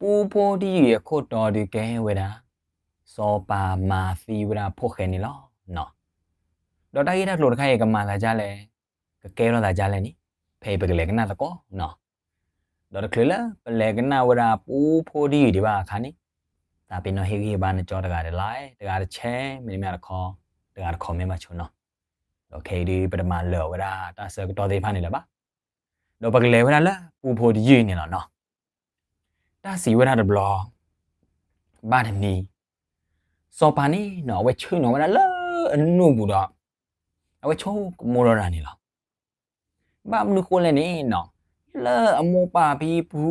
ပူဖိတယုၢ်အခိၣ်တီဒုးကဲဝဲဒၣ် စီၤပၤမၤသံဝဲဒၣ်ဖိၣ်ဃဲန့ၣ်လီၤ. ဒီးတၢ်ဂ့ၢ်တၢ်ကျိၤတခါအံၤ ကမၤသးဒ်လဲၣ်, ကကဲထီၣ်သးဒ်လဲၣ်န့ၣ် ဖဲအံၤပကလဲၤကနၣ်သကိးနီၤ. ဒီးတချုးလၢပလဲၤကနၣ်ဝဲဒၣ်ပူဖိတယုၢ်ဒံးဘၣ်အခါန့ၣ်, သးပ့ၤနီၣ်ဟ့ၣ်ဂံၢ်ဟ့ၣ်ဘါနကၠီတဂၤတlike, တဂၤတshare, မ့တမ့ၢ်တခီ, တဂၤတcommentဘၣ်ဆိနီၤ. ဒီးခဲအံၤဒုး ပတမၤလၢာ်ဝဲဒၣ်တၢ်ဆၢကတီၢ်သ့ၣ်တဖၣ်န့ၣ်လၢၤဘၣ်. ဒီးပကလဲၤဝဲဒၣ်လၢပူဖိတယုၢ်န့ၣ်လီၤနီၤ. တၢ်စံးဝဲဒၣ်တဘျီ ဘၣ်တနံၤ, စီၤပၤန့ၣ်နီၤ အဝဲဆ့ၣ်နီၤဝဲဒၣ်လၢအနူၢ်ပူၤဒီး အဝဲဆိကမိၣ်ထီၣ်ဒၣ်န့ၣ်လီၤ. ဘၣ်မနုၤဃိလဲၣ်န့ၣ်နီၤ, လၢအမိၢ်ပၢ်ဖံဖု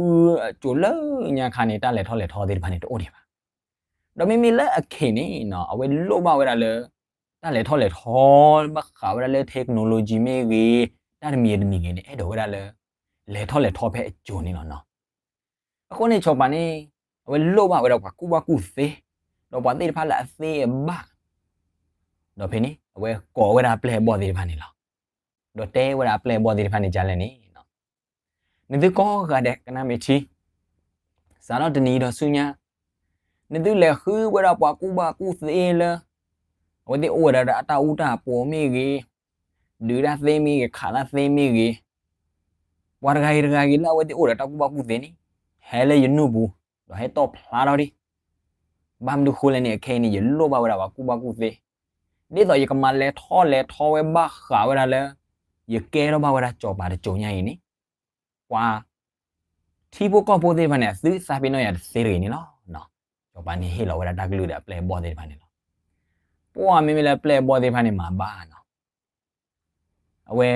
အစိၤလၢညါခါန့ၣ် တၢ်လဲၤထီၣ်လဲၤထီသ့ၣ်တဖၣ်န့ၣ် တအိၣ်ဒံးဘၣ်. ဒီးမ့မ့ၢ်လၢအခဲအံၤန့ၣ်နီၤ အဝဲလိၣ်ဘၣ်ဝဲဒၣ်လၢ တၢ်လဲၤထီၣ်လဲၤထီ ဘၣ်ဃးဝဲဒၣ်လၢ technology မ့ၢ်ဂ့ၤ, တၢ်တမံၤတမံၤဂ့ၤန့ၣ် အဲၣ်ဒိးဝဲဒၣ်လၢ လဲၤထီၣ်လဲၤထီဖဲအစိၤန့ၣ်လီၤနီၤ. အဃိန့ၣ် စီၤပၤန့ၣ် အဝဲလိၣ်ဘၣ်ဝဲဒၣ်ပှၤကူၣ်ဘၣ်ကူၣ်သ့, ဒီးပှၤသ့ၣ်တဖၣ်လၢအသ့အဘၣ်, ဒီးဖဲန့ၣ် အဝဲကိးဝဲဒၣ်အပျဲၢ်အဘီၣ်သ့ၣ်တဖၣ်န့ၣ်လီၤ. ဒီးတဲဝဲဒၣ်အပျဲၢ်အဘီၣ်သ့ၣ်တဖၣ်န့ၣ်ဒ်လဲၣ်န့ၣ်, နသုကိးဂၤဒဲးကနၣ်မ့ၢ်ထံ, စးထီၣ်တနံၤဒီးဆူညါ, နသုလဲၤဃုဝဲဒၣ်ပှၤကူၣ်ဘၣ်ကူၣ်သ့လၢ အဝဲသ့ၣ်အိၣ်ဝဲဒၣ်ဒီးအတၢ်အူတၢ်ပီးမ့ၢ်ဂ့ၤ, ဒုးတၢ်သ့မ့ၢ်ဂ့ၤ, ခးတၢ်သ့မ့ၢ်ဂ့ၤ, ပှၤတဂၤဂ့ၤတဂၤဂ့ၤလၢအဝဲသ့ၣ်အိၣ်ဒီးတၢ်ကူၣ်ဘၣ်ကူၣ်သ့န့ၣ် ဟဲလၢယနူၢ်ပူၤ, ဒီးဟဲတီၣ်ဖျါထီၣ်ဒံး. ဘၣ်မနုၤဃိလဲၣ်န့ၣ် အခဲအံၤန့ၣ် ယလိၣ်ဘၣ်ဝဲဒၣ်ပှၤကူၣ်ဘၣ်ကူၣ်သ့, ဒ်သိးယကမၤလဲၤထီၣ်လဲၤထီဝဲဘၣ်ဃးဝဲဒၣ်လၢ ယကဲထီၣ်ဘၣ်ဝဲဒၣ်စီၤပၤတစိၤညါအံၤန့ၣ် ပှၤထံဖိကီၢ်ဖိသ့ၣ်တဖၣ်န့ၣ် အသုသးပ့ၤနီၣ်ယၤတသ့တဂ့ၤန့ၣ်လီၤ. စီၤပၤန့ၣ်ဟ့ၣ်လီၤဝဲဒၣ်တၢ်ကလုၢ်ဒီးအပျဲၢ်အဘီၣ်သ့ၣ်တဖၣ်န့ၣ်လီၤ. ပှၤမ့မ့ၢ်လၢအပျဲၢ်အဘီၣ်သ့ၣ်တဖၣ်န့ၣ် မၤဘၣ်နီၤ, အဝဲ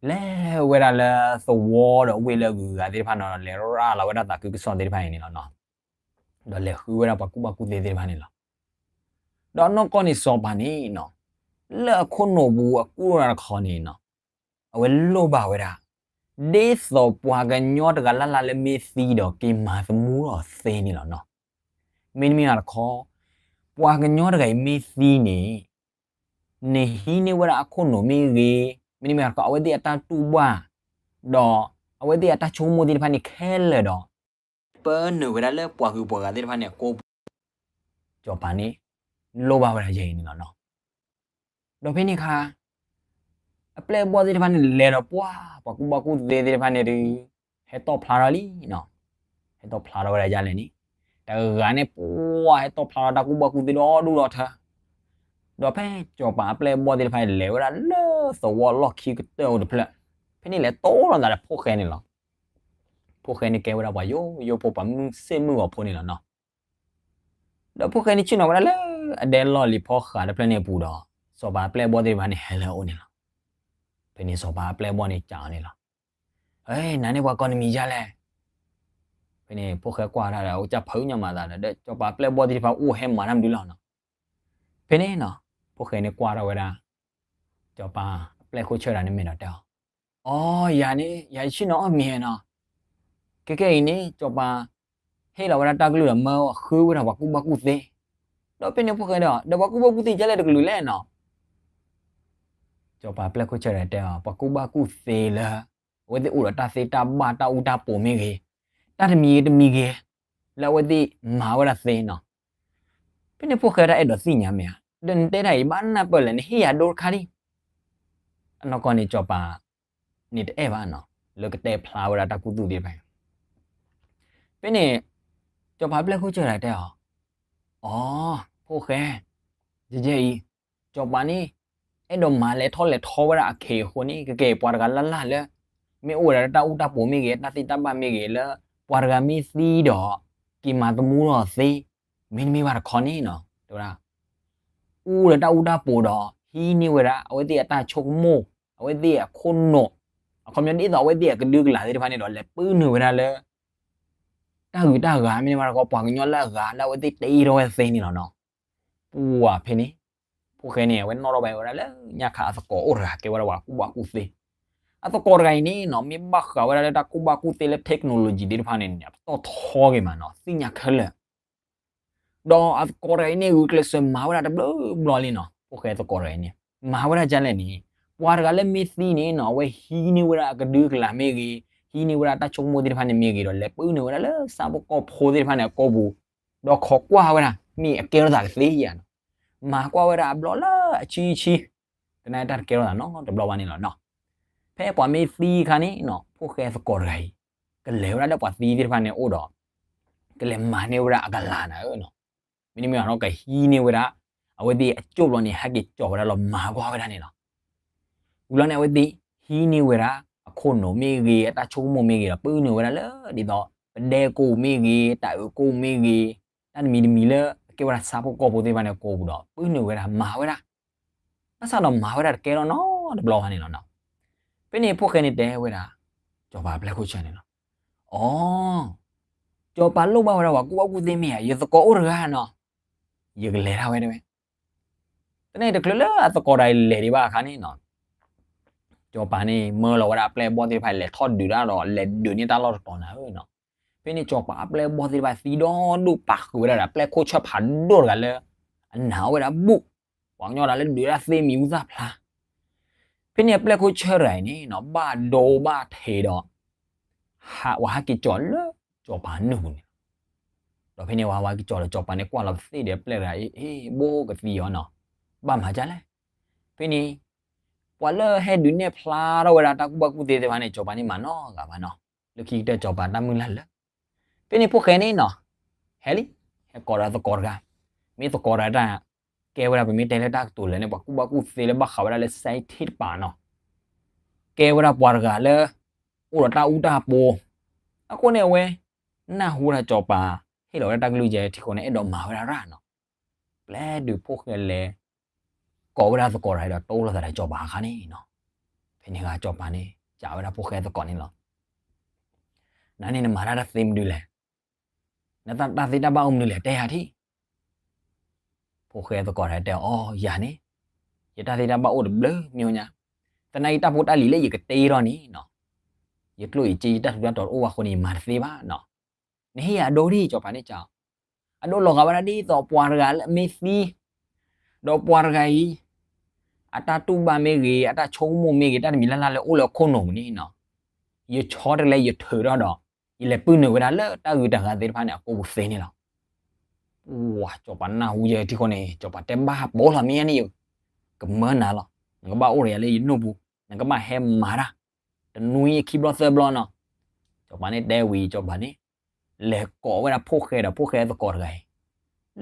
လဲၤဝဲဒၣ်လၢသဝီဒီးဝ့ၢ်လၢအဂုၤအဂၤသ့ၣ်တဖၣ်န့ၣ်ဒီး လဲၤရၤလီၤဝဲဒၣ်သးခုကစီၣ်သ့ၣ်တဖၣ်အံၤန့ၣ်လီၤနီၤ. ဒီးလဲၤဃုဝဲဒၣ်ပှၤကူၣ်ဘၣ်ကူၣ်သ့သ့ၣ်တဖၣ်န့ၣ်လီၤ. ဒီးနီၢ်ကီၢ်န့ၣ်စီၤပၤန့ၣ်နီၤ, လၢအခိၣ်နူာ်ပူၤအကူၣ်တၢ်တခီန့ၣ်နီၤ, အဝဲလိၣ်ဘၣ်ဝဲဒၣ် ဒ်သိးပှၤကညီတဂၤလၢ်လၢ်လၢမ့ၢ်သံဒီးက့ၤမၤသမူထီၣ်သ့န့ၣ်လီၤနီၤ. မ့တမ့ၢ်ဘၣ်တခီ, ပှၤကညီတဂၤအံၤမ့ၢ်သံန့ၣ် နဟံးန့ၢ်ဝဲဒၣ်အခိၣ်နူာ်မ့ၢ်ဂ့ၤ, မ့တမ့ၢ်ဘၣ်တခီ အဝဲသ့ၣ်အတၢ်တူၢ်ဘၣ်, ဒီးအဝဲသ့ၣ်အတၢ်ဆိကမိၣ်သ့ၣ်တဖၣ်န့ၣ်ခဲလၢာ်ဒီး ပၢနုာ်ဝဲဒၣ်လၢပှၤဂုၤပှၤဂၤသ့ၣ်တဖၣ်န့ၣ်အကိာ်ပူၤ, စီၤပၤန့ၣ် လိၣ်ဘၣ်ဝဲဒၣ်ယဲအံၤန့ၣ်လီၤနီၤ. ဒီးဖဲန့ၣ်အခါ အပျဲၢ်အဘီၣ်သ့ၣ်တဖၣ်န့ၣ် လဲၤဒီးပှၤ ပှၤကူၣ်ဘၣ်ကူၣ်သ့သ့ၣ်တဖၣ်န့ၣ်ဒီး ဟဲတီၣ်ဖျါထီၣ်လံနီၤ. ဟဲတီၣ်ဖျါထီၣ်ဝဲဒၣ်ဒ်လဲၣ်န့ၣ်, တဂၤန့ၣ်ပှၤဟဲတီၣ်ဖျါထီၣ်တၢ်ကူၣ်ဘၣ်ကူၣ်သ့ဒီဒူၣ်ဒီထၢ, ဒီးဖဲစီၤပၤအပျဲၢ်အဘီၣ်သ့ၣ်တဖၣ်န့ၣ် လဲၤဝဲဒၣ်လၢသဝီလီၢ်ခံကတၢၢ်အိၣ်တဖျၢၣ်, ဖဲန့ၣ်လဲၤတိၢ်လိာ်သးဒီးဖိၣ်ဃဲန့ၣ်လီၤ. ဖိၣ်ဃဲန့ၣ်ကဲဝဲဒၣ်ပှၤယိယိဖိ ပှၤမုၢ်ဆ့ၣ်မုၢ်ဂီၤဖိန့ၣ်လီၤနီၤ. ဒီးဖိၣ်ဃဲန့ၣ်ဆ့ၣ်နီၤဝဲဒၣ်လၢအဒဲလီၢ်လံၤဖီဃးတဖျၢၣ်န့ၣ်အပူၤဒီး စီၤပၤအပျဲၢ်အဘီၣ်သ့ၣ်တဖၣ်န့ၣ်ဟဲလၢအအိၣ်န့ၣ်လီၤ. ဖဲန့ၣ်စီၤပၤအပျဲၢ်အဘီၣ်န့ၣ်စံးအီၤန့ၣ်လီၤ. နၤန့ၣ်ပှၤကိးနမံၤဒ်လဲၣ်. ဖဲန့ၣ်ဖိၣ်ဃဲကွၢ်တၢ်ဒီး အိၣ်ကၢ်ဖုးညါမၤသးဒီး စီၤပၤအပျဲၢ်အဘီၣ်သ့ၣ်တဖၣ်အိၣ်ဟဲမၤတၢ်မနုၤလီၤနီၤ. ဖဲန့ၣ်နီၤ ဖိၣ်ဃဲန့ၣ်ကွၢ်ထီၣ်ဝဲဒၣ် စီၤပၤအပျဲၢ်ခိၣ်ဆၢၣ်တဂၤန့ၣ်မဲာ်ဒီးတဲအီၤ, အိ ယၤန့ၣ် ယၤယဆ့ၣ်နီၤအီၣ်မ့ၤနီၤ. ခဲကနံၣ်အံၤန့ၣ် စီၤပၤ ဟ့ၣ်လီၤဝဲဒၣ်တၢ်ကလုၢ်ဒီးမၢဃုဝဲဒၣ်ပှၤကူၣ်ဘၣ်ကူၣ်သ့, ဒီးဖဲန့ၣ်ဖိၣ်ဃဲဒီး ဒီးပှၤကူၣ်ဘၣ်ကူၣ်သ့ဒ်လဲၣ်တကလုာ်လဲၣ်နီၤ. စီၤပၤအပျဲၢ်ခိၣ်ဆၢၣ်တဂၤတဲအီၤ ပှၤကူၣ်ဘၣ်ကူၣ်သ့လၢ အဝဲသ့ၣ်အိၣ်ဒီးတၢ်သ့တၢ်ဘၣ်တၢ်အူတၢ်ပီးမ့ၢ်ဂ့ၤ, တၢ်တမံၤဂ့ၤတမံၤဂ့ၤ လၢအဝဲသ့ၣ်မၤဝဲဒၣ်သ့နီၤ. ဖဲန့ၣ်ဖိၣ်ဃဲတၢ်အဲၣ်ဒိးသ့ၣ်ညါမ့ၢ်ဧါ, ဒီးနတဲတၢ်အံၤဘၣ်နၢ်ပၢၢ်လဲၣ် နဟ့ၣ်ယၤဒိတခါဒံး. အနီၢ်ကီၢ်န့ၣ်စီၤပၤန့ၣ်တအဲၣ်ဘၣ်နီၤ လၢကတဲဖျါဝဲဒၣ်တၢ်ကူၣ်သူၣ်သ့ၣ်တဖၣ်. ဖဲန့ၣ် စီၤပၤအပျဲၢ်ခိၣ်ဆၢၣ်တဂၤတဲအီၤ, အိ ဖိၣ်ဃဲ, ယဲယဲအံၤ စီၤပၤန့ၣ် အဲၣ်ဒိးမၤလဲၤထီၣ်လဲၤထီဝဲဒၣ်အခ့အဃိန့ၣ် ကကဲပှၤတဂၤလၢ်လၢ်လၢ မ့ၢ်အိၣ်ဝဲဒၣ်လၢတၢ်အူတၢ်ပီးမ့ၢ်ဂ့ၤ တၢ်သ့တၢ်ဘၣ်မ့ၢ်ဂ့ၤလၢ ပှၤတဂၤမ့ၢ်သံဒီး က့ၤမၤသမူထီၣ်သ့, မ့တမ့ၢ်ဘၣ်တခီန့ၣ်နီၤ တဲဝဲဒၣ် အိၣ်ဒီးတၢ်အူတၢ်ပီးဒီး ဟံးန့ၢ်ဝဲဒၣ် အဝဲသ့ၣ်အတၢ်ဆိကမိၣ်, အဝဲသ့ၣ်အခိၣ်နူာ်, အခီပညီဒ်သိးအဝဲသ့ၣ်အကဒုကလၤသ့ၣ်တဖၣ်န့ၣ်ဒီး လဲၤပၢနုာ်ဝဲဒၣ်လၢ တၢ်ဂုၤတၢ်ဂၤမ့ၢ်န့ၣ်မးတခီ ပှၤကညီလၢအဂၤလၢအဝဲသ့ၣ်တ့ထီၣ်ဝဲသ့န့ၣ်လီၤနီၤ. ပှၢ်ဖဲန့ၣ် ဖိၣ်ဃဲန့ၣ် အဝဲနီၣ်ထီၣ်ဘၣ်ဝဲဒၣ်လၢညါခါအသကိးအိၣ်တဂၤကဲဝဲဒၣ်ပှၤကူၣ်ဘၣ်ကူၣ်သ့, အသကိးတဂၤအံၤန့ၣ်နီၤ မ့ၢ်ဘၣ်ဃးဝဲဒၣ်လၢတၢ်ကူၣ်ဘၣ်ကူၣ်သ့လၢ technology သ့ၣ်တဖၣ်န့ၣ် အပတီၢ်ထီက့ၤမးနီၤ သ့ၣ်ညါခဲလၢာ် ဒီးအသကိးတဂၤအံၤန့ၣ် ဂုာ်ကျဲးစၢးမၤဝဲဒၣ်တဘျီဘျီလံနီၤ, ဖိၣ်ဃဲသကိးတဂၤအံၤန့ၣ် မၤဝဲဒၣ်ဒ်လဲၣ်န့ၣ်, ပှၤတဂၤလၢမ့ၢ်သံန့ၣ်နီၤ အဝဲဟံးန့ၢ်ဝဲဒၣ်အကဒုကလၤမ့ၢ်ဂ့ၤ, ဟံးန့ၢ်ဝဲဒၣ်တၢ်ဆိကမိၣ်သ့ၣ်တဖၣ်န့ၣ်မ့ၢ်ဂ့ၤဒီး လဲၤပုၢ်နုာ်ဝဲဒၣ်လၢဆၣ်ဖိကီၢ်ဖိသ့ၣ်တဖၣ်န့ၣ်အကိာ်ပူၤ, ဒီးခိးကွၢ်ဝဲဒၣ် မ့ၢ်အကဲထီၣ်သးကသ့ဧါနီၤ, မၤကွၢ်ဝဲဒၣ်အဘျီလၢအဆံဆံ, တနာ်တၢ်တကဲထီၣ်သးနီတဘျီဘၣ်န့ၣ်လီၤနီၤ. ဖဲပှၤမ့ၢ်သံအခါန့ၣ်နီၤ ဖိၣ်ဃဲသကိးတဂၤအံၤ ကလဲၤဝဲဒၣ်လၢပှၤသံသ့ၣ်တဖၣ်န့ၣ်အိၣ်ဒီး ကလဲၤမၤန့ၢ်ဝဲဒၣ်အကလၤနၤဧၢနီၤ, မ့တမ့ၢ်ဘၣ်နီၤ ကဟံးန့ၢ်ဝဲဒၣ် အဝဲသ့ၣ်အကၠိၣ်ဘျီန့ၣ် ဟဲက့ၤကၠီၤဝဲဒၣ်လီၤ မၤကွၢ်ဝဲဒၣ်န့ၣ်လီၤ. ဝံၤလီၤန့ၣ် အဝဲသ့ၣ်ဟံးန့ၢ်ဝဲဒၣ် အခိၣ်နူာ်မ့ၢ်ဂ့ၤ အတၢ်ဆိကမိၣ်မ့ၢ်ဂ့ၤဒီး ပုၢ်နုာ်ဝဲဒၣ်လၢ ဒ်သိး ပဒဲကိာ်မ့ၢ်ဂ့ၤ တၢ်အုးကိာ်မ့ၢ်ဂ့ၤ တၢ်တမံၤတမံၤလၢအကဲဝဲဒၣ်ဆၣ်ဖိကီၢ်ဖိသ့ၣ်တဖၣ်န့ၣ်အကိာ်ပူၤဒီး ပုၢ်နုာ်ဝဲဒၣ်မၤဝဲဒၣ် ဘၣ်ဆၣ်ဒီးမၤဝဲဒၣ်တကဲထီၣ်နီတဘျီဘၣ်န့ၣ်လီၤနီၤ. ဖဲန့ၣ်ဖိၣ်ဃဲန့ၣ်တဲဝဲဒၣ် စီၤပၤအပျဲၢ်ခိၣ်ဆၢန့ၣ်လီၤ. အိ, စီၤပၤလိၣ်ဘၣ်ဝဲဒၣ်ပှၤကူၣ်ဘၣ်ကူၣ်သ့မ့ၢ်ဧါ, ယသကိးအိၣ်တဂၤနီၤ, ယကလဲၤဒၣ်ဝဲတဲဝဲ. သနာ်က့တချုးလၢအသကိးတဂၤအံၤလဲၤဒံးဘၣ်အခါန့ၣ်နီၤ စီၤပၤန့ၣ် မၢလီၤဝဲဒၣ်အပျဲၢ်အဘီၣ်သ့ၣ်တဖၣ် လဲၤထီၣ်ဒုးတၢ်ဒီး လဲၤဒုးန့ၢ်တၢ်လီၢ်တတီၤနၤဧၢနီၤ. ဖဲန့ၣ်စီၤပၤအပျဲၢ်အဘီၣ်သ့ၣ်တဖၣ်သံဒီဒူၣ် ပာ်ဃုာ်ဝဲဒၣ်ဒီး အပျဲၢ်ခိၣ်ဆၢဖးဒိၣ်တဂၤလၢ အနာ်ဝဲဒၣ်ဘူၣ်, ပှၤကညီဒၣ်လၢဒုးတၢ်သ့မံၤဟူသၣ်ဖျါ. ဖဲန့ၣ်အပျဲၢ်ခိၣ်ဆၢတဂၤအံၤန့ၣ်နီၤ ဘၣ်ဒိဘၣ်ထံးဒီး ဟး ပှၤဟဲက့ၤကၠီၤလၢစီၤပၤနုၢ်ပူၤန့ၣ်လီၤ. ဒီးဖဲန့ၣ်ဝဲဟဲက့ၤကၠီၤဒီး စီၤပၤန့ၣ်ကွၢ်လီၤကသ့ၣ်ဒီးအပျဲၢ်တဂၤအံၤ အ့ ဘိကသံအီၤနီၤ, ဘၣ်မၤဒ်လဲၣ်. ဖဲန့ၣ် ပှၤလၢဟဲဒုးနဲၣ်ဖျါထီၣ်ဝဲဒၣ်တၢ်ကူၣ်ဘၣ်ကူၣ်သ့သ့ၣ်တဖၣ်န့ၣ် စီၤပၤန့ၣ်မၤနီတဂၤဘၣ်နီၤ, လၢခံကတၢၢ်စီၤပၤတၢ်မုၢ်လၢ်လၢာ်. ဖဲန့ၣ်ဖိၣ်ဃဲန့ၣ်နီၤ ဟဲလံ, ဟဲကိးဒီးသကိးတဂၤ, မ့ၢ်သကိးတၢ်တၢ် ကဲဝဲဒၣ်ပမ့ၢ်တဲလၢတၢ်ကတိၤလၢာ်န့ၣ် ပှၤကူၣ်ဘၣ်ကူၣ်သ့လၢဘၣ်ဃးဝဲဒၣ်လၢ scientist တပၤနီၤ, ကဲဝဲဒၣ်ပှၤတဂၤလၢ အိၣ်ဒီးတၢ်အူတၢ်ပီ, အဃိန့ၣ်အဝဲ နၢ်ဟူဝဲဒၣ်စီၤပၤ ဟ့ၣ်လီၤဝဲဒၣ်တၢ်ကလုၢ်ယဲၢ်ထံဃိန့ၣ် အဲၣ်ဒိးမၤဝဲဒၣ်ရၣ်နီၤ. ပျဲဒုးဖိၣ်ဃဲလဲၤ ကိးဝဲဒၣ်သကိးတဂၤဒီး တိၢ်လိာ်သးဒီးစီၤပၤအခါန့ၣ်နီၤ, ဖဲန့ၣ်ဂၤစီၤပၤန့ၣ် စံးဝဲဒၣ်ဖိၣ်ဃဲသကိးန့ၣ်လီၤ. နၤန့ၣ်နမၤတၢ်တၢ်သ့မနုၤလဲၣ်, နတၢ်သ့တၢ်ဘၣ်အိၣ်မနုၤလဲၣ် တဲယၤထံၣ်. ဖိၣ်ဃဲသကိးတဂၤတဲအီၤ ယၤန့ၣ် ယတၢ်သ့တၢ်ဘၣ်အိၣ်တဘျုးမံၤညါ, သနာ်က့တၢ်ဖိတၢ်လံၤလၢယကတ့ထီၣ်န့ၣ်နီၤ, ယကျိၣ်ယစ့ယတၢ်ထူးတၢ်တီၤတအိၣ်ဘၣ်အဃိန့ၣ် ယမၤတသ့ဘၣ်နီၤ. နဟ့ၣ်ယၤအဒိဒ် စီၤပၤန့ၣ်စံး, အဒိလီၤဂာ်ဝဲဒၣ်ဒ်သိးပှၤတဂၤလၢအမ့ၢ်သံ, ဒီးပှၤတဂၤအံၤ အတၢ်တူၢ်ဘၣ်မ့ၢ်ဂ့ၤ အတၢ်ဆိကမိၣ်မ့ၢ်ဂ့ၤ တၢ်တမံၤလၢ်လၢ်လၢအိၣ်လၢအခိၣ်နူာ်ပူၤန့ၣ်နီၤ, ယဆီတလဲယထုးထီၣ်ဒီး ယလဲၤပုၢ်နုာ်ဝဲဒၣ်လၢတၢ်ဂုၤတၢ်ဂၤသ့ၣ်တဖၣ်န့ၣ် အကိာ်ပူၤသ့န့ၣ်လီၤ. ပှၤစီၤပၤနၢ်ဟူယဲၢ်ထံဃိန့ၣ် စီၤပၤတဲဘၣ်ပိာ်လီၤ မ့ၢ်ညါန့ၣ် ကမၢနၤလီၤ, နကဘၣ်အိၣ်ဒီးယၤလၢယနူၢ်ပူၤ, နကဘၣ်ဟဲမၤတၢ် တနွံခံဘျီသၢဘျီနီၤ. စီၤပၤန့ၣ်တဲဝံၤ စီၤပၤန့ၣ် လဲၤကိးဝဲဒၣ်ဖိၣ်ဃဲဒီးဖိၣ်ဃဲသကိးတဂၤအံၤ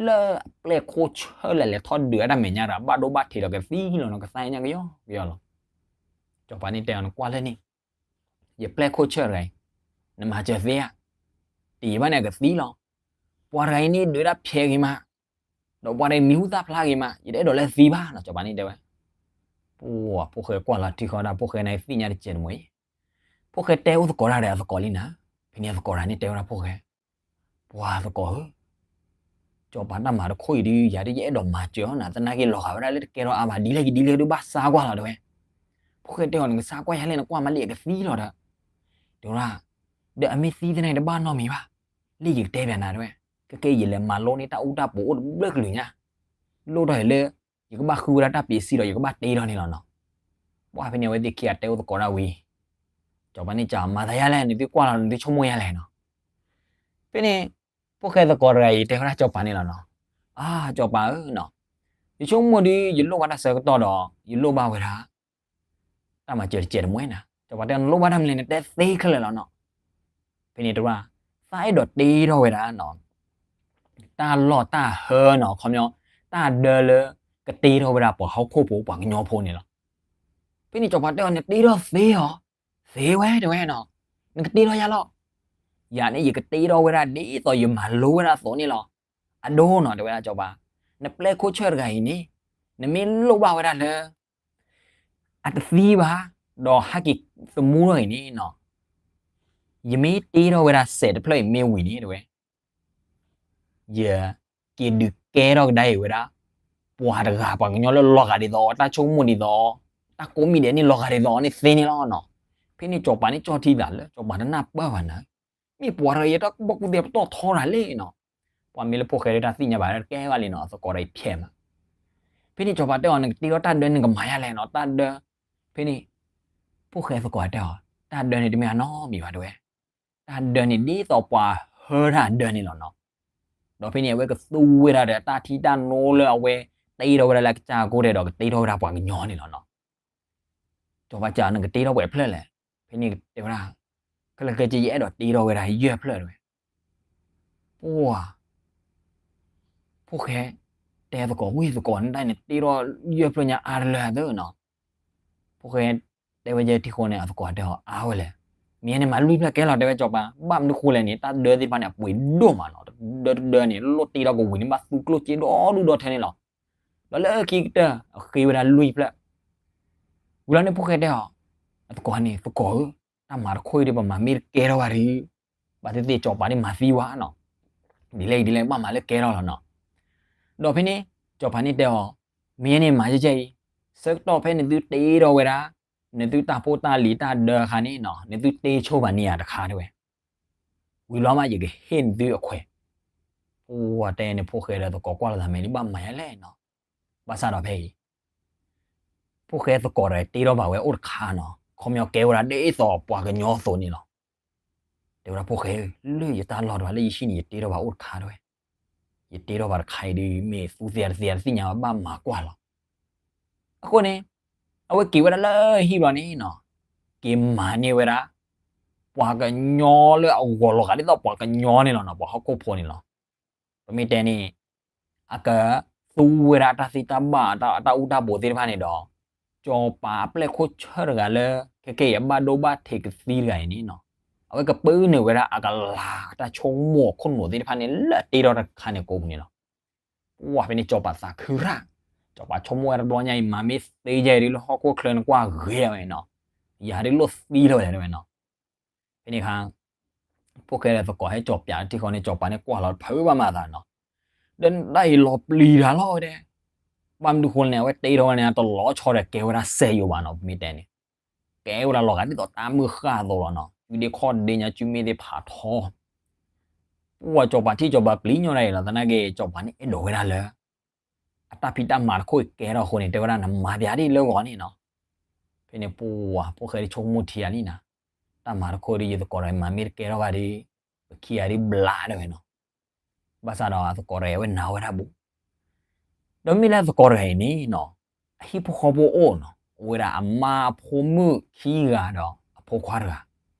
လၢအပျဲၢ်ခိၣ်ဆၢလဲၣ် လဲၤထီၣ်ဒုးအတၢ်မဲာ်ညါဒီး ဘၣ်ဒိဘၣ်ထံးဒီးကသံလီၤနီၤ ကသါညါကယီကယီလီၤ. စီၤပၤန့ၣ်တဲအီၤ နကွၢ်လၢန့ၣ် ယပျဲၢ်ခိၣ်ဆၢတဂၤအံၤ နမၤစၢၤသ့ဧါ, တယံာ်ဘၣ်န့ၣ် အကသံလီၤ. ပှၤတဂၤအံၤန့ၣ် ဒုးတၢ်ဖျဲးဂ့ၤမး, ဒီးပှၤတဂၤအံၤမံၤဟူသၣ်ဖျါဂ့ၤမး, ယတအဲၣ်ဒိးလၢသံဘၣ်နီၤ စီၤပၤန့ၣ်တဲဝဲ. ပှၤဖိၣ်ဃဲကွၢ်လီၤထံဃီဒၣ် ဖိၣ်ဃဲန့ၣ်သ့ၣ်ညါတစဲးတမှဲၤအံၤ, ဖိၣ်ဃဲတဲအိၣ်သကိးတၢ်ဒီးအသကိးလံနၤ, ဖဲန့ၣ်အသကိးတဂၤန့ၣ်တဲဝဲဒၣ်ဖိၣ်ဃဲ ပှၤသကိးဧၢ, စီၤပၤတၢ်မၤတခီအံၤဒုး ယၤဒုးယအဲၣ်ဒိးမၤစၢၤအီၤနၤ သနာ်က့လီၤဂာ်ဝဲဒၣ်လၢတကဲထီၣ်အါဘၣ် ဒ်လဲၣ်ဂ့ၤဒ်လဲၣ်ဒုးဘၣ်ဆါကွၢ်လီၤတဲဝဲ. ဖိၣ်ဃဲတဲအီၤ နကဆါကွၢ်ယၤလဲၣ် နကွၢ်မးလံအကသံလီၤဒီး, တဲဝဲဒၣ်, ဒီးအမ့ၢ်သံသနာ်က့တဘၣ်နီတမံၤဘၣ်, လၢယကတဲပျးနၤတဲဝဲ, ကဲကဲယလဲၤမၤလိန့ၢ်တၢ်အူတၢ်ပီအိၣ်တဘျုးကလုာ်ညါ, လိၣ်ထီၣ်ယၤလၢ ယကဘၣ်ဃုဝဲဒၣ်တၢ်ပ့းစံၣ်ဒီး ယကဘၣ်တ့ထီၣ်န့ၣ်လီၤနီၤ. ပှၢ်ဖဲန့ၣ် အဝဲသ့ၣ်ခံဂၤတဲအိၣ်သကိးဒၣ်ဝံၤ, စီၤပၤန့ၣ်စံး မၤသးယၤလဲၣ် နသုကွၢ်လီၤ နသုဆိကမိၣ်ယၤလဲၣ်နီၤ. ဖဲန့ၣ် ဖိၣ်ဃဲသကိးတဂၤအံၤတဲဝဲဒၣ်စီၤပၤန့ၣ်လီၤနီၤ, အါ စီၤပၤဧၢနီၤ, ယဆိကမိၣ်ဒုး ယလိၣ်ဘၣ်တၢ်ဆၢကတီၢ်ဒီး ယလိၣ်ဘၣ်ဝဲဒၣ် တၢ်မၤစၢၤတစဲးတမှဲၤနၤ. စီၤပၤတဲ နလိၣ်ဘၣ်တၢ်မနုၤလဲၣ် နတဲသ့ခဲလၢာ်လီၤနီၤ. ဖဲန့ၣ်တဲဝဲဒၣ် သးအဲၣ်ဒိးတ့ထီၣ်ဝဲဒၣ်နီၤ တၢ်လီၢ်တၢ်ဟၢနီၤ ခီပညီ တၢ်ဒၢလၢ ကတ့ထီၣ်ဝဲဒၣ်ပှၤဟီၣ်ခိၣ်ဖိ ပှၤကညီဖိန့ၣ်လီၤ. ဖဲန့ၣ်စီၤပၤတဲအီၤ နတ့ထီၣ်သ့ဧါ, သ့ဝဲတဲဝဲနီၤ, နကတ့ထီၣ်ယၤလီၤ. ယၤန့ၣ် ယကတ့ထီၣ်ဝဲဒၣ်ဒ်သိးယမၤလိဝဲဒၣ်အသိးန့ၣ်လီၤ. အဒိနီၤ တဲဝဲဒၣ်စီၤပၤ, နပျဲၢ်ခိၣ်ဆၢၣ်တဂၤအံၤန့ၣ် နမ့ၢ်လိၣ်ဘၣ်ဝဲဒၣ်လၢ အတသံဘၣ်, ဒီးဟဲက့ၤသမူထီၣ်အံၤန့ၣ်နီၤ, ယမ့ၢ်တ့ထီၣ်ဝဲဒၣ်စဲးတဖျၢၣ်အံၤမ့ၢ်ဝံၤန့ၣ်တဲဝဲ ယက့ၤဒုးကဲထီၣ်ကဒါအံၤဝဲဒၣ် ပှၤတဂၤ ပှၤကညီလၢလီၤဂာ်ဒ်သိးအီၤ တၢ်ဆိကမိၣ်ဒ်သိးအီၤ တၢ်ကိးမံၤဒဲးန့ၣ် လီၤဂာ်ဒ်သိးအီၤန့ၣ်သ့န့ၣ်လီၤနီၤ. ဖဲန့ၣ်စီၤပၤန့ၣ်ကၠီၣ်ထံသးလၢ စီၤပၤတနၢ်ပၢၢ်ဘၣ်နၤ, မ့ၢ်ပှၤတဂၤအံၤတၢ်ကူၣ်ဘၣ်ကူၣ်သ့ပတီၢ်ထီတၢ်လဲၣ်နီၤ. ပှၤမ့ၢ်လၢဖိၣ်ဃဲဒၣ်တၢ်သ့ၣ်ညါဘၣ်တကဲဘၣ်လံနီၤ သကိးဒီးအံၤဖျဲးမး. ဖဲန့ၣ်စီၤပၤတဲအီၤ နကတ့ထီၣ်တၢ်ဒၢနကမၤယၤလဲၣ်နီၤ တၢ်ဒၢ. ဖဲန့ၣ် ဖိၣ်ဃဲသကိးတဲအီၤ တၢ်ဒၢန့ၣ်တမ့ၢ်အနီတမံၤဘၣ်တဲဝဲ, တၢ်ဒၢန့ၣ်ဒ်သိးပှၤဟၢတၢ်ဒၢန့ၣ်လီၤနီၤ. ဒီးဖဲန့ၣ် အဝဲကသူဝဲဒၣ်ဒီးတၢ်ထံတၢ်နိလၢအဝဲတ့ထီၣ်ဝဲဒၣ်လၢအကစၢ်အကိၢ်ဒဲးဒီးကတ့ထီၣ်ဝဲဒၣ်ပှၤကညီန့ၣ်လီၤနီၤ. စီၤပၤစံး နကတ့ထီၣ်ပှဲၤဖျၢၣ်လဲၣ်. ဖဲန့ၣ်တဲဝဲဒၣ်, ခဲလၢာ်ခဲဆ့ယအဲၣ်ဒိးတ့ထီၣ်ဝဲဒၣ်ယဲၢ်ဖျၢၣ်တဲဝဲ. ပှၤ ဖိၣ်ဃဲ တဲသကိးဝံၤသကိး နတၢ်န့ၣ်တ့ထီၣ်ယဲၢ်ဖျၢၣ်ညါအါတလၢသၢနီၤ. ဖိၣ်ဃဲတဲဝဲယဲၢ်ထံဃိန့ၣ် အသကိးတဲအီၤအါဝဲလဲၣ်. မ့ၢ်န့ၣ်မၤလွံၢ်ဖျၢၣ်ကဲလီၤတဲဝဲစီၤပၤ, ဘၣ်မနုၤဃိလဲၣ်န့ၣ် တၢ်ဒၢသ့ၣ်တဖၣ်န့ၣ် အပှ့ၤဒိၣ်မးနီၤ, တဒၢတဒၢန့ၣ် လိၣ်တ့ထီၣ်ကဝံၤန့ၣ် ဘၣ်သူကျိၣ်စ့ဒီဒူၣ်ဒီထၢန့ၣ်လီၤ. ဒီးလၢခံကတၢၢ် အဃ့ဝဲဒၣ်လွံၢ်ဖျၢၣ် ဝံၤလီၤန့ၣ် ဖိၣ်ဃဲတဲအီၤ, အသကိးန့ၣ် သကိးဧၢ, တၢ်မၤတခိၣ်အံၤဒီး ပမၤမ့ၢ်တကဲထီၣ်ဘၣ်ဒီး ဘၣ်သ့ၣ်သ့ၣ်စီၤပၤန့ၣ်မၤသံဝဲနီၤ, ဒ်လဲၣ်ဒ်လဲၣ် ဘၣ်မၤလၢကဲထီၣ်လီၤနီၤ. ဒီးဖဲန့ၣ် စီၤပၤန့ၣ်တဲအီၤ, မ့ၢ်န့ၣ်မၤကဲကဲအံၤ, ဆၢကတီၢ်ဖဲနသုတ့ထီၣ်ဝဲဒၣ် နသုတၢ်ဖိတၢ်လံၤတၢ်ဒၢအခါန့ၣ်နီၤ နသုတ့ဆိပာ်န့ၢ်ယၤတခါတဲဝဲ, ဝံၤလီၤမး ယကဟ့ၣ်နသုအခွဲး. ပှၤတဲန့ၣ် ဖိၣ်ဃဲဒီးသကိးကွၢ်လိာ်သး မ့ၢ်လံ ဘၣ်မၤယၤလဲၣ်နီၤ. ဘၣ်ဆၣ်ဒီးဖဲအံၤ ဖိၣ်ဃဲသကိးတဂၤတ့ထီၣ်ဘၣ်ဝဲအိၣ်တခါနီၤ, ခီပညီကဲဝဲဒၣ်ဒ်သိးပှၤကညီအသိးန့ၣ်လီၤ. တဲဝဲဒၣ် ဖိၣ်ဃဲဧၢ, လၢယတၢ်လီၢ်တဂၤလၢယဟံၣ်န့ၣ် ယတ့ထီၣ်ဘၣ်အိၣ်တခါတဲဝဲ, ယတ့ထီၣ်ဘၣ်တခါအံၤဒီး မ့ၢ်သူသ့တသ့တသ့ၣ်ညါဘၣ် ဘၣ်မၤကွၢ်လီၤ. အဃိန့ၣ် အဝဲက့ၤဝဲဒၣ်လၢဟံၣ်ဘျီန့ၣ်နီၤ, က့ၤမၤန့ၢ်ဝဲဒၣ် ပှၤကညီလၢအဂီၤလီၤဂာ်ဒ်သိးပှၤကညီန့ၣ်လီၤနီၤ, ပှၤဟီၣ်ခိၣ်ဖိန့ၣ်လီၤ. ပမ့ၢ်တဲန့ၣ် အကသူဝဲဒၣ်တၢ်သံတၢ်ဘၣ် တၢ်အူတၢ်ပီသ့ၣ်တဖၣ်န့ၣ်ဒီး စီၤပၤအပျဲၢ်ခိၣ်ဆၢၣ်တဂၤလၢ ခဲကဲအံၤအဘၣ်ဒိဘၣ်ထံးကသံတဂၤအံၤန့ၣ်နီၤ, အဝဲကပၢနုာ်ဝဲဒၣ်အကလၤတၢ်ဆိကမိၣ်အခိၣ်နူာ်သ့ၣ်တဖၣ်န့ၣ် လၢအတ့ထီၣ်တၢ်တခါန့ၣ်ကိးပူၤန့ၣ်လီၤ. ပှၤဖဲန့ၣ် စီၤပၤသးခုရၣ်, စီၤပၤဆိကမိၣ်ဝဲတဘျီညါအံၤ မၤမ့ၢ်သ့ယဲၢ်ဒ်လၢဟီၣ်ခိၣ်ချၢန့ၣ်ကွၢ်ဂ့ၤဝဲနီၤ, ယၤဒ်လိၣ်သံလီၤဝဲဒၣ်တဲဝဲနီၤ. ဖဲန့ၣ်အခါ ဖိၣ်ဃဲဒီးသကိးဟဲကၠီၤပၠးထံဃီန့ၣ် စီၤပၤန့ၣ်ကွၢ်လီၤတဖုးဘၣ်မၤသးနီၤ, ဒီးတၢ်အံၤလီၤပျံၤတၢ်လီၤဝဲဒၣ်, ဘၣ်မနုၤဃိလဲၣ်န့ၣ် အဝဲတ့ထီၣ်ဝဲန့ၣ် တလီၤဆီဒီးကဲဝဲဒၣ်စဲးယိာ်ဘၣ်နီၤ, ပမ့ၢ်တဲန့ၣ် ကဲဝဲဒၣ်လီၤဂာ်ဒ်သိးတၢ်မုၢ်ဃၢ်အသိးလီၤနီၤ, စုဒ့ခီၣ်ဒ့ညါ စုမ့ၢ်သ့ၣ်ဖးထီ ပှၤစီၤပၤထံၣ်စီၤပၤပျံၤညီဒၣ်အံၤလီၤ, သနာ်က့ စီၤပၤန့ၣ်အဲၣ်ဒိးဝဲဒၣ်လၢ အတၢ်ဖံးတၢ်မၤတခိၣ်အံၤကဲထီၣ်အဃိန့ၣ် တဲဝဲဒၣ်နမၤပၠးဒ်လၢဂီၤန့ၣ်နီၤ. ဖဲန့ၣ်ပှၤ ဖိၣ်ဃဲဒ်ဆိကမိၣ်ထံယၤလံနီၤ, တၢ်မၤတခိၣ်ဒ်ယသကိးတဂၤမၤမ့ၢ်တကဲထီၣ်ဘၣ်ဒီး ပခံဂၤဒ်ဘျးဒၣ်ဝဲနီၤ. ဘၣ်ဆၣ်ဒီးအသကိးတဂၤအံၤအဝဲနာ်ဝဲဒၣ်ဘူး ဒီးမ့ၢ်လၢအသကိးတဂၤအံၤန့ၣ်နီၤ, အဟံၣ်ဖိဃီဖိအိၣ်နီၤ, အိၣ်ဝဲဒၣ်အမါအဖိမုၣ်ခံဂၤဒီးအဖိခွါတဂၤ,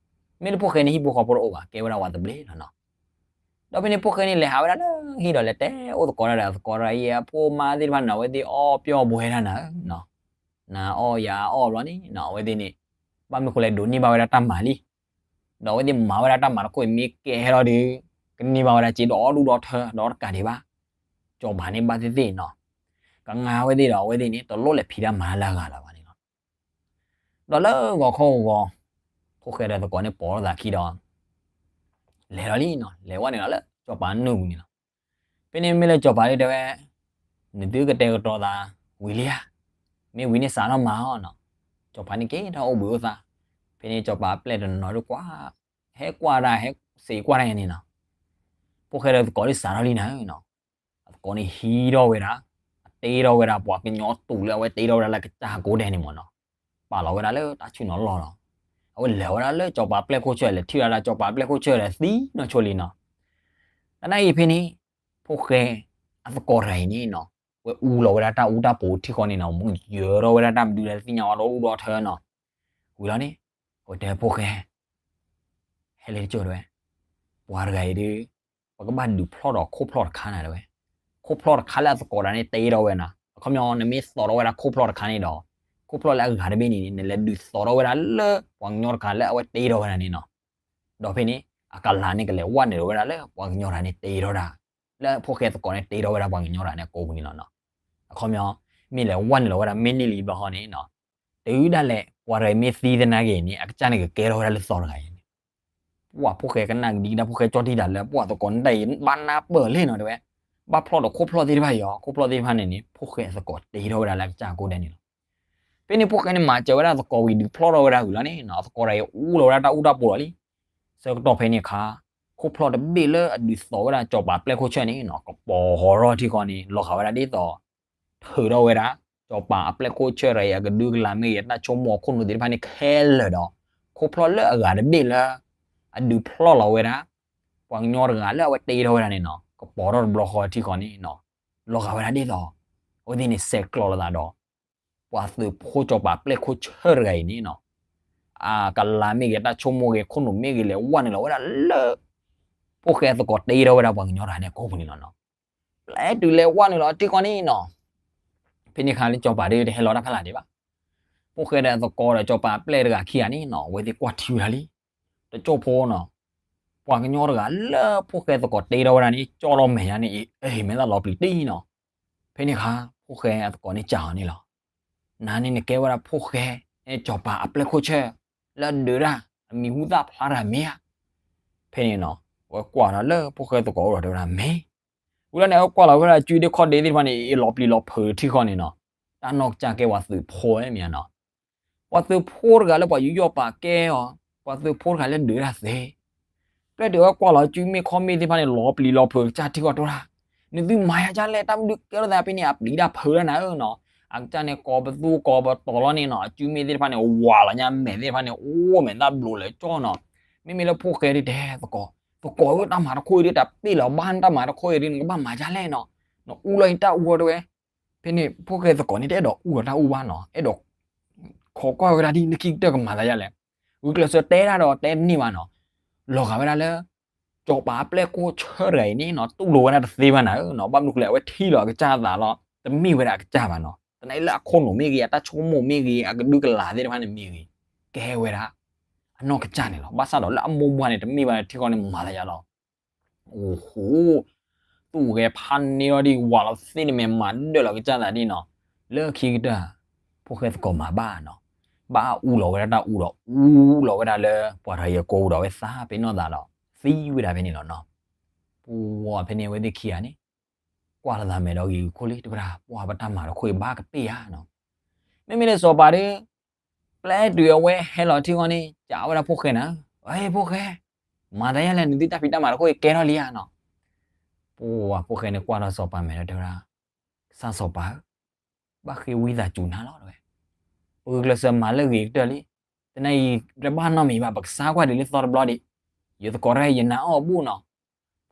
မ့ၢ်လၢဖိၣ်ဃဲန့ၣ် ဟံၣ်ဖိဃီဖိတအိၣ်ဘၣ်, ကဲဝဲဒၣ်ဝဲသဘျ့လီၤနီၤ. ဒီးဖဲန့ၣ်ဖိၣ်ဃဲန့ၣ် လဲၤဟးဝဲဒၣ်လၢဟံၣ်ဒီးလဲၤတဲအိၣ်သကိးဒၣ်ဒီး အသကိးတဂၤအံၤအဖိအမါသ့ၣ်တဖၣ်န့ၣ်နီၤ, အဝဲသ့ၣ်အီၣ်ပျီၢ်ဘှဲဒၣ်နၤဧၢနီၤ, နအီၣ်ယၤအီၣ်ဘျီန့ၣ်နီၤ, အဝဲသ့ၣ်န့ၣ် ဘၣ်မနုၤဃိလဲၣ်ဒိးန့ၢ်ဘၣ်ဝဲဒၣ်တၢ်မၤလံ ဒီးအဝဲသ့ၣ်မၤဝဲဒၣ်တၢ်မၤတခိၣ်အံၤမ့ၢ်ကဲထီၣ်ဒီး ကန့ၢ်ဘၣ်ဝဲဒၣ်စ့ဒီဒူၣ်ဒီထၢဒီးတကးဒံးဘၣ်, စီၤပၤန့ၣ်ဘၣ်သ့ၣ်သ့ၣ်နီၤ, ကငါဝဲသ့ၣ်ဒီးအဝဲသ့ၣ်န့ၣ် တလိၣ်လဲၤဖံးတၢ်မၤလၢအဂၤလၢၤဘၣ်န့ၣ်လီၤ. ဒီးလၢဂီၤခီဂီၤ ဖိၣ်ဃဲဒီးသကိးန့ၣ်ပိာ်ထီၣ်သးခံဒီး လဲၤလီၤလံနီၤ, လဲၤဝဲန့ၣ်လီၤလၢစီၤပၤနုာ်ပူၤန့ၣ်လီၤ. ဖဲန့ၣ်မ့ၢ်လၢစီၤပၤဒ်တဲဝဲ, နသုကတဲာ်ကတီၤသးဝံၤလံဧါ, မ့ၢ်ဝံၤန့ၣ်စးထီၣ်မၤအီၤနီၤ. စီၤပၤန့ၣ်က့ၤထီၣ်အိၣ်ဘှံးအိၣ်သါ, ဖဲန့ၣ်စီၤပၤအပျဲၢ်တနီၤနီၤဒီးကွၢ်, ဟဲကွၢ်ဒၣ် ဟဲစံးကွၢ်ဒၣ်ယၤန့ၣ်နီၤ, ဖိၣ်ဃဲဒီးသကိးဒ်စးထီၣ်လံနၤဧၢနီၤ. အသကိးန့ၣ်ဟံးထီၣ်ဝဲဒၣ်, အတ့ထီၣ်ဝဲဒၣ်ပှၤကညီတူာ်လၢအဝဲတ့ထီၣ်ဝဲဒၣ်လၢကစၢ်ကိးဒဲးန့ၣ်မ့ၢ်နီၤ, ပာ်လီၤဝဲဒၣ်လၢတၢ်ဆူၣ်နီၤလီၢ်လီၤ. အဝဲလဲၤဝဲဒၣ်လၢစီၤပၤအပျဲၢ်ခိၣ်ဆၢၣ် လဲၤထံၣ်ဝဲဒၣ်စီၤပၤအပျဲၢ်ခိၣ်ဆၢၣ်ဒီးသံနီၢ်ဆိလံနီၤ. သနာ်က့ဖဲန့ၣ် ဖိၣ်ဃဲအသကိးတဂၤအံၤန့ၣ်နီၤ, ဝဲအူလီၤဝဲဒၣ်တၢ်အူတၢ်ပီၤထံဃီန့ၣ်နီၤ, မ့ၢ်ယၢၤထီၣ်ဝဲဒၣ်တၢ်မနုၤလဲၣ်တသ့ၣ်ညါဝဲဒီဒူၣ်ဒီထၢနီၤ. ဝံၤလီၤန့ၣ် အဝဲတဲဖိၣ်ဃဲ ဟဲလၢကၠိတဲဝဲ, ပှၤတဂၤအံၤဒီး ပကဘၣ်ဒုးဖျီၣ်ဒီးခိၣ်ဖျီၣ်တခါနၤတဲဝဲ, ခိၣ်ဖျီၣ်တခါလၢအသကိးတဂၤန့ၣ်တ့ထီၣ်ဝဲနၤ, အခီပညီ နမ့ၢ်သိးထီၣ်ဝဲဒၣ်ခိၣ်ဖျီၣ်တခါန့ၣ်ဒီး ခိၣ်ဖျီၣ်လၢအဂၤတဘ့ၣ်န့ၣ် နလဲၤဒုးသိးထီၣ်ဝဲဒၣ်လၢပှၤကညီတခါလၢအဝဲတ့ထီၣ်ဝဲဒၣ်န့ၣ်နီၤ. ဒီးဖဲန့ၣ် အကလၤန့ၣ်ကလဲၤဝဲနုာ်လီၤဝဲဒၣ်လၢပှၤကညီတဂၤန့ၣ်တ့ထီၣ်ဒၣ်, လၢဖိၣ်ဃဲသကိးန့ၣ်တ့ထီၣ်ဝဲဒၣ်ပှၤကညီတဂၤန့ၣ်အကိာ်ပူၤန့ၣ်လီၤနီၤ. အခီပညီ မ့ၢ်လဲၤဝဲနုာ်လီၤဝဲဒၣ်မ့ၢ်န့ၢ်လံဘျီဃီန့ၣ်နီၤ, တုၤဒၣ်လဲာ်ပှၤတဂၤမ့ၢ်သံသနာ်က့န့ၣ် အကစၢ်န့ၣ်ကကဲထီၣ်ဝဲဒၣ်လၢသီတဂၤအံၤန့ၣ် ပှၤဖိၣ်ဃဲကနၣ်ကဒံကဒါ ဖိၣ်ဃဲကၠီၣ်တံၢ်တၢ်လၢပှၤသကိးန့ၣ်တၢ်အံၤ ဘၣ်နၢ်ပၢၢ်လံနီၤတဲဝဲ, ဘၣ်ဖျီၣ်ဒီးခိၣ်ဖျီၣ်သ့ၣ်တဖၣ်အံၤအီၤ, ခိၣ်ဖျီၣ်သ့ၣ်တဖၣ်န့ၣ်န့ၣ် ဖိၣ်ဃဲသကိးတ့ထီၣ်ဝဲဒၣ်လၢအကစၢ်ကိးဒဲးန့ၣ်လီၤ. ဖဲန့ၣ်ဖိၣ်ဃဲန့ၣ်မၤစၢၤဝဲဒၣ်သကိးဝံၤဒုးဖျီၣ်ထီၣ်ဝဲဒၣ်ဝံၤလီၤန့ၣ်နီၤ, သကိးတဂၤအံၤအူလီၤဝဲဒၣ်တၢ်အူတၢ်ပီၤလီၤလံ. ဆၢကတီၢ်ဖဲန့ၣ်အခါ ခိၣ်ဖျီၣ်တဘ့ၣ်လၢအဒုးသိးဝဲဒၣ်စီၤပၤအပျဲၢ်ခိၣ်ဆၢၣ်န့ၣ်နီၤ ကပီၤဟီထီၣ်ထံဃီန့ၣ် လီၤဂာ်ဝဲဒၣ်ဒ်သိး ထုးထီၣ်ဝဲဒၣ် စီၤပၤအပျဲၢ်ခိၣ်ဆၢၣ်တဂၤအံၤအကဒုကလၤမ့ၢ်ဂ့ၤ အတၢ်ဆိကမိၣ်အခိၣ်နူာ်သ့ၣ်တဖၣ်န့ၣ်ခဲလၢာ်ဒီး ခိၣ်ဖျီၣ်လၢအဂၤတဘ့ၣ်လၢ အဒုးဖျီၣ်လီၤဝဲဒၣ် ပှၤကညီတဂၤလၢအဝဲတ့ထီၣ်ဝဲဒၣ်န့ၣ်နီၤ ကပီၤထီၣ်တဘျီဃီထံဃီန့ၣ်နီၤ လီၤဂာ်ဝဲဒၣ်ဒ်သိး အဝဲသ့ၣ်န့ၣ်ဆဲးကျိးလိာ်သးဒီး ပှၤသုးဖိစီၤပၤအပျဲၢ်ခိၣ်ဆၢတဂၤအံၤန့ၣ်နီၤ အကလၤမ့ၢ်ဂ့ၤ တၢ်ဆိကမိၣ်ဂ့ၤ ခိၣ်နူာ်မ့ၢ်ဂ့ၤ လဲၤဝဲနုာ်လီၤဝဲဒၣ်လၢ ဖိၣ်ဃဲအသကိးတ့ထီၣ်ဝဲဒၣ်ပှၤကညီတဂၤန့ၣ်အကိာ်ပူၤန့ၣ်လီၤနီၤ. ပျဲတုၤလဲၤဝဲနုာ်လီၤထံဃီန့ၣ်နီၤ ဖဲန့ၣ်အခါလၢစီၤပၤဒ်တဟဲလီၤတၢ်ဖးလၢ်ဒံးဘၣ်. ဖိၣ်ဃဲဒီးအသကိးဒီးစီၤပၤအပျဲၢ်တဂၤခံဂၤန့ၣ်နီၤ အဝဲသ့ၣ်ကွၢ်ထံဝဲဒၣ်လံ တကၠိၢ်ဖိနီၤ ပှၤကညီတဂၤလၢဖိၣ်ဃဲသကိးတ့ထီၣ်ဝဲဒၣ်န့ၣ် ကၠီလီၤမဲာ်ညါန့ၣ် အ့ မဲာ်သၣ်လီၤပျံၤတံၢ်နီၤ. ဖဲန့ၣ်အခါ ဖိၣ်ဃဲအသကိးန့ၣ်စံးအီၤန့ၣ်လီၤ. နၤန့ၣ်နကဲဝဲဒၣ်ဖိၣ်ဃဲ စီၤပၤအပျဲၢ်ခိၣ်ဆၢ လၢအဒုးတၢ် အမံၤဟူသၣ်ဖျါတဂၤမ့ၢ်ဧါ. ဖဲန့ၣ်နီၤ အဝဲကွၢ်ဒီးလၢဖိၣ်ဃဲသကိးအိၣ်ဒီးတဲဝဲဒၣ်မ့ၢ် ဝံၤလီၤန့ၣ် အဝဲကွၢ်လီၤဝဲဒၣ်စုဒ့ခီၣ်ဒ့သ့ၣ်တဖၣ်န့ၣ် အ့ လီၤပျံၤလီၤဖုးထံဃီန့ၣ်နီၤ. တၢ်နီၢ်ကစၢ်ကဲပှၤသုးဖိမ့ၢ်ဧါနီၤ ပှၤသုးဖိတဂၤလၢပှၤယူးယီၣ်ပာ်ကဲအီၤ ပှၤသုးဖိတဂၤလၢဒုးတၢ်သ့ ပျဲတုၤအဝဲကွၢ်လီၤစုမ့ၣ်ခီၣ်မ့ၣ်သ့ၣ်တဖၣ်န့ၣ် လီၤပျံၤလီၤဖုးကစၢ်ထံဃီတဲဒၣ် နသုမၤယၤဒ်လဲၣ် တၢ်မနုၤကဲထီၣ်သးဖဲန့ၣ် အပျံၤတၢ်ဖုးဒၣ်နၤဧၢနီၤ. အကစၢ်န့ၣ်ကိးပသူကိးပတီၤလီၤန့ၣ်နီၤ အစုမ့ၣ်သ့ၣ်တဖၣ်န့ၣ် ဝးလီၤညါမဲာ်သ့ၣ်တဖၣ်န့ၣ် အိၣ်မဲာ်သၣ်ဘျိးလၢကၠီနီၤ. မ့မ့ၢ်လၢဖိၣ်ဃဲဒ်တဲသကိး သကိးဧၢ တၢ်မၤတခိၣ်အံၤဒ် တၢ်ပ့ၢ်လီၤဘၣ်န့ၣ် တၢ်မၤတခိၣ်အံၤဒ် နကဘၣ်မၤဒ်လဲၣ်နီၤ. နအူလီၤအံၤတၢ်အူအီၤတဲဝဲ ဖဲန့ၣ် ဖိၣ်ဃဲသကိးန့ၣ် တအဲၣ်ဒိးအူလီၤတၢ်အူဘၣ်နီၤ အဲၣ်ဒိး ခိးကွၢ်ဝဲဒၣ်ဒ်လၢခံကတၢၢ်ကမၤသးဒ်လဲၣ်. ဂုာ်ကျဲးစၢးတဲဒၣ်ဒီးတဲတန့ၢ်ဘၣ်နီၤ. လီၤဂာ်ဝဲဒၣ်လၢ စီၤပၤအပျဲၢ်ခိၣ်ဆၢတဂၤအံၤန့ၣ်နီၤ တူၢ်လိာ်ဝဲဒၣ်တသ့ဘၣ်နၤဧၢနီၤ. ဘၣ်မနုၤဃိလဲၣ် အဝဲထံၣ်လီၤအကစၢ်အသးလီၤ တမ့ၢ်ဝဲဒၣ်အကစၢ်ဘၣ်နီၤ. သနာ်က့လၢအခိၣ်နူာ်မ့ၢ်ဂ့ၤ အတၢ်ဆိကမိၣ်မ့ၢ်ဂ့ၤ အကဒုကလၤသ့ၣ်တဖၣ်န့ၣ်မ့ၢ်ဂ့ၤ ကဲဝဲဒၣ် အနီၢ်ကစၢ်န့ၣ်လီၤ. ဘၣ်ဆၣ်ဒီးလၢအမိၢ်ပှၢ်န့ၣ် တမ့ၢ်ဘၣ်ထံဃီန့ၣ်မၤသးယါလီၤ အိၣ်ဟူ သူၣ်ဂဲၤဖးန့ၢ်လီၤဒ်ဝးလီၤသ့န့ၣ်မ့ၢ်မၤဒၢၣ်လီၤကစၢ်သးဒ်နီၤ. လၢခံကတၢၢ် ဖိၣ်ဃဲသကိးမၤဘၣ်နီၤ. ဘၣ်အူလီၤဝဲဒၣ်တၢ်အူဒီး အူလီၤဝဲဒၣ်လၢပှၤတဂၤအံၤအကိာ်ပူၤဒီး အဝဲသးပ့ၤနီၣ်သးဒီး သံဝဲဒၣ်ဖဲန့ၣ်လီၤနီၤ. ပှၤဖဲန့ၣ်အဝဲသ့ၣ်ခံဂၤန့ၣ် ကွၢ်လီၤသးမဲာ်ဒီးဂ့ၤဂ့ၤခိၣ်လံ တဲဝဲဒၣ် ပှၤပတၢ်မၤတခိၣ်အံၤဘၣ်ကပ့ၢ်ဧါနီၤ. မ့မ့ၢ်လၢစီၤပၤဒီး ပျဲတုၤအဝဲဟဲလီၤထံဃီန့ၣ် စံးဝဲဒၣ်ဖိၣ်ဃဲနၤဧၢ, ဖိၣ်ဃဲ, မၤသးယါလဲၣ် နသုတၢ်ဖံးတၢ်မၤတခိၣ်အံၤကဲထီၣ်လံဧါနီၤ. ပှၤဖိၣ်ဃဲန့ၣ်ကွၢ်ထီၣ်စီၤပၤမဲာ်ဒီးတဲဝဲဒၣ်, ကစၢ်စီၤပၤဧၢ, ဘၣ်ဃ့ဝံသးစူၤနၤလီၤတဲဝဲ, ပဂုာ်ကျဲးစၢးမၤလၢအဂ့ၤကတၢၢ်လံ, သနာ်က့ တဘၣ်နီတမံၤဘၣ် ပကစၢ်ကွၢ်ဒံးလၢသီတဘျီဒံး, ယသကိးတဂၤအံၤယနာ်အီၤဘူးနီၤ.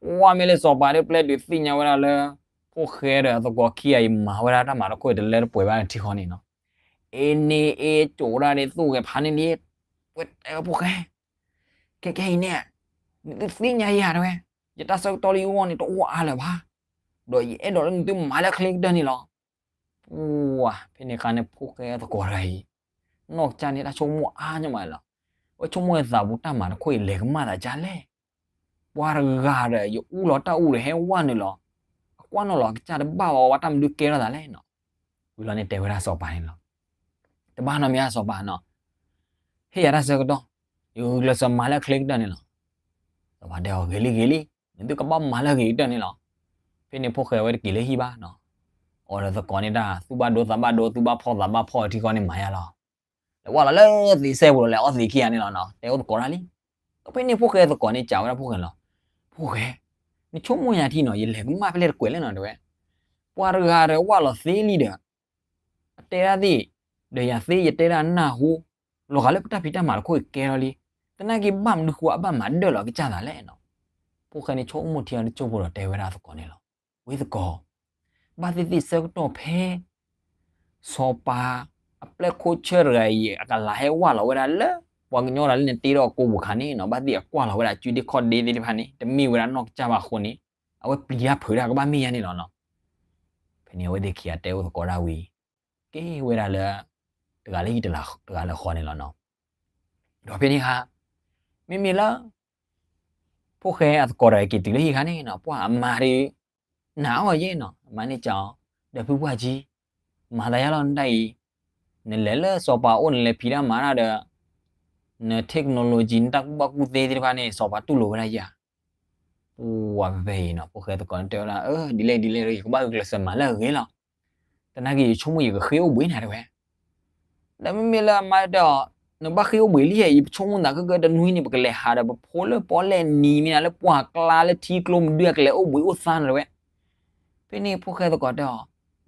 ပှၤမ့ၢ်လၢစီၤပၤဒီးပျဲတုၤသ့ၣ်ညါဝဲဒၣ်လၢ ဖိၣ်ဃဲဒီးအသကိးခံဂၤအံၤမၤဝဲဒၣ်တၢ်မၤတခိၣ်အံၤတလၢတပှဲၤဘၣ်ထံဃီန့ၣ်နီၤ, အ့န့ၣ်အ့ကိးဒၣ်ဒ်သိၣ်ဂဲၤဖးန့ၣ်လံ, ဝဲတဲဝဲဖိၣ်ဃဲ, ခဲကဲအံၤန့ၣ်, နသုသ့ၣ်ညါယၤတဲဝဲ, ယတၢ်ဆၢကတီၢ်လၢယဂီၢ်န့ၣ်တအိၣ်အါလၢၤဘၣ်, ဒီးယအဲၣ်ဒိးလၢနသုမၤလၢအချ့ကတၢၢ်န့ၣ်လီၤ. ပှၤဖဲန့ၣ်အခါန့ၣ် ဖိၣ်ဃဲအသကိးတဂၤအံၤ နီၢ်ကစၢ်န့ၣ်တၢ်ဆိကမိၣ်အါညီမးလီၤ. အဝဲဆိကမိၣ်အသးပူၤတၢ်မၤတခိၣ်အံၤလဲၤကမၣ်သးဒ်လဲၣ်. ပှၤတဂၤဒီး ယအူလီၤတၢ်အူဒီးဟဲဝဲနုာ်လီၤ, အကွၢ်နီၣ်လီၤအကစၢ်တဘၣ်ဝဲ တၢ်မနုၤကဲထီၣ်သးလဲၣ်နီၤ. ဝံၤလီၤန့ၣ်တဲဝဲဒၣ်စီၤပၤန့ၣ်လီၤ. တဘၣ်နီတမံၤဧါစီၤပၤနီၤ, ဟ့ၣ်ယၤတၢ်ဆၢကတီၢ်, ယဂုာ်ကျဲးစၢးမၤလၢအချ့ကတၢၢ်န့ၣ်လီၤ. စီၤပၤတဲအီၤ ဂ့ၤလံဂ့ၤလံ, နသုကဘၣ်မၤလၢအဂ့ၤကတၢၢ်န့ၣ်လီၤ. ဖဲန့ၣ်ဖိၣ်ဃဲဝဲတက့ၤလၢဟံၣ်ဘၣ်နီၤ, အီၤဒီးသကိးန့ၣ်တၢ် သူၣ်ဘၣ်ဒိသးဘၣ်ဒိ သူၣ်ဘၣ်ဖှီၣ်သးဘၣ်ဖှီၣ်ထံဃီန့ၣ်မၤယါလီၤ. လဲၤဝဲလီၤလၢသ့ၣ်စဲပူၤဒီး လဲၤအီၣ်သ့ၣ်ခံဂၤန့ၣ်လီၤနီၤ, တဲအိၣ်သကိးတၢ်လံ. ဒီးဖဲန့ၣ်ဖိၣ်ဃဲသကိးန့ၣ်စံးဝဲဒၣ်ဖိၣ်ဃဲလီၤ, ဖိၣ်ဃဲ, နဆိကမိၣ်ယၤထံနီၤ ယလဲၤကမၣ်ဖဲလဲၣ်တကွဲးလဲၣ်နီၤတဲဝဲ, ပှၤတဂၤဒီးဝဲလီၤသ့လံဒီး အတဲဒၣ်သ့ၣ်, ဒီးယၤသ့ယတဲဒၣ်နၢ်ဟူ, လီၤဂာ်လၢပတၢ်ဖံးတၢ်မၤတခိၣ်အံၤကဲထီၣ်လံ, သနာ်က့ဘၣ်မနုၤဃိအဘၣ်မၤဒၢၣ်လီၤကစၢ်သးလဲၣ်နီၤ. ဖိၣ်ဃဲန့ၣ်ဆိကမိၣ်ထံအီၤတစိၢ်ဖိဒီးတဲဝဲဒၣ်သကိးန့ၣ်လီၤ, ဝဲသကိး, ဘၣ်သ့ၣ်သ့ၣ်ဆၢကတီၢ်ဖဲ စီၤပၤ အပျဲၢ်ခိၣ်ဆၢတဂၤအံၤ အကလၤဟဲဝဲလီၤဝဲဒၣ်လၢ ပှၤကညီတဂၤလၢနတ့ထီၣ်အကိာ်ပူၤခါန့ၣ်နီၤ, ဘၣ်သ့ၣ်အကွၢ်လီၤဝဲဒၣ်အစုဒ့ခီၣ်ဒ့သ့ၣ်တဖၣ်န့ၣ် တမ့ၢ်ဝဲဒၣ်နီၢ်ကစၢ်ဘၣ်အဃိန့ၣ်, အဝဲပျံၤတၢ်ဖုးတၢ်ကဘၣ်မ့ၢ်ယါန့ၣ်လီၤနီၤ. ဖဲန့ၣ်အဝဲသ့ၣ်ခံဂၤတဲအိၣ်သကိးဒၣ်ဝံၤ, က့ၤဝဲဒၣ်လၢ တဂၤလၢဟံၣ်တဂၤလၢဃီန့ၣ်လီၤနီၤ. ဒီးဖဲန့ၣ်အခါ, မ့မ့ၢ်လၢ ဖိၣ်ဃဲအသကိးတဂၤက့ၤတုၤလၢဟံၣ်ခါန့ၣ်နီၤ, ပှၤအမါဒီး နာ်အီၤယဲနီၤ, အမါန့ၣ်စံးအီၤ, ဒီးဖုပှၢ်ကံ, မၤသးယါလီၤနတၢ်အံၤ, နလဲၤလၢစီၤပၤအိၣ် နလဲၤဖံးတၢ်မၤတၢ်ဒီး န technology နတၢ်ကူၣ်ဘၣ်ကူၣ်သ့သ့ၣ်တဖၣ်န့ၣ် စီၤပၤတူၢ်လိာ်ဝဲဒၣ်ယၤ. ပှၤဖဲဖဲအံၤနီၤ ဖိၣ်ဃဲသကိးန့ၣ်တဲဝဲဒၣ်, အၢ ဒ်လဲၣ်ဒ်လဲၣ်ဒီး ယကဘၣ်ဂုာ်ကျဲးစၢးမၤလၢအဂ့ၤလီၤ. သနာ်က့ယဆိကမိၣ်ယကဃ့အိၣ်ဘှံးနၤတဲဝဲ ဒီးမ့မ့ၢ်လၢအမါတဲအီၤ, နဘၣ်ဃ့အိၣ်ဘှံးလံဧါ, ယဆိကမိၣ်သးခဲကနွံန့ၣ် ပကလဲၤဟးဒီးပဖိလၢပီၣ်လဲၣ်နံၤမ့ၢ်နၤ လၢပှၢ်ကျါလၢထံကျိမုၢ်ဒု ကလဲၤအိၣ်ဘှံးအိၣ်သါနၤတဲဝဲ. ဖဲန့ၣ်ဖိၣ်ဃဲသကိးတဲအီ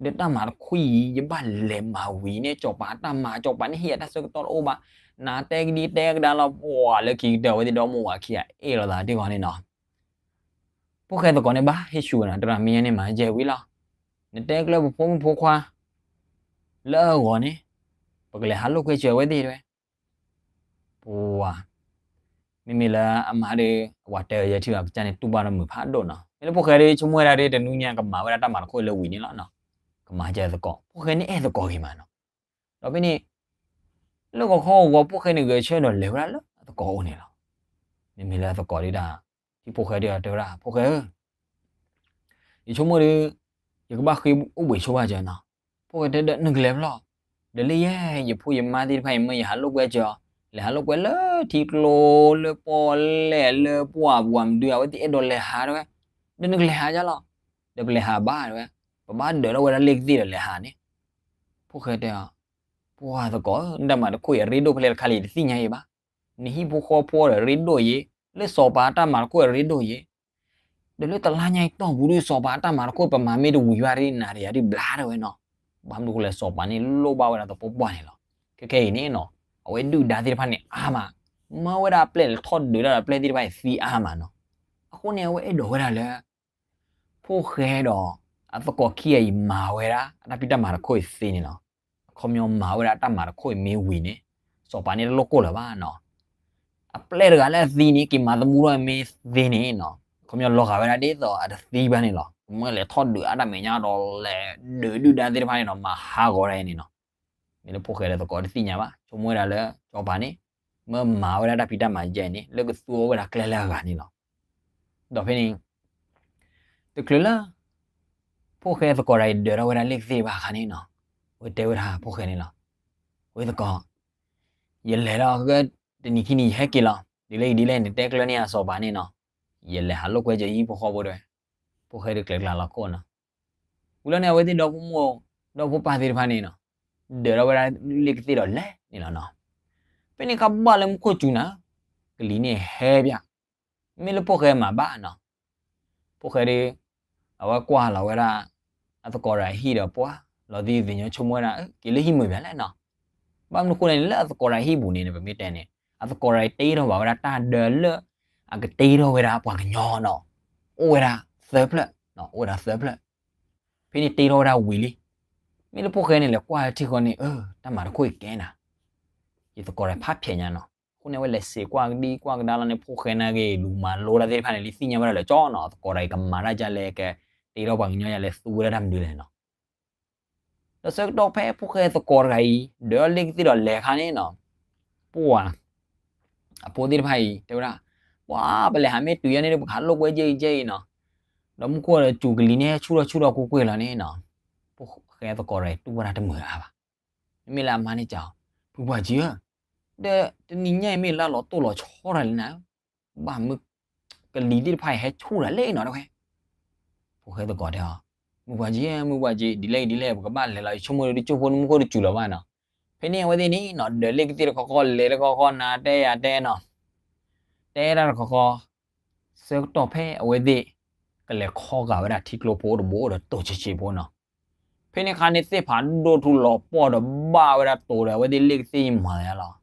ၤ, ဒီးတၢ်မၤတခီအံၤ ယဘၣ်လဲၤမၤဝံၤန့ၣ် စီၤပၤအတၢ်မၤ စီၤပၤန့ၣ်ဟ့ၣ်ယၤတၢ်ဆၢကတီၢ်တအိၣ်ဘၣ်, နတဲကဒံတဲကဒါလီၤ ပှၤလၢခံကတၢၢ် အဝဲသ့ၣ်ဒီမါဝၤခံဂၤအ့ၣ်လိာ်သးတ့ၢ်ဃီန့ၣ်နီၤ. ဖိၣ်ဃဲသကိးန့ၣ်ဘၣ်ဟ့ၣ်ဆူၣ်ဝဲနီၤ, တရၣ်မ့ၢ်ညါန့ၣ်မၤယဲၢ်ဝံၤလီၤ. နတဲကျၢပဖိမုၣ်ဖိခွါ လၢအဂီၢ်န့ၣ် ပကလဲၤဟးလိာ်ကွဲစၢၤအဝဲသ့ၣ်တဲဝဲ ပှၤ မ့မ့ၢ်လၢအမါဒီး အဝၤတဲအီၤယဲၢ်ထံၣ်ဘၣ် ပကစၢ်န့ၣ်တူၢ်ဘၣ်ဒီးမုာ်ဖးဒိၣ်နီၤ. မ့ၢ်လၢဖိၣ်ဃဲဒီး ဆိကမိၣ်ဝဲဒၣ်ဒီး တနံၤညါကမၤဝဲဒၣ်တၢ်မၤတခီအံၤလၢဝံၤန့ၣ်လီၤ. ကမၤစၢၤသကိး ဖိၣ်ဃဲန့ၣ်အဲၣ်သကိးဂ့ၤမးနီၤ. ဒီးဖဲန့ၣ် လၢဂီၤခီဂီၤ ဖိၣ်ဃဲန့ၣ်ဂဲၤဆၢထၢၣ်ဒီးလဲၤဝဲဒၣ်လၢအသကိးအိၣ်န့ၣ်လီၤ. မ့မ့ၢ်လၢအသကိးဒၣ် ထံၣ်ဖိၣ်ဃဲဒီးတဲဝဲဒၣ် ဖိၣ်ဃဲဧၢ ယဆိကမိၣ်ဒီး ယကဘၣ်ဃ့အိၣ်ဘှံးဆိဘၣ်စၢၤနီၤ. ဖိၣ်ဃဲတဲဒီးနကလဲၤဖျီၣ်, ဒီးလၢယဲ ယဖိယမါသ့ၣ်တဖၣ်အံၤ မ့ၢ်ယဟးလိာ်ကွဲစၢၤအီၤ, လဲၤဟးလိာ်ကွဲလၢထံကျိ လၢပီၣ်လဲၣ် လၢပှၢ်ပူၤမနုၤ အဝဲသ့ၣ်အဲၣ်ဒိးလဲၤဟးတဲဝဲ, ဒီးနကလဲၤဟးဒ်လီၤ. ဒီးပလဲၤဟးဘၣ်တဲဝဲ, ပဘၣ်ဒၢးထီၣ်ဝဲဒၣ်လ့ၣ်ကသ့ၣ်ဒီးလဲၤဟးန့ၣ်. ဖိၣ်ဃဲတဲအီၤ, ပှၤသကိးဧၢ နတၢ်မၤတခီအံၤအရ့ဒိၣ်ဖဲလဲၣ်တခါလံ တသ့ၣ်ညါအံၤဘၣ်. နဟံၣ်ဖိဃီဖိဒီးရ့ဒိၣ်ယဲ, လၢစီၤပၤအတၢ်မၤတခီအံၤရ့ဒိၣ်ယဲ, ဒီးလၢတလါညါအံၤတီၢ်ပူၤဒီး စီၤပၤအတၢ်မၤတခီအံၤ ပမၤမ့ၢ်တဝံၤဘၣ်ဒီး နၤဒီးယၤဒုးဘျါတဲဝဲနီၤ. ဘၣ်မနုၤဃိလဲၣ် စီၤပၤန့ၣ်လိၣ်ဘၣ်ဝဲဒၣ်သပှၢ်ပှၢ်န့ၣ်လီၤ. ခဲခဲအံၤန့ၣ်နီၤ အဝဲဒုၣ်ဒါသ့ၣ်တဖၣ်န့ၣ်အါမး, မၢဝဲဒၣ်အပျဲၢ်လဲၤထီၣ်ဒုးတၢ်ဒီးအပျဲၢ်သ့ၣ်တဖၣ်အံၤသံအါမးနီၤ. အဃိန့ၣ် အဝဲအဲၣ်ဒိးဝဲဒၣ်လၢ ဖိၣ်ဃဲဒီးအသကိးခံဂၤအံၤမၤဝဲဒၣ် အတၢ်ဖံးတၢ်မၤတခီအံၤသ့န့ၣ်လီၤ. အခီပညီမၤဝဲဒၣ်အတၢ်မၤတခီအံၤမ့ၢ်ဝံၤန့ၣ် စီၤပၤန့ၣ်တလိၣ်ကိၢ်လၢၤဘၣ်နီၤ. အပျဲၢ်တဂၤလၢအသံန့ၣ် က့ၤမၤသမူထီၣ်မ့ၢ်သ့န့ၣ်နီၤ အခီပညီလီၤဂာ်ဝဲဒၣ်ဒ်သိးအတသံဘၣ်န့ၣ်လီၤ. ကမၢလဲၤထီၣ်ဒုးအါတၢ်မဲာ်ညါဒီးလဲၤဒုးဒုၣ်ဒါသ့ၣ်တဖၣ်န့ၣ်ဒီး မၤဟးဂီၤဒၣ်အံၤန့ၣ်နီၤ. မ့ၢ်လၢဖိၣ်ဃဲဒီးသကိးတသ့ၣ်ညါဘၣ် ဆိကမိၣ်ဝဲဒၣ်လၢစီၤပၤန့ၣ် မၢမၤဝဲဒၣ်တၢ်ဖံးတၢ်မၤယဲၢ်န့ၣ် လၢကသူအီၤဝဲဒၣ်ကျဲလၢအဂၤန့ၣ်လီၤ. ဒီးဖဲန့ၣ် တချုးလၢ ဖိၣ်ဃဲသကိးတဂၤအံၤဒၢးထီၣ်ဝဲဒၣ်လ့ၣ်ကသ့ၣ်တဖၣ်အခါန့ၣ်နီၤ အဝဲတဲဝဲဒၣ်ဖိၣ်ဃဲန့ၣ်လီၤ. ဝဲသကိး ယလဲၤလီၤ တနံၤခံနံၤယဟဲက့ၤလီၤ ဒ်လဲၣ်ဂ့ၤဒ်လဲၣ် နတဲကျၢန့ၢ်အစီၤပၤန့ၣ်နီၤ ယလဲၤဟးလိာ်ကွဲစၢၤယဟံၣ်ဖိဃီဖိတဲဝဲ. ဖိၣ်ဃဲဒုးကျဲၤကျါလီၤခိၣ်နီၤ. ဝံၤလီၤန့ၣ် အဝဲသ့ၣ်ဒီဖိမိၢ် ဒီဖိပၢ်သ့ၣ်တဖၣ်န့ၣ်နီၤ ဒၢးထီၣ်ဝဲဒၣ်လ့ၣ်ကသ့ၣ်ဒီးလဲၤန့ၣ်လီၤနီၤ. ဖဲန့ၣ်ခါဘၣ်လၢမူခိၣ်စူၤနၤ ကလံၤန့ၣ်ဟဲပၠး မ့ၢ်လၢဖိၣ်ဃဲမၤဘၣ်နီၤ. ဖိၣ်ဃဲဒီး အဝဲကွၢ်လီၤဝဲဒၣ် အသကိးတဂၤအဟံၣ်ဒီးပှၢ် လီၤသံသ့ၣ်ညါဆိကမိၣ်ဝဲဒၣ် က့ၤလၢဟံၣ်မုာ်ပၠးလဲၣ်နီၤ. ဘၣ်မနုၤဃိလဲၣ်န့ၣ် လၢအသကိးတဂၤအဟံၣ်ပူၤန့ၣ် ပမ့ၢ်တဲန့ၣ် အသကိးတဂၤအံၤတ့ထီၣ်ဘၣ်ဝဲဒၣ်တၢ်ဒၢလၢ အကတ့ထီၣ်ဝဲဒၣ်ပှၤကညီနီၤ အိၣ်ဝဲဒၣ်သၢဖျၢၣ် အိၣ်ဝဲဒၣ်သၢဖျၢၣ်. ဖဲန့ၣ်တ့ထီၣ်ဝဲဒၣ်ဝံၤလံ. မ့ၢ်လၢဖိၣ်ဃဲန့ၣ် လဲၤကွၢ်ထံဃီန့ၣ် အၢ တၢ်မၤတခီအံၤကဲနၤ ယသကိးတဂၤဖးဖျဲးညါနီၤ. အဃိန့ၣ် အဝဲလဲၤစံးကွၢ်ကဒံကွၢ်ကဒါလီၤန့ၣ် ဖိၣ်ဃဲနာ်က့ၤ လူၤမၤလိတၢ်သ့ၣ်တဖၣ်န့ၣ် လံသ့ၣ်ညါဝဲဒၣ်လၢာ်ကၠီနီၤ အသကိးတဂၤအံၤကမၤတၢ်ဒ်လဲၣ် ကတ့ထီၣ်ပှၤကညီဒ်လဲၣ် သူဝဲဒၣ်တၢ်မနုၤလဲၣ်နီၤ. ဒီးဆၢကတီၢ်ဖဲဖိၣ်ဃဲသကိးတဂၤအံၤ ဒၢးထီၣ်လ့ၣ်ကသ့ၣ်ဒီးလဲၤအခါန့ၣ်နီၤ ပှၢ် အဖိသ့ၣ်တဖၣ်အံၤ တဲဝဲဒၣ် ပှၢ် ပလဲၤဟးမ့ၢ်တုၤယဲန့ၣ်ဒီး ပကဟးလိာ်ကွဲယဲၢ်အံၤယဲၢ်အံၤနီၤ. ဒီးမူခိၣ်ဒီးစူၤကလံၤန့ၣ် ဟဲဆူၣ်ထီၣ်ဆူၣ်ထီၣ်ကွ့ၢ်ကွ့ၢ်လီၤန့ၣ်နီၤ ဖိၣ်ဃဲသကိးတဂၤအံၤတူၢ်ဝဲဒၣ်တမုာ်အါဘၣ်. မ့မ့ၢ်လၢအမါန့ၣ်စံး ဖုပှၢ်ကံဧၢ ဒီးတနံၤညါအံၤမ့ၢ်လၢလီၤတိၢ်လီၤဆီတၢ်လံနၤဧၢ, ဘၣ်မုၢ်ကလံၤသ့ၣ်တဖၣ်အံၤဟဲဆူၣ်တၢ်လံနီၤတဲဝဲ. ဖိၣ်ဃဲသကိးတဲအီၤ, မုၢ်ပှၢ်ကံဧၢ မုၢ်ပှၢ်ကံ ဒ်လဲၣ်ဂ့ၤဒ်လဲၣ် ပကဘၣ်လဲၤလီၤ ယဆိကမိၣ်ဒီးတစိၢ်ဖိန့ၣ်မူခိၣ်တစူၤလၢၤဘၣ်နီၤ. ဖဲန့ၣ်အဝဲသ့ၣ်န့ၣ်နီၤ ဒၢးလ့ၣ်ကသ့ၣ်တခီခီ လဲၤတခီခီ နၤတဲယၤတဲနီၤ တဲဒၣ်တခီခီ ဆၢကတီၢ်ဖဲအဝဲသ့ၣ် ကလဲၤခီဂာ်ဝဲဒၣ်ထံကျိဖိအိၣ်တဘိအိၣ်ဒီးတိၤဆံးဆံးဖိနီၤ. ဖဲန့ၣ်အခါန့ၣ် သ့ၣ်ဖးဒိၣ်ထူလီၤပှီၢ်ဒီးဘၣ်ဝဲဒၣ်တိၤဒီး အဝဲသ့ၣ်လ့ၣ်ကသ့ၣ်မၤယါလီၤ.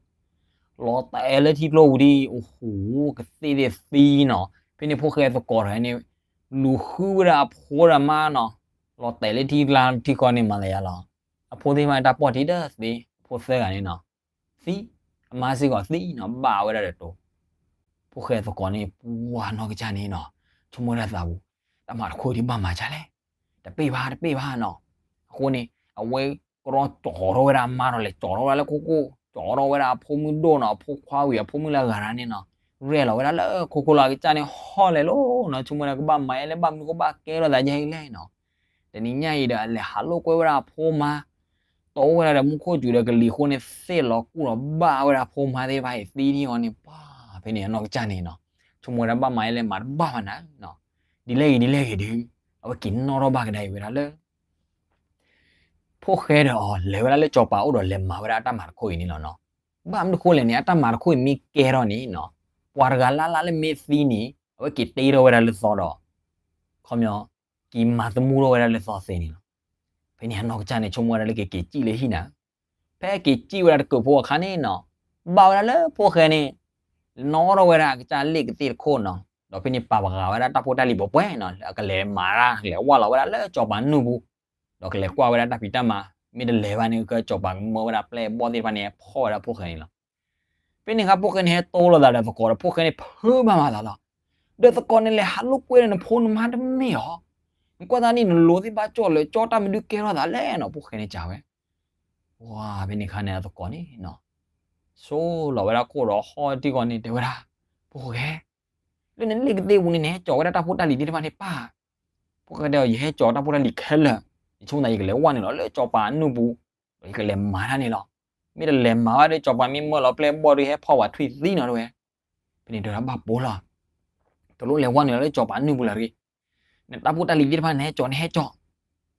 လီၤတဲာ်လၢထံကျိပူၤဒ် အိၣ်ဟူး ကသ့ၣ်သ့ၣ်သံနီၤ. ဖဲန့ၣ်ဖိၣ်ဃဲသကိးတဂၤန့ၣ် လူၤဃုဝဲဒၣ်အဖိဒီးအမါနီၤ လီၤတဲာ်လၢထံကျါထံဃီန့ၣ်မၤလၢယါလီၤ. အဖိသ့ၣ်တဖၣ်န့ၣ် တၢ်ပီၢ်ထံတသ့ အဖိသၢဂၤန့ၣ်နီၤ သံ, အမါစ့ၢ်ကီးသံနီၤ ဘၣ်ဝဲဒၣ်ဒီးတိၤ. ဖိၣ်ဃဲသကိးန့ၣ် ပှၢ်နီၢ်ကစၢ်န့ၣ်နီၤ ဆိကမိၣ်ဝဲဒၣ်သးပူၤ တၢ်မၤတခီအံၤဒ်ဘၣ်မၤဒ်လဲၣ်, တပ့ၢ်ဘၣ် တပ့ၢ်ဘၣ်နီၤ. အဃိန့ၣ် အဝဲကရီကၠီထီၣ်ဝဲဒၣ်အမါဒီး လဲၤကၠီထီၣ်ဝဲဒၣ်လၢခိခိၣ် ကၠီထီၣ်ဝဲဒၣ်အဖိမုၣ်ဒိၣ်နီၤ အဖိခွါဝံၤ အဖိမုၣ်လၢအဂၤတဂၤန့ၣ်နီၤ ရဲၣ်လီၤဝဲဒၣ်လၢခိခိၣ်လီၤ. အကစၢ်န့ၣ်ဟီၣ်လဲၤလီၤနီၤ ဆိကမိၣ်ဝဲဒၣ်ကဘၣ်မၤယဲလဲၣ် ဘၣ်မနုၤကဘၣ်ကဲထီၣ်သးဒ်အံၤလဲၣ်နီၤ. တနံၤညါအံၤဒီး အလဲၤဟးလိာ်ကွဲဝဲဒၣ်အဖိမါ တိၤဝဲဒၣ်ဒီးမူခိၣ်စူၤဒီးကလံၤအဃိန့ၣ် သ့ၣ်လီၤကူၣ်ဒီးဘၣ်ဝဲဒၣ်အဖိမါသ့ၣ်တဖၣ်အံၤသံဒ်အံၤန့ၣ် ပှၢ် ဖဲန့ၣ်အနီၢ်ကစၢ်န့ၣ်နီၤ ဆိကမိၣ်ဝဲဒၣ်ဘၣ်မၤယဲလဲၣ်မၤတဘၣ်ဘၣ်နၤနီၤ. ဒ်လဲၣ်ဂ့ၤဒ်လဲၣ်ဂ့ၤဒီး အဝဲက့ၤနီၣ်ထီၣ်ဘၣ်ကဒါအံၤဝဲဒၣ်လၢ ဖိၣ်ဃဲဒီးအီၤ လဲၤဝဲဒၣ်လၢစီၤပၤအိၣ်ဒီးလဲၤမၤဝဲဒၣ်အတၢ်မၤတခီအံၤန့ၣ်လီၤနီၤ. ဘၣ်မနုၤဃိလဲၣ်န့ၣ် အတၢ်မၤတခီအံၤမ့ၢ်ကဲထီၣ်န့ၣ်နီၤ ပှၤတဂၤလၢ်လၢ်လၢမ့ၢ်သံန့ၣ် အဝဲက့ၤတ့ထီၣ်ဝဲဒၣ်လၢသီဒီး ခီပညီ က့ၤမၤသမူထီၣ်ဝဲဒၣ်လၢသီသ့န့ၣ်လီၤ. ဖဲန့ၣ်အနီၢ်ကစၢ်န့ၣ် ဆိကမိၣ်ဝဲဒၣ်လၢကက့ၤစံၣ်လၢဟံၣ်နၤ, ဖဲက့ၤစံၣ်ဝဲဒၣ်တကုးဖိအခါန့ၣ်နီၤ, ဘၣ်ဝဲဒၣ်လၢဖိၣ်ဃဲန့ၣ် နီၣ်ထီၣ်ဝဲဒၣ်အကစၢ်လ့ၣ်ကသ့ၣ်တခိၣ်နီၤ, ဒီးဖဲန့ၣ်ပာ်ပဃာ်ဝဲဒၣ်တၢ်ဖိတၢ်လံၤပှဲၤပှဲၤနီၤ, လၢအကလဲၤမၤတၢ် ကလဲၤဝၢ်လီၤဝဲဒၣ်လၢစီၤပၤနုၢ်ပူၤ, ဒီးကလဲၤကွၢ်ဝဲဒၣ်တၢ်ဖံးတၢ်မၤ, မ့ၢ်တလဲၤဘၣ်န့ၣ် ကစီၤပၤကမၢဝဲဒၣ်ပျဲၢ်ဘီၣ်သ့ၣ်တဖၣ်န့ၣ် ဖီၣ်ဝဲဒၣ်ဖိၣ်ဃဲန့ၣ်လီၤ. ဖဲန့ၣ်အခါဖိၣ်ဃဲန့ၣ် ဟဲတိလိာ်သးဒီးသကိးဒီး ဖိၣ်ဃဲန့ၣ် ဖုးဘၣ်မၤသးလီၤ. ဒီးသကိးန့ၣ်လဲၤဟးလိာ်ကွဲဒီး နဖိနမါတမ့ၢ်အီၤ, နကွၢ်သးဒ်နလိၤသ့ၣ်ဘၣ်ကၠီၣ်လၢာ် ကၠီၣ်တၢ်မနုၤကဲထီၣ်သးလဲၣ်နီၤ, ဖိၣ်ဃဲန့ၣ်စံးဝဲ. ပှၤဖဲန့ၣ်အခါန့ၣ် အသကိးန့ၣ် ဆိလီၤဝဲဒၣ်ခိၣ်ဒီးဟီၣ်ထံကီၢ်န့ၣ် တဲဝဲဒၣ်, ဖိၣ်ဃဲ, လၢနလ့ၣ်ကသ့ၣ်ပူၤန့ၣ် နဟဲကၠီၤဝဲဒၣ်တၢ်ဖိတၢ်လံၤသ့ၣ်တဖၣ်န့ၣ်ပၢ်. ဖိၣ်ဃဲတဲအီၤ ယဟဲကၠီၤတၢ်ဖိတၢ်လံၤခဲလၢာ်, ယဆိကမိၣ်သးယကလဲၤဝၢ်နုာ်လီၤလၢစီၤပၤနုၢ်ပူၤ, ဒီးယကလဲၤမၤတၢ်န့ၣ်လီၤ. မ့ၢ်တလဲၤမၤဘၣ်ဒီး စီၤပၤမ့ၢ်မၢလီၤပျဲၢ်ဘီၣ်ဒီး ဟဲဖီၣ်ဝဲထွံၣ်သံနီၤတဲဝဲ. ဖဲန့ၣ်တဲဝဲဒၣ် ဘၣ်ပိာ်လီၤ, တလိၣ်လဲၤဝၢ်နုာ်လီၤလၢစီၤပၤနုၢ်ပူၤလၢၤတဂ့ၤ. နတၢ်ဖိတၢ်လံၤသ့ၣ်တဖၣ် နဟဲကၠီၤ နဟဲကၠီၤ.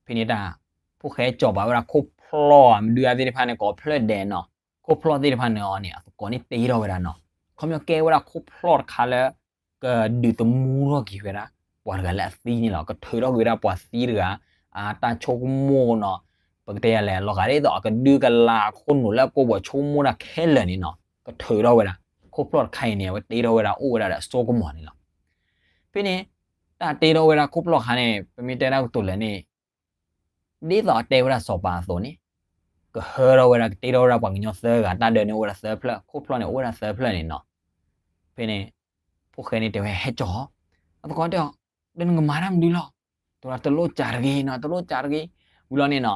ဖဲန့ၣ်တၢ် ဖိၣ်ဃဲကၠီၤပာ်ဝဲဒၣ်ခိၣ်ဖျီၣ် မဒုအါသ့ၣ်တဖၣ်န့ၣ် ကိးဖျၢၣ်ဒဲးနီၤ, ခိၣ်ဖျီၣ်သ့ၣ်တဖၣ်န့ၣ်အီၤန့ၣ် အသကိးန့ၣ်တ့ထီၣ်ဝဲဒၣ်နီၤ, ခီပညီကဲဝဲဒၣ်ခိၣ်ဖျီၣ်တခါလၢ ကဒုးသမူထီၣ်က့ၤဝဲဒၣ် ပှၤတဂၤလၢအသံန့ၣ်လီၤ, ကထုးထီၣ်က့ၤဝဲဒၣ်ပှၤသံတဂၤ အတၢ်ဆိကမိၣ်နီၤ, ပကတဲယၤလဲၣ် လီၤဂာ်ဒ်သိး အကဒုကလၤအခိၣ်နူာ်လၢအကိာ်ပူၤဆိကမိၣ်တၢ်ခဲလၢာ်န့ၣ်နီၤ, ကထုးထီၣ်ဝဲဒၣ်, ခိၣ်ဖျီၣ်တခါအံၤန့ၣ် အဝဲတ့ထီၣ်ဝဲဒၣ်အိၣ်ဝဲဒၣ်ဒီးအစိကမီၤန့ၣ်လီၤ. ဖဲန့ၣ် တၢ်တ့ထီၣ်ဝဲဒၣ်ခိၣ်ဖျီၣ်တခါန့ၣ် ပမ့ၢ်တဲဒၣ်ကတိၤလၢာ်န့ၣ် ဒ်သိးအတဲဝဲဒၣ်စီၤပၤအသိးန့ၣ် ကဟၢထီၣ်ဝဲဒၣ် ကတ့ထီၣ်ဝဲဒၣ်ပှၤကညီသၢဂၤ တၢ်ဒၢန့ၣ်အိၣ်ဝဲဒၣ်သၢဖျၢၣ်, ခိၣ်ဖျီၣ်န့ၣ်အိၣ်ဝဲဒၣ်သၢဖျၢၣ်န့ၣ်နီၤ. ဖဲန့ၣ် ဖိၣ်ဃဲန့ၣ်တဲဝဲဟဲကၠီၤ, အသကိးတဲအီၤ ဒီးနကမၤတၢ်မနုၤလီၤ, တဲဝဲဒၣ်တလိၣ်စးတဂ့ၤနီၤ, တလိၣ်စးတဂ့ၤ. ဝံၤလီၤန့ၣ်နီၤ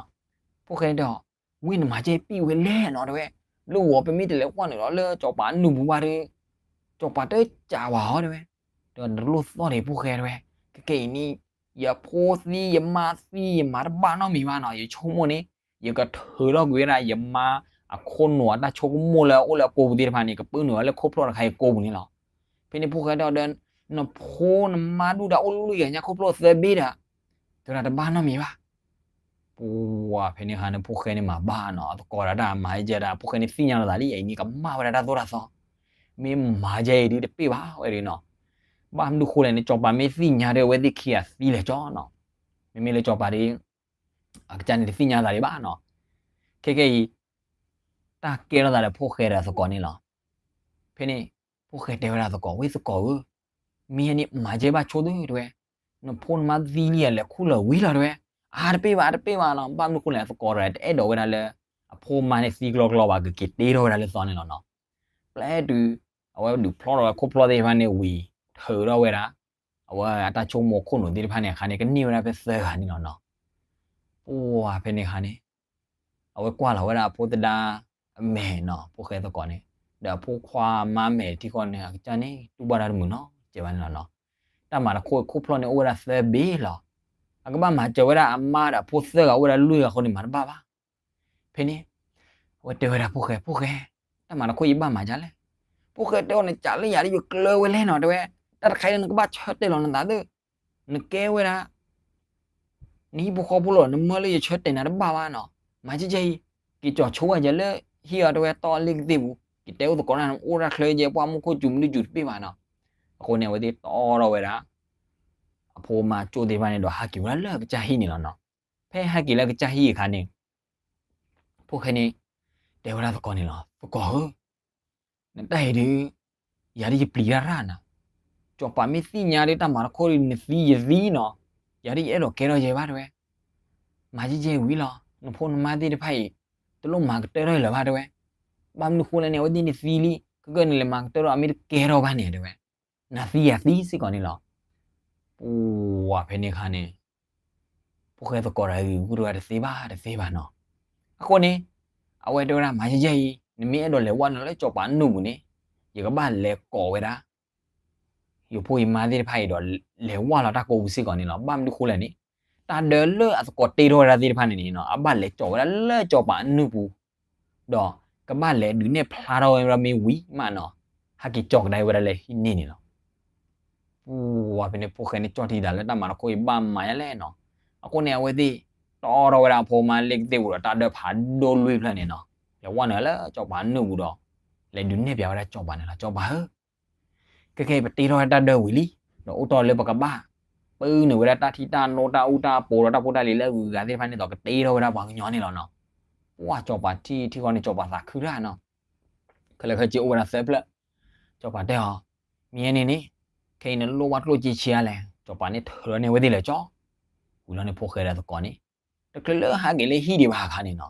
ဖိၣ်ဃဲန့ၣ်တဲအီၤ ဝံနမၤကဲပံၢ်ဝဲလဲၣ်နီၤ တဲဝဲ, လၢဂီၤပမ့ၢ်တလဲၤဝၢ်နုာ်လီၤလၢစီၤပၤနုၢ်ပူၤဘၣ်ဒီး စီၤပၤတစးဝဲအီၤတဲဝဲ, ဒီးနတလိၣ်သီၣ်န့ၣ် ဖိၣ်ဃဲတဲဝဲ, ခဲကနံၣ်အံၤန့ၣ် ယဖိသံ ယမါသံ ယမၤတဘၣ်နီတမံၤဘၣ်နီၤ, ယဆိကမိၣ်န့ၣ် ယကထုးထီၣ်ကွံာ်ဝဲဒၣ် ယမါအခိၣ်နူာ်အတၢ်ဆိကမိၣ်လၢအအိၣ်လၢအကိာ်ပူၤသ့ၣ်တဖၣ်န့ၣ် ကပၢနုာ်ဝဲလၢခိၣ်ဖျီၣ်တခါအံၤကိာ်ပူၤန့ၣ်လီၤ. ဖဲန့ၣ်ဖိၣ်ဃဲတဲအီၤဒီး နဖိနမါဒူၣ်တၢ်အိၣ်လွံၢ်ဂၤညါ ခိၣ်ဖျီၣ်သၢဘ့ၣ်ဒီး တဲဝဲဒၣ်တဘၣ်နီတမံၤဘၣ်. ပှၤဖဲန့ၣ်အခါန့ၣ် ဖိၣ်ဃဲန့ၣ်မၤဘၣ်နီၤ, အသကိးဒီးတၢ်မၤယဲဒၣ် ဖိၣ်ဃဲန့ၣ်သ့ၣ်ညါလီၤသးလံ အံၤန့ၣ်ကမၣ်ဝဲဒၣ်တၢ်သိၣ်တၢ်သီ, မ့ၢ်မၤယဲအံၤဒ်တပ့ၢ်ဘၣ်ဝဲဒၣ်နီၤ. ဘၣ်မနုၤဃိလဲၣ်န့ၣ် စီၤပၤမ့ၢ်သ့ၣ်ညါဒီး အဝဲသ့ၣ်ခံဂၤသံလဲၤကၠီနီၤ. မ့မ့ၢ်လၢစီၤပၤဒီး အကစၢ်န့ၣ်တသ့ၣ်ညါသးဒံးဘၣ်နီၤ. ခဲကနံၣ်အံၤ တၢ်ကဲထီၣ်သးဒီးဖိၣ်ဃဲဒီးသကိးန့ၣ်လီၤ. ဖဲန့ၣ် ဖိၣ်ဃဲတဲဝဲဒၣ်သကိး, ဝဲသကိးဧၢ, မ့ၢ်ဟဲန့ၣ်မၤကဲဘၣ်ဆိသုတဲဝဲ, နဖိနမါသံလံဧါ လဲၤခူၣ်လၢာ်ဝံၤလီၤတဲဝဲ. အါတပ့ၢ်ဘၣ် အါတပ့ၢ်ဘၣ်နီၤ, ဘၣ်မနုၤဃိလဲၣ် သကိးဒီးတအဲၣ်ဒိးဝဲဒၣ်လၢ အဖိအမါန့ၣ်သံကျီကျီဘၣ် ကက့ၤတ့ထီၣ်ဝဲဒၣ်လၢသီန့ၣ်လီၤနီၤ. ပျဲတုၤ အဝဲဒုးဖျီၣ်ထီၣ်ဝဲခိၣ်ဖျီၣ်သ့ၣ်တဖၣ်န့ၣ်ဝံၤ ထုးထီၣ်ဝဲဒၣ် အဝဲအတၢ်ဆိကမိၣ်ခိၣ်နူာ်သ့ၣ်တဖၣ်န့ၣ်အခါန့ၣ် ကန့ၢ်ဝဲဒၣ်ဖဲသၢဂၤန့ၣ်လီၤနီၤ. ပှၤဖဲန့ၣ်အခါန့ၣ် အဝဲကွၢ်လီၤဝဲဒၣ်အဖိသဒါအမဲာ်နီၤ, ဖိၣ်ဃဲသကိးန့ၣ် ဒီးအဖိခွါမါမဲာ်ထံဃီန့ၣ် အကစၢ်န့ၣ် တူၢ်ဘၣ်တၢ်တမုာ်နီတစဲးဘၣ်န့ၣ်လီၤနီၤ. တၢ်မၤတခီအံၤ ခိၣ်ဖျီၣ်န့ၣ်အိၣ်ဝဲဒၣ်သၢဘ့ၣ်လီၤ. အကဘၣ်မၤစၢၤဝဲဒၣ်အမါဒီးအဖိသၢဂၤအိၣ်ဝဲဒၣ်လွံၢ်ဂၤအဃိန့ၣ် မၤတဘၣ်ဘၣ်. ဖဲန့ၣ် အဝဲတဲဝဲဒၣ်ဖိၣ်ဃဲ, ဖိၣ်ဃဲ, တၢ်မၤတခီအံၤယဘၣ်မၤဒ်လဲၣ်. ဖိၣ်ဃဲတဲအီၤ နစးလၢယၤဒီးယကျၢၤဝဲလဲၣ်နီၤ တဲဝဲ, တၢ်တခါအံၤလၢနကဘၣ်ဆၢတဲာ်လီၤနသးသ့ၣ်, နကဲဝဲဒၣ် နဟံၣ်ဖိဃီဖိလီၤ, နမၢလၢယဆၢတဲာ်နၤတဘၣ်ဘၣ်နီၤ. မၤကဲကဲအံၤ, က့ၤကၠီၤဆိဝဲယၤလၢဟံၣ်အီၤတဲဝဲ တီလ့ၣ်ကသ့ၣ်ပူၤ, က့ၤတဲအိၣ်သကိးတၢ် အိၣ်တၢ်ချၢယဲ ပှၢ်မူခိၣ်စူၤမနုၤစူၤတပ့ၢ်ဘၣ်နီၤ. အဃိန့ၣ် အဝဲသ့ၣ်တီထီၣ်ဝဲဒၣ် အဖိအမါကၠိသ့ၣ်တဖၣ်န့ၣ်ဒီး ဟးက့ၤဝဲဒၣ်လၢအကစၢ်ဟံၣ်န့ၣ်လီၤနီၤ. ဖဲဟဲက့ၤလၢအကစၢ်ဟံၣ်အခါန့ၣ် ဖိၣ်ဃဲန့ၣ် တဲဝဲဒၣ်သကိးန့ၣ်လီၤ, သကိးဧၢ, နတၢ်အံၤဒီး ယၤဒ်ယပျံၤတၢ်ရၣ်နၤ, စီၤပၤမ့ၢ်သ့ၣ်ညါဒီးတၢ်မၤတခီဒီး နသံယသံနီၤ, ယၤဒ်ယအဲၣ်ဒိးကဲထီၣ်ယဲဘၣ်တဲဝဲ. မၤကဲကဲဝံၤလီၤ, နဖိနမါသ့ၣ်တဖၣ်အံၤ တလိၣ်မၤကတၢၢ်ထီၣ်လၢၤဘၣ်တဲဝဲ. ဘၣ်မနုၤဃိလဲၣ်န့ၣ် အဝဲသ့ၣ်န့ၣ်သံလံ, ခဲကနံၣ်အံၤန့ၣ် လဲၤမၤကတၢၢ်ထီၣ်အမ့ၢ်တကဲထီၣ်ဘၣ်န့ၣ်တဲဝဲ. နသံယၤသံစ့ၢ်ကီးန့ၣ်လီၤ. ပှၤဖဲန့ၣ်အခါန့ၣ် ဖိၣ်ဃဲသကိးဒီးဂ့ၤဂုၢ်တဂၤတသ့ဘၣ်တသ့ဘၣ်နီၤ. အဃိန့ၣ် အဝဲတဲဝဲဒၣ် မၤယဲယဲအံၤ နမ့ၢ်အဲၣ်ဒိးလဲၤဝၢ်နုာ်လၢစီၤပၤနုၢ်ပူၤန့ၣ် ယကဘၣ်လဲၤကိးဝဲဒၣ် ယဖိယမါသ့ၣ်တဖၣ်အံၤဒီး လဲၤဝၢ်လီၤတၢ်ကိာ်ပူၤစ့ၢ်ကီးန့ၣ်လီၤ. ဘၣ်မနုၤဃိလဲၣ်န့ၣ် တၢ်ဒၢလၢအသကိးတ့ထီၣ်ဝဲဒၣ်သ့ၣ်တဖၣ်န့ၣ်န့ၣ်နီၤ အဘၣ်လဲၤကၠီၤဝဲဒၣ်လၢစီၤပၤအနုၢ်ပူၤ ဒီးကဘၣ်လဲၤဒုးနဲၣ်ဖျါထီၣ်ဝဲဒၣ်မ့ၢ်ဝံၤမးနီၤ ဟဲက့ၤကၠီၤကဒါဝဲဒၣ်လၢဟံၣ်န့ၣ်န့ၣ်လီၤ. ပှၤဖဲန့ၣ် ဖိၣ်ဃဲန့ၣ် ကၠီၣ်ထံသးလၢတၢ်မၤတခီအံၤဘၣ်မၤယါလဲၣ်နီၤ. အဃိန့ၣ် အဝဲသ့ၣ်တီထီၣ်ဝဲဒၣ်အဖိမါလ့ၣ်ကသ့ၣ်ပူၤဒီး တၢ်ဒၢဖးဒိၣ်လွံၢ်ဖျၢၣ်န့ၣ်နီၤ လဲၤဝဲနုာ်လၢစီၤပၤနုၢ်ပူၤဒီး လဲၤဒုးနဲၣ်ပၠးဝဲဒၣ်စီၤပၤန့ၣ်လီၤ. စီၤပၤဧၢ ခဲကနံၣ်အံၤ ပတ့ထီၣ်ဝဲတၢ်ဒၢဝံၤလံ, ဒီးအိၣ်တီၢ်လၢပကဘၣ်ပ ကပုၢ်နုာ်ဝဲဒၣ်တၢ်ထံတၢ်နိတၢ်အူတၢ်ပီဒီးတၢ်ဖိတၢ်လံၤလၢအဂုၤအဂၤသ့ၣ်တဖၣ်န့ၣ်သိး ကတ့ထီၣ်ဝဲဒၣ်ပှၤကညီန့ၣ်လီၤနီၤ. ပှၢ်စီၤပၤထံၣ်ထံၣ်ဃီန့ၣ် စီၤပၤသးခုတၢ်နီၤ. ခဲလၢာ်ခဲဆ့အိၣ်ဝဲဒၣ်သၢဖျၢၣ်, စီၤပၤတဲအီၤ, မ့ၢ်န့ၣ်န့ၣ်, ခဲအံၤန့ၣ်လိၣ်ဘၣ်ကျိၣ်စ့ဆံးအါလဲၣ်. စီၤပၤန့ၣ်ထုးထီၣ်န့ၢ်ဝဲသ့ၣ်လၢာ်ကၠီ. ဝံၤလီၤန့ၣ် ဖိၣ်ဃဲဒီးသကိးန့ၣ် တချုးလၢဟးက့ၤလၢဟံၣ်ဒံးဘၣ်အခါန့ၣ်နီၤ,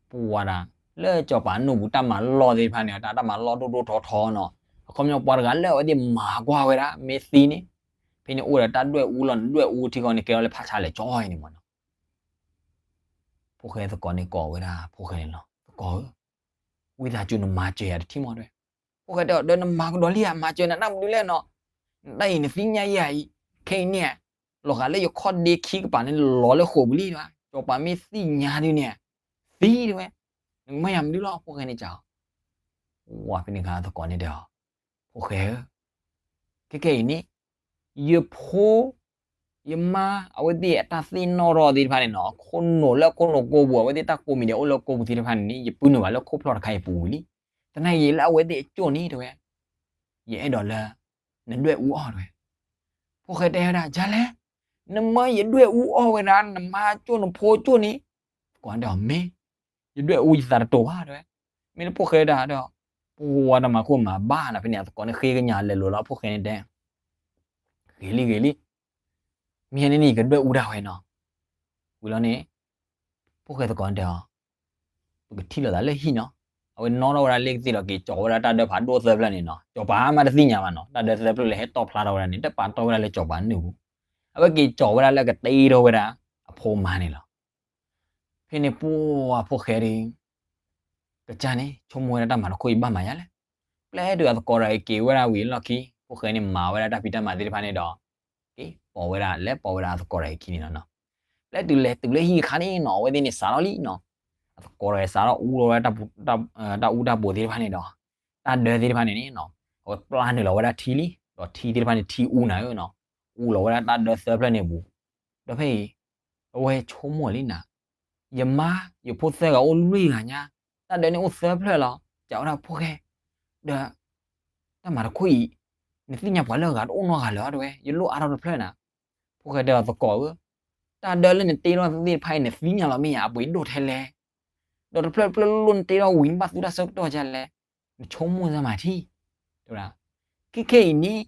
ပှၢ်ဒၣ်, လၢစီၤပၤအနိၣ်ပူၤတၢ်မၤလီၢ်သ့ၣ်တဖၣ်န့ၣ် တၢ်မၤလီၢ်ဒိၣ်ဒိၣ်ထီထီနီၤ. အခီပညီပှၤတဂၤလၢအဝဲသ့ၣ်မၤကွၢ်ဝဲဒၣ် မ့ၢ်သံန့ၣ်, ဖဲန့ၣ်အိၣ်ဒီးတၢ်ဒွဲၣ်အူလီၤ, နဒွဲၣ်အူထံဃီန့ၣ် ကဲထီၣ်လၢဖးဆါလၢာ်ကၠီအံၤန့ၣ်မ့ၢ်နီၤ. ဖိၣ်ဃဲသကိးန့ၣ်ကိးဝဲဒၣ်ဖိၣ်ဃဲန့ၣ်လီၤ. သကိးဧၢ, ဝံသးစူၤနမၤစၢၤယၤတထံၣ်မီၢ်တဲဝဲ. ဖိၣ်ဃဲတဲအီၤ ဒီးနမၤကဒီးလံဧါ, မၤစၢၤနၤတၢ်မနုၤလဲၣ်နီၤ. နတၢ်အံၤနသ့ၣ်ညါယၤအံၤ, ခဲအံၤန့ၣ် လီၤဂာ်လၢယခီၣ်ဒ့ခံကပၤန့ၣ်လီၤလၢဃိာ်ပူၤလံ, စီၤပၤမ့ၢ်သ့ၣ်ညါဒုန့ၣ်, သံတဲဝဲ, နကမၢယၤမနုၤလီၤ ဖိၣ်ဃဲန့ၣ်စံးအီၤ. ဝံၤဖဲန့ၣ်အခါသကိးန့ၣ်တဲအီၤ, ဖိၣ်ဃဲဧၢ, ခဲကနံၣ်အံၤန့ၣ် ယဖိ ယမါ အဝဲသ့ၣ်အတၢ်သ့ၣ်နီၣ်ထီၣ်သ့ၣ်တဖၣ်န့ၣ်နီၤ, ခိၣ်နူာ်လၢခိၣ်နူာ်ကိာ်ပူၤ အဝဲသ့ၣ်တၢ်ကိးမံၤဒဲးအိၣ်လၢကိာ်ပူၤသ့ၣ်တဖၣ်န့ၣ်န့ၣ် ယပုၢ်နုာ်ဘၣ်လၢခိၣ်ဖျီၣ်တခါအံၤပူၤဝံၤလံ. သနာ်က့လၢအဝဲသ့ၣ်အကၠိၣ်န့ၣ်တဲဝဲ, ယအဲၣ်ဒိးလၢ နဒွဲၣ်အူအီၣ်တဲဝဲ. ဖိၣ်ဃဲတဲဝဲဒၣ် ဒ်လဲၣ်, နမၢယဒွဲၣ်အူအီၣ်ဝဲဒၣ် နမါကၠိၣ်နဖိကၠိၣ်န့ၣ်, သကိးတဲအီၤ မ့ၢ်, ယဒွဲၣ်အူယသးတတိာ်ဘၣ်တဲဝဲ. မ့ၢ်လၢဖိၣ်ဃဲဒၣ်ဒီး ပှၢ်တၢ်မၤခိၣ်မၤဘၣ်နီၤ, ဖဲန့ၣ်အသကိးန့ၣ်ဃ့ကညးလဲၤလိာ်လီၤဖိၣ်ဃဲန့ၣ်တဲ ဂ့ၤလံဂ့ၤလံ, မ့ၢ်န့ၣ်န့ၣ် ယကဒွဲၣ်အူဒၣ်ဝဲနီၤ. ဝံၤလီၤန့ၣ် ဖိၣ်ဃဲသကိးန့ၣ်တဲအီၤ, ပကထံၣ်လိာ်သးလၢဟံၣ်နီၤ. အဝဲနီၣ်ထီၣ်ဝဲဒၣ်လ့ၣ်ကသ့ၣ်ဒီးက့ၤကၠီၤဝဲဒၣ်တၢ်ဒၢဖးဒိၣ်သၢဖျၢၣ်န့ၣ်နီၤ, စီၤပၤမးတသ့ၣ်ညါဘၣ်နီၤ, တၢ်ဒၢသၢဖျၢၣ်လၢဟဲတီၣ်ဖျါထီၣ်ဝဲဒၣ်န့ၣ် တပာ်တီၢ်ဝဲဒၣ်လၢစီၤပၤနုၢ်ပူၤ, အဝဲက့ၤကၠီၤဝဲဒၣ်လၢကတ့ထီၣ်ဝဲဒၣ် အဖိမါန့ၣ်လီၤ. ဖဲန့ၣ်ပှၢ်ဖိၣ်ဃဲဒီး ကစၢ်န့ၣ် ဆိကမိၣ်ဝဲဒၣ်တၢ်မၤတခီအံၤဘၣ်မၤယၤလဲၣ်. ပျဲတုၤအသကိးတဂၤအံၤက့ၤဝဲဒၣ်ဝံၤအလီၢ်ခံ ဖိၣ်ဃဲန့ၣ်မၤဝဲဒၣ်တၢ်ဖံးတၢ်မၤသ့ၣ်တဖၣ်န့ၣ်ဒီး က့ၤပိာ်ဝဲဒၣ် လဲၤပိာ်ဝဲဒၣ်အသကိးတဂၤအံၤခံန့ၣ်လီၤနီၤ. ပျဲတုၤလဲၤတုၤလၢဟံၣ်အခါန့ၣ်နီၤ အဝဲသ့ၣ်န့ၣ်စးထီၣ်လံနီၤ, အသကိးတဂၤအံၤစးထီၣ်အူလီၤဝဲဒၣ် တၢ်အူတၢ်ပီၤသ့ၣ်တဖၣ်န့ၣ်ဒီး တၢ်ဒၢသ့ၣ်တဖၣ်န့ၣ်န့ၣ်နီၤ အဝဲပျၢ်နုာ်လီၤဝဲဒၣ်ထံလံ, ဒီးထံသ့ၣ်တဖၣ်န့ၣ်ထံအူနၤဧၢနီၤ, အူလီၤဝဲဒၣ်တၢ်ဒၢသၢဖျၢၣ်န့ၣ်အပူၤ, ဒီးဖဲအံၤ အဝဲဆိကမိၣ်လံနၤ, ယမါ ယဖိသၢဂၤအိၣ်လွံၢ်ဂၤညါ, တၢ်ဒၢန့ၣ်အိၣ်သၢဖျၢၣ်လီၤ, ကးဝဲဒၣ်ဖိၣ်ဃဲ, ဒီး တၢ်မၤတခီအံၤ နသ့ၣ်ညါပှၤလၢအဂၤတအိၣ်နီတဂၤလၢၤတဲဝဲ, ယလိၣ်အါထီၣ်တဖျၢၣ်နၤ. ဖိၣ်ဃဲတဲအီၤသကိးဧၢ, တၢ်ဒၢလၢနတ့ထီၣ်သ့ၣ်တဖၣ်အံၤ နသ့ၣ်ညါလီၤမ့ၢ်ဧါ, အပှ့ၤဒိၣ်ထဲလဲၣ်, ဒီးတဖျၢၣ်တဖျၢၣ်လိၣ်လိၣ်နတ့ထီၣ်ဝံၤ နဘၣ်သူတၢ်ဆၢကတီၢ်ဒ်လဲၣ်, နဆိကမိၣ်စၢ်မၤထံၣ်, တဲဝဲဒၣ်, ခဲခဲအံၤန့ၣ်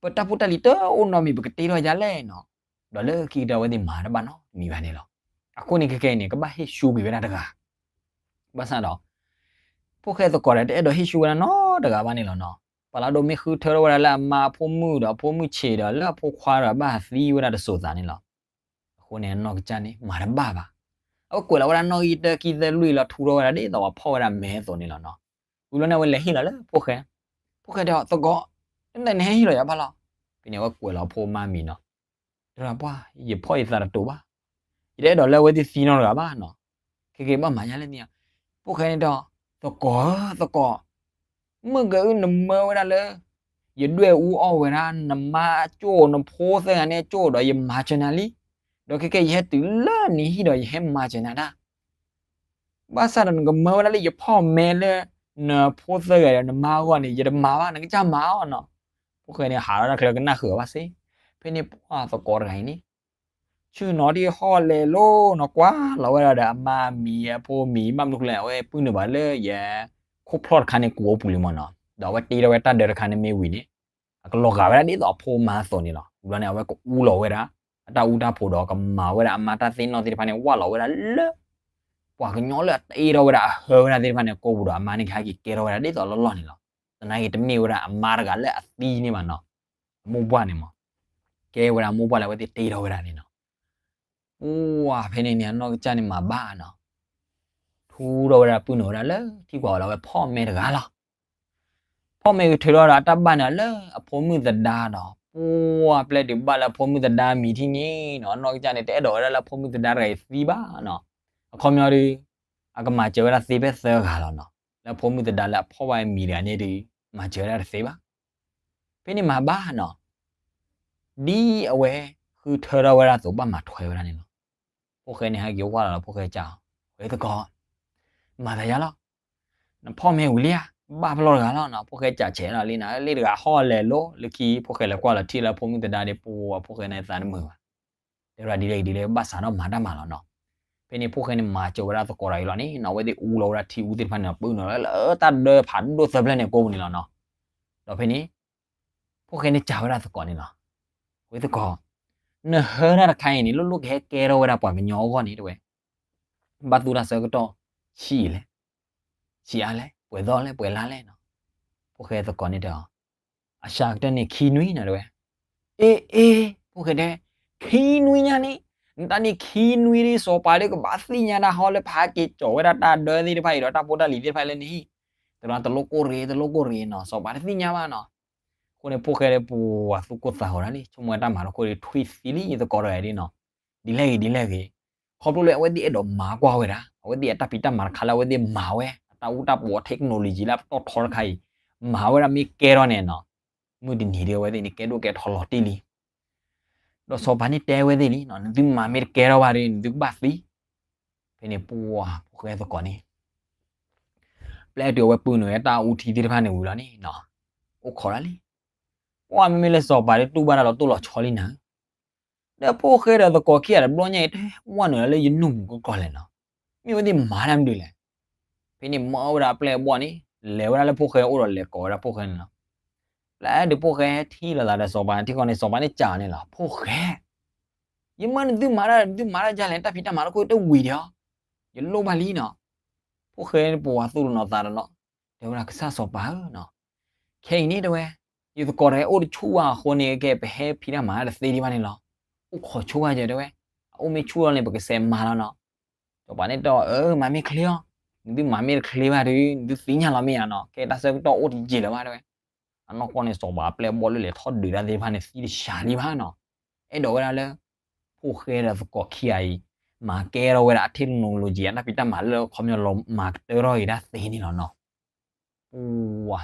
ပတၢ်ဖိတၢ်လံၤတအိၣ်နီတမံၤ ပကတ့ထီၣ်ဒ်လဲၣ်နီၤ, ဒီးလၢခံကတၢၢ်အဝဲသ့ၣ်မၤတဘၣ်နီတမံၤဘၣ်န့ၣ်လီၤ. အဃိန့ၣ်ခဲခဲအံၤန့ၣ် ကဘၣ်ဟ့ၣ်ဆူကွံာ်ဝဲဒၣ်တဂၤ ဘၣ်ဆၣ်ဒီး ဖိၣ်ဃဲသကိးဒီးတအဲၣ်ဒိးဟ့ၣ်ဆူဝဲဒၣ်နီတဂၤဘၣ်န့ၣ်လီၤနီၤ. ပှၤလၢအဒိးမ့ၢ်ဃုထၢထီၣ်ဝဲဒၣ်လၢအမါအဖိမုၣ်ဒီးအဖိမုၣ်ဆံးဒီး လၢအဖိခွါဒီးဘၣ်သံဝဲဒၣ်တစိၤသးန့ၣ်လီၤ. အဃိန့ၣ်အနီၢ်ကစၢ်န့ၣ် မၤတဘၣ်ဘၣ်. အဝဲကွဲးလီၤဝဲဒၣ်နီၣ်ဂံၢ်တၢခံသၢလွံၢ်လီၤ ထူထီၣ်ဝဲဒၣ်ဒ်သိးပှၤဖီၣ်ဝဲဒၣ်မဲအသိးန့ၣ်လီၤနီၤ. ဝံၤလီၤန့ၣ်အဝဲလဲၤဟ့ၣ်လီၤလၢဖိၣ်ဃဲ, ဖိၣ်ဃဲတဲအီၤ သကိး, နတၢ်နဟဲဟ့ၣ်လီၤယၤဘၣ်လီၤ. ဖဲန့ၣ်အဝဲကွဲးလီၤအဖိမါမံၤနီၤ. တဲဒၣ်ပှၢ် ယဖီၣ်ယသးတတိာ်ဘၣ်. ယတအဲၣ်ဒိးလၢအဝဲသ့ၣ်သံနီတဂၤဘၣ်နီၤ. ခဲက့ၤဘၣ်မၤယၤလဲၣ်န့ၣ်, ဖိၣ်ဃဲန့ၣ်တဲအီၤ သကိးဧၢ သကိး, မုၢ်ကနမၢဝဲဒၣ်လၢ ယဒွဲၣ်အူအီၣ်ဝဲဒၣ် နမါအကၠိၣ်နဖိသၢဂၤန့ၣ်အကၠိၣ်ဒီးယမၤစၢၤနၤလံ. ဒီးခဲကဲယဟဲတုၤလၢနဟံၣ်ဒီးယဟဲမၤစၢၤနၤဒၣ် ဘၣ်ဆၣ်ဒီးနကမၢဝဲဒၣ်လၢယဖီၣ်မဲလၢ နဖိသၢဂၤဒီးနမါအဂီၢ်န့ၣ် ယတမၤဘၣ် နကစၢ်မၤအီၤနီၤ. ဖိၣ်ဃဲန့ၣ်ဟးထီၣ်တၢ်ချၢကနၣ်ဃုာ်အီၤဘၣ်စ့ၢ်, ဖဲန့ၣ်ပှၢ်သကိးတဂၤအံၤန့ၣ် ဆ့ၣ်နီၤဒ်ဟီၣ်လဲၤလိၤနီၤ ကွၢ်လီၤဝဲဒၣ်ဒီးအမါမံၤအဖိမံၤ ဘၣ်မနုၤဃိလဲၣ် အဝဲပုၢ်နုာ်ဘၣ်လၢယ ခိၣ်ဖျီၣ်တခါန့ၣ် ကိးပူၤလံမ့ၢ်နီၤ, ဒီးအဝဲတ့ထီၣ်ဝဲတၢ်ဒၢတခါန့ၣ်မ့ၢ်ဝံၤန့ၣ် အကလီၤဂာ်ဝဲဒၣ်ဒ်သိးအဖိမါအသိးန့ၣ်လီၤ. ဝံၤလီၤန့ၣ် အဝဲကအူလီၤဝဲဒၣ် အတၢ်အူတၢ်ဖိးဒီးကမၤဝဲဒၣ်အမါတၢ်သ့ၣ်နီၣ်သ့ၣ်တဖၣ်န့ၣ် ဝၢ်လီၤဝဲဒၣ်လၢ ပှၤကညီလၢအတ့ထီၣ်ဝဲဒၣ်အဟၢဝဲဒၣ်သ့ၣ်တဖၣ်န့ၣ် ကိးပူၤဒီးအမါန့ၣ် ကဟဲက့ၤကဲထီၣ်ဝဲဒၣ်ဒ်သိးလီၢ်လီၢ်န့ၣ်လီၤ. သနာ်က့တမ့ၢ်ဝဲဒၣ်အမါတဂၤလၢအသံန့ၣ်ဘၣ်နီၤ, အမိၢ်ပှၢ်န့ၣ်မး ကဲဝဲဒၣ်အမိၢ်ပှၢ်လၢအဝဲသ့ၣ်တ့ထီၣ်ဝဲဒၣ်န့ၣ်နီၤ. ပှၢ်ဖဲန့ၣ်န့ၣ် အနီၢ်ကစၢ်န့ၣ်မၤဘၣ်နီၤ, ထူထီၣ်ဝဲဒၣ်ပုၢ်နုာ်ဝဲဒၣ်လၢထံကွၢ်ဝဲလီၤဝဲဖီၣ်မဲတဂၤလီၤ. ဖီၣ်မဲကထုးထီၣ်ဒီးအတၢ်ဘၣ်န့ၣ်လၢအဖိမုၣ်သဒါဒီး ပှၢ်ပျဲတုၤဘၣ်လၢအဖိမုၣ်သဒါမံၤထံၣ်န့ၣ်နီၤ အနီၢ်ကစၢ်န့ၣ် တအဲၣ်ဒိးဝဲဒၣ်လၢအဖိမုၣ်သဒါတဂၤအံၤသံဘၣ်နီၤ. အခီပညီဒီး အကမၤစၢၤဝဲဒၣ်သ့ဖဲသၢဂၤလီၤနီၤ. လၢအဖိမုၣ်သဒါလၢအဖီၣ်ဘၣ်အမံၤတဂၤန့ၣ်ဒီး မၤစၢၤဝဲဒၣ်တသ့ဘၣ်. ဖဲန့ၣ်မၤဘၣ်နီၤ ဒ်အဝဲဃုထၢထီၣ်ဝဲဒၣ်အသိး ဘၣ်မၤထွဲဝဲဒၣ်န့ၣ်လီၤ. ဖိၣ်ဃဲန့ၣ်ဟဲက့ၤဝၢ်လီၤလၢဖိၣ်ဃဲစံး, ဝဲသကိး, မၤသးယါလီၤ, နဖီၣ်မဲဝံၤလံဧါ, ဘၣ်ဖျီၣ်တဂၤလီၤနီၤ. ဖိၣ်ဃဲစံးဆဲးလီၤလံနီၤ, လၢတဂၤဟီၣ်လဲၤလိၤ လၢခံဖိၣ်ဃဲလဲၤကွၢ်လီၤထံၣ်လၢဖိမုၣ်သဒါဒီး ပှၤဖိၣ်ဃဲန့ၣ်သးတမုာ်ဘၣ်. တဲဝဲဒၣ်ဒ်လဲၣ်ဂ့ၤဒ်လဲၣ်ဂ့ၤ ဘၣ်စးထီၣ်မၤတၢ်မၤလီၤနီၤ. ဖဲန့ၣ်ဖိၣ်ဃဲန့ၣ်မၤစၢၤဝဲဒၣ်သကိးတဂၤအံၤလီၤန့ၣ်နီၤ, အဝဲသ့ၣ်အူလီၤဝဲဒၣ်ထံအူသ့ၣ်တဖၣ်န့ၣ် ပာ်နုာ်လီၤလၢတၢ်ဒၢဖးဒိၣ်သၢဖျၢၣ်န့ၣ်အကိပူၤန့ၣ်လီၤနီၤ. ဒီးဖဲန့ၣ် ဖိၣ်ဃဲန့ၣ်စံးဝဲဒၣ်သကိးန့ၣ်လီၤ, ဝဲသကိး, နဟၢတၢ်တခါအံၤန့ၣ် လိၣ်လိၣ်ကဟဲကဲထီၣ်ဝဲဒၣ်ပှၤကညီအဂီၢ်န့ၣ် တဲဝဲ, ဘၣ်သူၣ်တၢ်ဆၢကတီၢ်ဆံးလဲၣ်, ဆံးအါလဲၣ်, ပှဲၤသီလဲၣ်, ပှဲၤလါလဲၣ်နီၤ. ဖိၣ်ဃဲသကိးန့ၣ်တဲအီၤ, အစှၤကတၢၢ်န့ၣ်ခံနွံနီၤ တဲဝဲ. အ့ အ့ ဖိၣ်ဃဲတဲ, ခံနွံညါန့ၣ်, နတၢ်န့ၣ်ခံနွံဒီး စီၤပၤဒီးကဘၣ်သ့ၣ်ညါတၢ်ဟီလၢဖးက့ၤကၠီၤဝဲဒၣ်တၢ်ဒၢသ့ၣ်တဖၣ်အံၤဒီးတၢ်ဖိတၢ်လံၤသ့ၣ်တဖၣ်လၢနဟံၣ်, တရၢတလိၣ်ကိၢ်ရ့ၤ တလိၣ်ကိၢ်ရ့ၤနီၤ, စီၤပၤတသ့ၣ်ညါဘၣ်နီၤ. အဃိန့ၣ် ဖိၣ်ဃဲဒီးပှၤသူၣ်ကိၢ်သးဂီၤဒၣ်လံ, ဆိကမိၣ်ဝဲတၢ်မၤတခီဒီးထွံၣ်သံလံ ယသကိးတဂၤဒ်နီၤ, ဒ်လဲၣ်ဂ့ၤဒ်လဲၣ်ဂ့ၤ, ခီဖျိလၢအဝဲသ့ၣ်အဲၣ်ဒိးမၤကွၢ်ဝဲဒၣ် အဝဲသ့ၣ်အတၢ်ဖံးတၢ်မၤတခါလၢအဝဲသ့ၣ်မၤဝဲ အတၢ်အူတၢ်ပီ technology လၢအပတီၢ်ထီတခါအံၤ, မၤဝဲဒၣ်မ့ၢ်ကဲထီၣ်န့ၣ်နီၤ, မုၢ်တနံၤဒီးအဝဲသ့ၣ်န့ၣ် ကဲဒိၣ်ကဲထီလီၤတံၢ်လံ. ဒီးစီၤပၤန့ၣ်တဲဝဲသ့ၣ်လံနီၤ, နသုမၤမ့ၢ်တကဲထီၣ်ဘၣ်ဒီး နသုကဘၣ်သံ. ဖဲန့ၣ်ပှၤဖိၣ်ဃဲသကိးန့ၣ် ပျဲတုၤအဝဲပုၢ်နုာ်ဝဲတၢ်အူထံသ့ၣ်တဖၣ်န့ၣ်ဝံၤလီၤန့ၣ်နီၤ, အိၣ်ခိးဒၣ်လံ. ပှၤမ့မ့ၢ်လၢစီၤပၤဒီးတူၢ်ဘၣ်တၢ်လီၤတိၢ်လီၤဆီလံနၤ, ဒီးဖိၣ်ဃဲဒီးသကိးခံဂၤတဘျီညါအံၤ တဝဲနုာ်လၢယနူၢ်မူကီၢ်လဲၣ်နီၤ, မ့ၢ်အဝဲသ့ၣ်မၤတၢ်မနုၤလဲၣ်. ဖဲန့ၣ်မၢဝဲဒၣ်အပျဲၢ်အဘီၣ်န့ၣ် လဲၤဝဲဒၣ်လၢဖိၣ်ဃဲအအိၣ်ဒီးလဲၤကိးဝဲဒၣ်ဖိၣ်ဃဲန့ၣ်လီၤ. ပျဲတုၤဖိၣ်ဃဲထံၣ်လိာ်သးဒီးစီၤပၤထံကီၢ်န့ၣ် စီၤပၤန့ၣ်စံးန့ၣ်လီၤ, ဖိၣ်ဃဲ ယမၢနသုမၤတၢ် နသုမၤတၢ်ဒ်လဲၣ်, တၢ်ဖံးတၢ်မၤတခီတဝံၤဒီး ယလိၣ်ဘၣ်လံနီၤ. ဖိၣ်ဃဲပှၤသူၣ်တနီၤသးတနီၤ တဲဝဲဒၣ် ကစၢ်စီၤပၤဧၢနီၤ, ခဲအံၤန့ၣ်တဲဝဲ, ယသကိးတဂၤအိၣ်တဆူၣ်ဘၣ်အဃိန့ၣ် ကဲပဟဲဖံးတၢ်မၤတသ့ဒံးဘၣ်န့ၣ်လီၤ. အိၣ်ခိးဆိဘၣ်ယတဲဝဲ, အအိၣ်မ့ၢ်ဆူၣ်လီၤန့ၣ် ပကစဲးမၤလီၤနီၤ. စီၤပၤန့ၣ်တဲအီၤ အၢ မၤမ့ၢ်ချ့အီၤ, နသုမၤမ့ၢ်တချ့ဘၣ်ဒီး နသုသ့ၣ်ညါလီၤမ့ၢ်ဧါနီၤ, ခဲတၢ်ဆၢကတီၢ်အိၣ်တယံာ်လၢၤဘၣ်တဲဝဲ. အနီၢ်ကီၢ်န့ၣ် စီၤပၤအပျဲၢ်အဘီၣ်လၢလဲၤထီၣ်ဒုးတၢ်သ့ၣ်တဖၣ်န့ၣ် သံတစှၤလံဘၣ်နီၤ. အဲၣ်ဒိးဝဲဒၣ်လၢ ဖိၣ်ဃဲဒီးသကိးခံဂၤအံၤ မၤကဲထီၣ်ဝဲဒၣ်အ technology အတၢ်ဖံးတၢ်မၤလၢအခီပညီလီၤ မၤကတၢၢ်ထီၣ်က့ၤတၢ်သ့န့ၣ်လီၤနီၤ. ပှၤ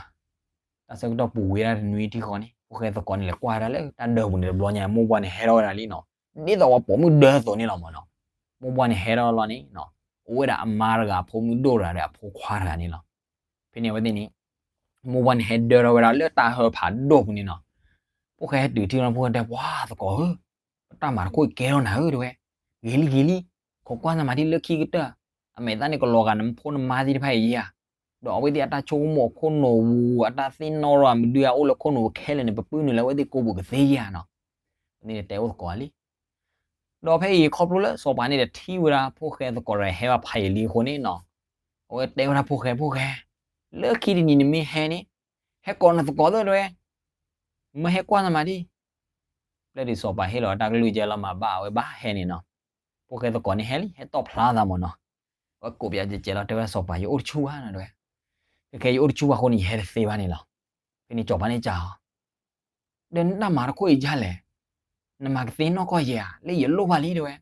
တၢ်ဆၢကတီၢ်ပူၤဝဲဒၣ်တနွံထံဃီန့ၣ် ဖိၣ်ဃဲသကိးန့ၣ်လဲၤကွၢ်ဝဲဒၣ်လၢတၢ်ဒၢပူၤန့ၣ်တဘျီညါ မိၢ်ပှၢ်န့ၣ်ဟဲထီၣ်ဝဲဒၣ်လံနီၤ. ဒ်သိးပှၤပိာ်မုၣ်ဒၢအသိးန့ၣ်လီၤမၢ်နီၤ. မိၢ်ပှၢ်န့ၣ်ဟဲထီၣ်လီၤန့ၣ် အိၣ်ဝဲဒၣ်အမါတဂၤ အဖိမုၣ်ဒိၣ်တဂၤဒီးအဖိခွါတဂၤန့ၣ်လီၤ. ဖဲန့ၣ်အဝဲသ့ၣ်န့ၣ် မိၢ်ပှၢ်န့ၣ်ဟဲဒၢထီၣ်ဝဲဒၣ်လၢတၢ်ဟၢဖးဒိၣ်ပူၤန့ၣ်နီၤ. ဖိၣ်ဃဲဟဲတုၤထံၣ်လီၤ ဖိၣ်ဃဲတဲ ပှၤသကိးဧၢ, ပတၢ်မၤတခိၣ်အံၤကဲထီၣ်နၤဧၢ တဲဝဲ, ဂ့ၤလံဂ့ၤလံ, ခိးကွၢ်နမၤထံၣ်လၢခံကတၢၢ်, အမဲာ်သၣ်န့ၣ်ကလီၤဂာ်နဖိနမါသ့ၣ်တဖၣ်အံၤဧါ, ဒီးအဝဲသ့ၣ်အတၢ်ဆိကမိၣ်အခိၣ်နူာ်ပူၤ အတၢ်သ့ၣ်နီၣ်ထီၣ်မနုၤအအိၣ်လၢခိၣ်နူာ်ခဲလၢာ်န့ၣ် ပပုၢ်နုာ်လၢအဝဲသ့ၣ်ကိးပူၤကသ့ဧါနီၤ. အဝဲသ့ၣ်န့ၣ်တဲအိၣ်သကိးလံ ဒီးဖဲအံၤခီဖျိလၢစီၤပၤန့ၣ်ဒီးထံၣ်ဝဲဒၣ်ဖိၣ်ဃဲသကိးဒီးဟဲဘၣ်ဖးယံာ်လံအဃိန့ၣ်နီၤ, အဝဲတဲဝဲဒၣ်ဖိၣ်ဃဲ ဖိၣ်ဃဲ, လၢခံတနံၤနမ့ၢ်ဟဲန့ၣ်, ဟဲကိးနသကိးသၢတဲဝဲ, မၢဟဲကွၢ်နမၤဒံး. ပျဲဒုးစီၤပၤဟ့ၣ်လီၤတၢ်ကလုၢ်ကဲလီၤမၤဘၣ်အဝဲဘၣ်ဟဲန့ၣ်နီၤ. ဖိၣ်ဃဲသကိးန့ၣ်ဟဲလံ ဟဲတီၣ်ဖျါသးမၢ်နီၤ. အဝဲကိးပယးကဲကဲလီၤ တဲဝဲဒၣ်စီၤပၤ ယအိၣ်တဆူၣ်ဘၣ်နီၤတဲဝဲ, ခဲခဲယအိၣ်တဆူၣ်ဘၣ်အဃိန့ၣ် ယဟဲတသ့ဘၣ်န့ၣ်လီၤ. ဖဲန့ၣ်စီၤပၤန့ၣ်စံးအီၤ ဒီးနတၢ်မၤတခိၣ်အံၤဒ်လဲၣ်, နမၤကသ့နီၢ်ကီၢ်ယဲဧါ, လၢယလိၣ်ဘၣ်လံတဲဝဲ.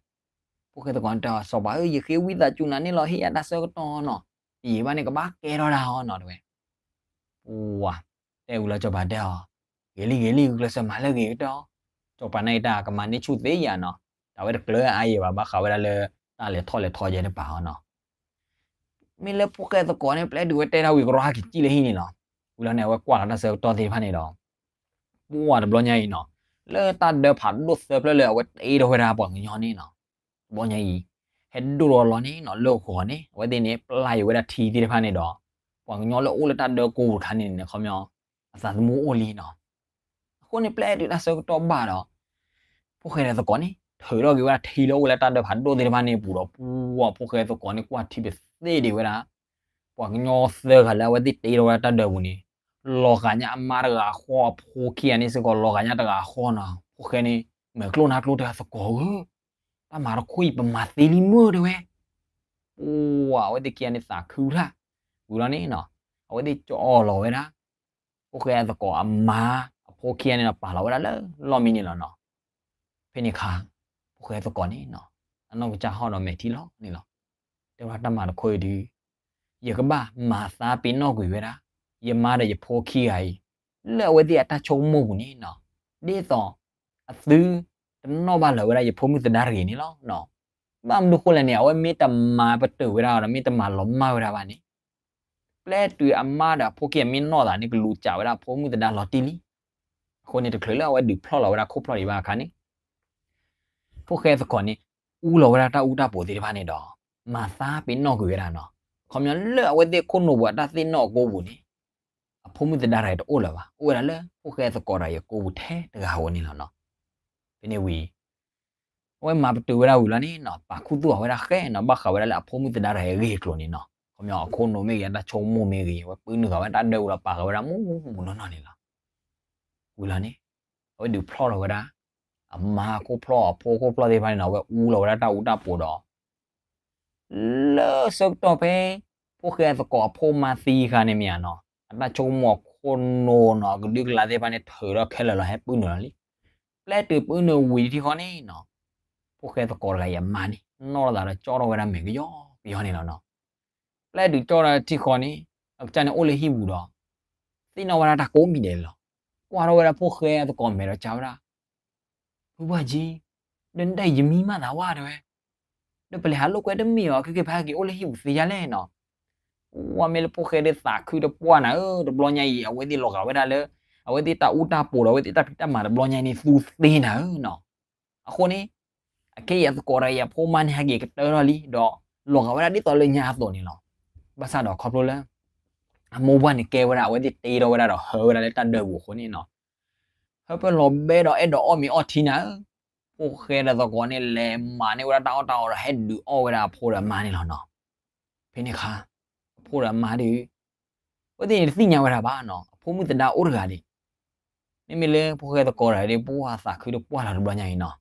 ဖိၣ်ဃဲသကိးန့ၣ်တဲအီၤ စီၤပၤဧၢ ယဃ့ဝံသးစူၤနၤန့ၣ်လီၤ ဟ့ၣ်ယၤတၢ်ဆၢကတီၢ်နီၤ, တယံာ်ဘၣ်န့ၣ် ကဘၣ်ကဲထီၣ်ဒၣ်အီၤနီၤတဲဝဲ. ပှၤ တဲဝံၤလီၤစီၤပၤတဲအီၤ, ဂ့ၤလံဂ့ၤလံ ဂုာ်ကျဲးစၢးမၤလၢဂ့ၤကတၢၢ်အီၤ. စီၤပၤန့ၣ်တၢ်ကမၤန့ၢ်ဆူၣ်သ့ယၤနီၤ, တၢ်ဝဲတကျၢၤအါယဲၢ်ဘၣ် ဘၣ်ဃးဝဲဒၣ်လၢတၢ်လဲၤထီၣ်လဲၤထီယဲၢ်တပၤအီၤနီၤ. မ့ၢ်လၢဖိၣ်ဃဲသကိးန့ၣ် ပျဲဒုးဝဲတဲတၢ်ဝံၤကရီဟဲက့ၤကံၣ်လၢဟံၣ်န့ၣ်လီၤ. ဝံၤလီၤန့ၣ် အဝဲကွၢ်လီၤတၢ်ဆၢကတီၢ်သ့ၣ်တဖၣ်န့ၣ်ဒီး ပှၤတဘျီညါအံၤနီၤ, လၢတၢ်ဒၢဖးဒိၣ်သၢဖျၢၣ်လၢအဝဲတ့ထီၣ်ဝဲဒၣ်ပှၤကညီန့ၣ်နီၤ, တဘျီညါအံၤ ဟဲဒိၣ်ထီၣ်လီၤန့ၣ်နီၤ လၢအဂီၢ်န့ၣ် အဝဲသ့ၣ်န့ၣ် ပျၢ်ယံၤဝဲဒၣ်ထံသ့ၣ်တဖၣ်န့ၣ်ဒီး ပှၤကညီလၢအိၣ်လၢတၢ်ဒၢကိးပူၤတခါန့ၣ်န့ၣ် ခီပညီ အသးသမူအိၣ်လံနီၤ. အဃိန့ၣ် ပျဲတုၤတၢ်ဆၢကတီၢ်ဘၣ်ဒီး ဖိၣ်ဃဲဒီးသကိးန့ၣ် ထုးထီၣ်က့ၤဝဲဒၣ်ထံလၢအိၣ်လၢတၢ်ဒၢဖးဒိၣ်သ့ၣ်တဖၣ်န့ၣ်အပူၤဒီး ပှၤဖိၣ်ဃဲသကိးန့ၣ် ကွၢ်ထံပသ့ၣ်ဒံးဝဲဒၣ် ပှၤကညီသၢဂၤလၢအဝဲသ့ၣ်တ့ထီၣ်ဝဲဒၣ်တၢ်ဒၢပူၤန့ၣ် လီၤဂာ်ညါအမါတဂၤဃီ အဖိခံဂၤန့ၣ်စ့ၢ်ကီး လီၤဂာ်ညါတဂၤဃီနီၤ. ဖိၣ်ဃဲန့ၣ် မဲာ်ကျိၣ်နါကျိၣ်တဲသကိးဧၢ, တၢ်မၤတခိၣ်အံၤ ပမၤသ့လံမ့ၢ်တဲဝဲ. ပှၤအဝဲသ့ၣ်ခံဂၤန့ၣ်သးခုတၢ် ဝံၤလီၤန့ၣ်နီၤ အဝဲသ့ၣ်ကၠီလီၤဝဲဒၣ် ဖိၣ်ဃဲသကိးအမါ အဖိခံဂၤန့ၣ်ဒီး ပာ်လီၤဝဲဒၣ်လၢလီၢ်မံန့ၣ်လီၤနီၤ. ဖဲန့ၣ်အခါ ဖိၣ်ဃဲသကိးန့ၣ်နီၤ အနီၢ်ကစၢ်ဟီၣ်ဒီးမဲာ်ထံလီၤန့ၣ်လီၤ. တဲဝဲဒၣ်တၢ်မၤတခိၣ်အံၤဒုး ယကဘၣ်မၤသါပ့ၤနီၣ်ကွံာ်ဝဲဒၣ် ယမါဒီးယဖိခံဂၤအံၤ လၢအဝဲသ့ၣ်အတၢ်ဆိကမိၣ်ပူၤန့ၣ်နီၤ ဒ်သိး အသုတနီၣ်ဘၣ်လၢၤဝဲဒၣ်ယဖိမုၣ်သဒါတဂ့ၤန့ၣ်လီၤ. ဘၣ်မနုၤဃိလဲၣ်န့ၣ် အဝဲမ့ၢ်တမၤပတုာ်ဝဲဒၣ်ဒီး မ့ၢ်တမၤလီၤမၢ်ဝဲဒၣ်ဘၣ်န့ၣ် ပျဲတုၤအမါဒီးအဖိခံဂၤမ့ၢ်နီၣ်သးန့ၣ် ကလူၤစးဝဲဒၣ်အဖိမုၣ်သဒါလီၤတံၢ်လံ. အဃိန့ၣ် တချုးလၢအဝဲဒုးဖျီၣ်လီၤဝဲဒၣ်ခိၣ်ဖျီၣ်ဒံးဘၣ်အခါန့ၣ် ဖိၣ်ဃဲသကိးန့ၣ် အူလီၤဝဲဒၣ်တၢ်အူတၢ်ပီးသ့ၣ်တဖၣ်န့ၣ်ဒီး မၤသးပ့ၤနီၣ်ကွံာ်ဝဲဒၣ်နီၤ. ခီပညီလၢအဝဲသ့ၣ်ခိၣ်နူာ်ပူၤအတၢ်သ့ၣ်နီၣ်အကိပူၤန့ၣ် အဖိမုၣ်သဒါတဂၤအံၤတအိၣ်လၢၤဘၣ်, အိၣ်ဝဲဒၣ်လၢဖိၣ်ဃဲသကိးတဂၤအံၤအကိပူၤထဲတဂၤဧိၤန့ၣ်လီၤနီၤ. ဖဲန့ၣ်ဝံၤ အဝဲမၤပတုာ်ဝဲဒၣ်ဝံၤလီၤန့ၣ်နီၤ ပာ်ခူသူၣ်အီၤဝဲဒၣ်ဃဲနီၤ ဘၣ်ဃးဝဲဒၣ်လၢအဖိမုၣ်သဒါတဂၤအံၤအဂ့ၢ်အကျိၤန့ၣ်နီၤ. ခီပညီအခိၣ်နူာ်မ့ၢ်ဂ့ၤ အတၢ်ဆိကမိၣ်မ့ၢ်ဂ့ၤ အဝဲပုၢ်နုာ်ဃာ်ဝဲဒၣ်တၢ်ဒၢပူၤဒီးပာ်ဃာ်ဝဲဒၣ်မူးမူးနီၢ်နီၢ်န့ၣ်လီၤ. ဝံၤလီၤန့ၣ် အဝဲဒုးဖျီၣ်ထီၣ်ဝဲဒၣ် အမါခိၣ်ဖျီၣ်အဖိခိၣ်ဖျီၣ်သ့ၣ်တဖၣ်န့ၣ်နီၤ အဝဲအူလီၤဝဲဒၣ်တၢ်အူတၢ်ပီးဒီး လၢဆၢကတီၢ်ဖဲ ဖိၣ်ဃဲသကိးအဖိမါသံအခါန့ၣ်မ့ၢ်ဧါနီၤ အတၢ်ဆိကမိၣ်အခိၣ်နူာ်နီၤ အကဒုကလၤသ့ၣ်တဖၣ်န့ၣ် ထုးထီၣ်ခဲလၢာ်လီၤ ဟဲပုၢ်နုာ်လီၤလံ. ပျဲတုၤပုၢ်နုာ်ဝံၤတထံၣ်ဃီန့ၣ်နီၤ ဖိၣ်ဃဲသကိးတဂၤအံၤအမါန့ၣ် နီၣ်လီၤသးဒီးကၠီထီၣ်ဝဲဒၣ်မဲာ်ကယီကယီန့ၣ်လီၤနီၤ. ပျဲတုၤကၠီထီၣ်တထံၣ်ဃီန့ၣ် အကစၢ်န့ၣ်အိၣ်လၢဟံၣ်ပူၤဒီး သ့ၣ်နီၣ်ဝဲဒၣ်တၢ်ကိးမံၤဒဲးလီၤ. ကွၢ်ထီၣ်ဝဲဒၣ်ဖိၣ်ဃဲအသကိးမဲာ်ဒီးစံးဝဲဒၣ် ဖုဘၣ်ကံ ဒီးနတၢ်အံၤယမံမးသးဝဲ တဲဝဲ, ဒီးပလဲၤဟးလိာ်ကွဲတမ့ၢ်အီၤ ခဲကဲဖဲဟဲက့ၤအိၣ်လၢဟံၣ်ပူၤသ့ယါလဲၣ်နီၤ. ဝဲမ့ၢ်လၢဖိၣ်ဃဲဒီးသးခုတပှၢ်နၤဧၢ တဘျီညါအံၤ အဝဲသ့ၣ်လီၤဂာ်ဝဲဒၣ်လၢ အဝဲသ့ၣ်တၢ်အူတၢ်ပီးဒီး အဝဲသ့ၣ်တၢ်ဖံးတၢ်မၤတဘျီညါအံၤန့ၣ် သူသ့နၤဧၢနီၤ. အဃိန့ၣ် အခဲအံၤအသကိးတဂၤအံၤအဖိမါန့ၣ် ဟဲက့ၤကတၢၢ်ထီၣ်လံ ဒီးလီၤဂာ်ဝဲဒၣ်ဒ်သိးလၢညါအသိးန့ၣ်လီၤ. ဘၣ်ဆၣ်ဒီးခီဖျိလၢ အမိၢ်ပှၢ်န့ၣ်ကဲဝဲဒၣ် အဝဲသ့ၣ်တ့ထီၣ်ဝဲဒၣ်ဒီးဟၢဝဲဒၣ်လၢတၢ်ဒၢပူၤအဃိန့ၣ်နီၤ ဟၢဖၢလီၤဘဲဒီးအဲၣ်ဒိးအီၣ်မ့ၤအီထံနၤဧၢ. ဖိၣ်ဃဲဒီးသကိးန့ၣ် လဲၤမၤန့ၢ်ဝဲဒၣ်တၢ်အီၣ်တၢ်အီဒီးဟဲဒုးအီၣ်ဝဲဒၣ်အဖိဒီးအမါန့ၣ်လီၤနီၤ. ဖဲန့ၣ်အခါ အဖိဒီးအမါဒီး အဝဲသ့ၣ်န့ၣ်တသ့ၣ်ညါဝဲဒၣ်ဘၣ်နီၤ အဖိမုၣ်သဒါအိၣ်တဂၤဒံး. မ့မ့ၢ်လၢဖိၣ်ဃဲသကိးတဂၤဒီး ပှၢ်သးခုတပှၢ်လီၤတဘျီညါအံၤနီၤ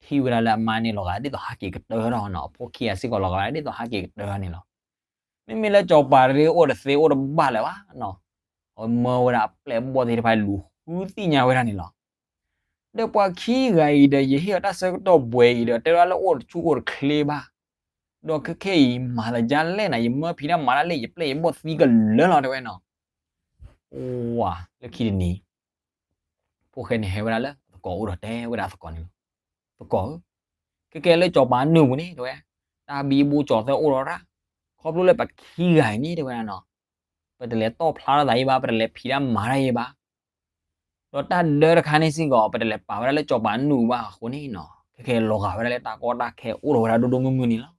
ထံၣ်ဝဲဒၣ်လၢအမါန့ၣ်လီၤဂာ်ဒ်သိးဟးက့ၤကတၢၢ်ထီၣ်နီၤ အဖိခံဂၤစ့ၢ်ကီးလီၤဂာ်ဝဲဒၣ်ဒ်သိးဟးက့ၤကတၢၢ်ထီၣ်န့ၣ်လီၤ. မ့မ့ၢ်လၢစီၤပၤတဂၤအိၣ်တသ့အိၣ်တဘၣ်လၢၤဘၣ်နီၤ အဝဲမၢဝဲဒၣ်အပျဲၢ်အဘီၣ်သ့ၣ်တဖၣ်လူၤဃုသ့ၣ်ညါဝဲဒၣ်န့ၣ်လီၤ. ဒီးပှၤခံဂၤအံၤဒီး ယဟ့ၣ်အီၤတၢ်ဆၢကတီၢ်ဘှဲးအံၤဒီး တဲဝဲဒၣ်လၢအိၣ်တဆူၣ်အိၣ်တချ့ဘၣ်. ဒီးခဲခဲအံၤ မၤသးဒ်လဲၣ်နၤ ယမၢဖံးတၢ်မၤတၢ်လၢယပျဲၢ်ယဘီၣ်သံကလၢာ်လီၤ တဲဝဲနီၤ. ဝါ လၢခံတနံၤ ဖိၣ်ဃဲန့ၣ်ဟဲဝဲဒၣ်လၢအသကိးအိၣ်ဒီးတဲဝဲဒၣ်အသကိးန့ၣ်လီၤ. သကိးဧၢ, ခဲကဲလၢစီၤပၤနုၢ်ပူၤန့ၣ် တဲဝဲ, တၢ်ဘံဘူကၠီၤသၢအိၣ်ဒီးဒၣ်, ခီဖျိလၢပှၤခံဂၤအံၤန့ၣ် တဲဝဲဒၣ်နီၤ, ပတလဲၤတီၣ်ဖျါထီၣ်သးအံၤဘၣ်, ပတလဲၤဖံးတၢ်မၤတၢ်အံၤဘၣ်, ဒီးတၢ်ဒၢတခါန့ၣ်စ့ၢ်ကီး ပတလဲၤပာ်ဝဲဒၣ်လၢစီၤပၤနုၢ်ပူၤဘၣ်အဃိန့ၣ်နီၤ, ခဲကဲလီၤဂာ်ဝဲဒၣ်လၢတၢ်ကီတၢ်ခဲအိၣ်ဒီးဝဲဒၣ်ဒိၣ်ဒိၣ်မုၢ်မုၢ်န့ၣ်လီၤ.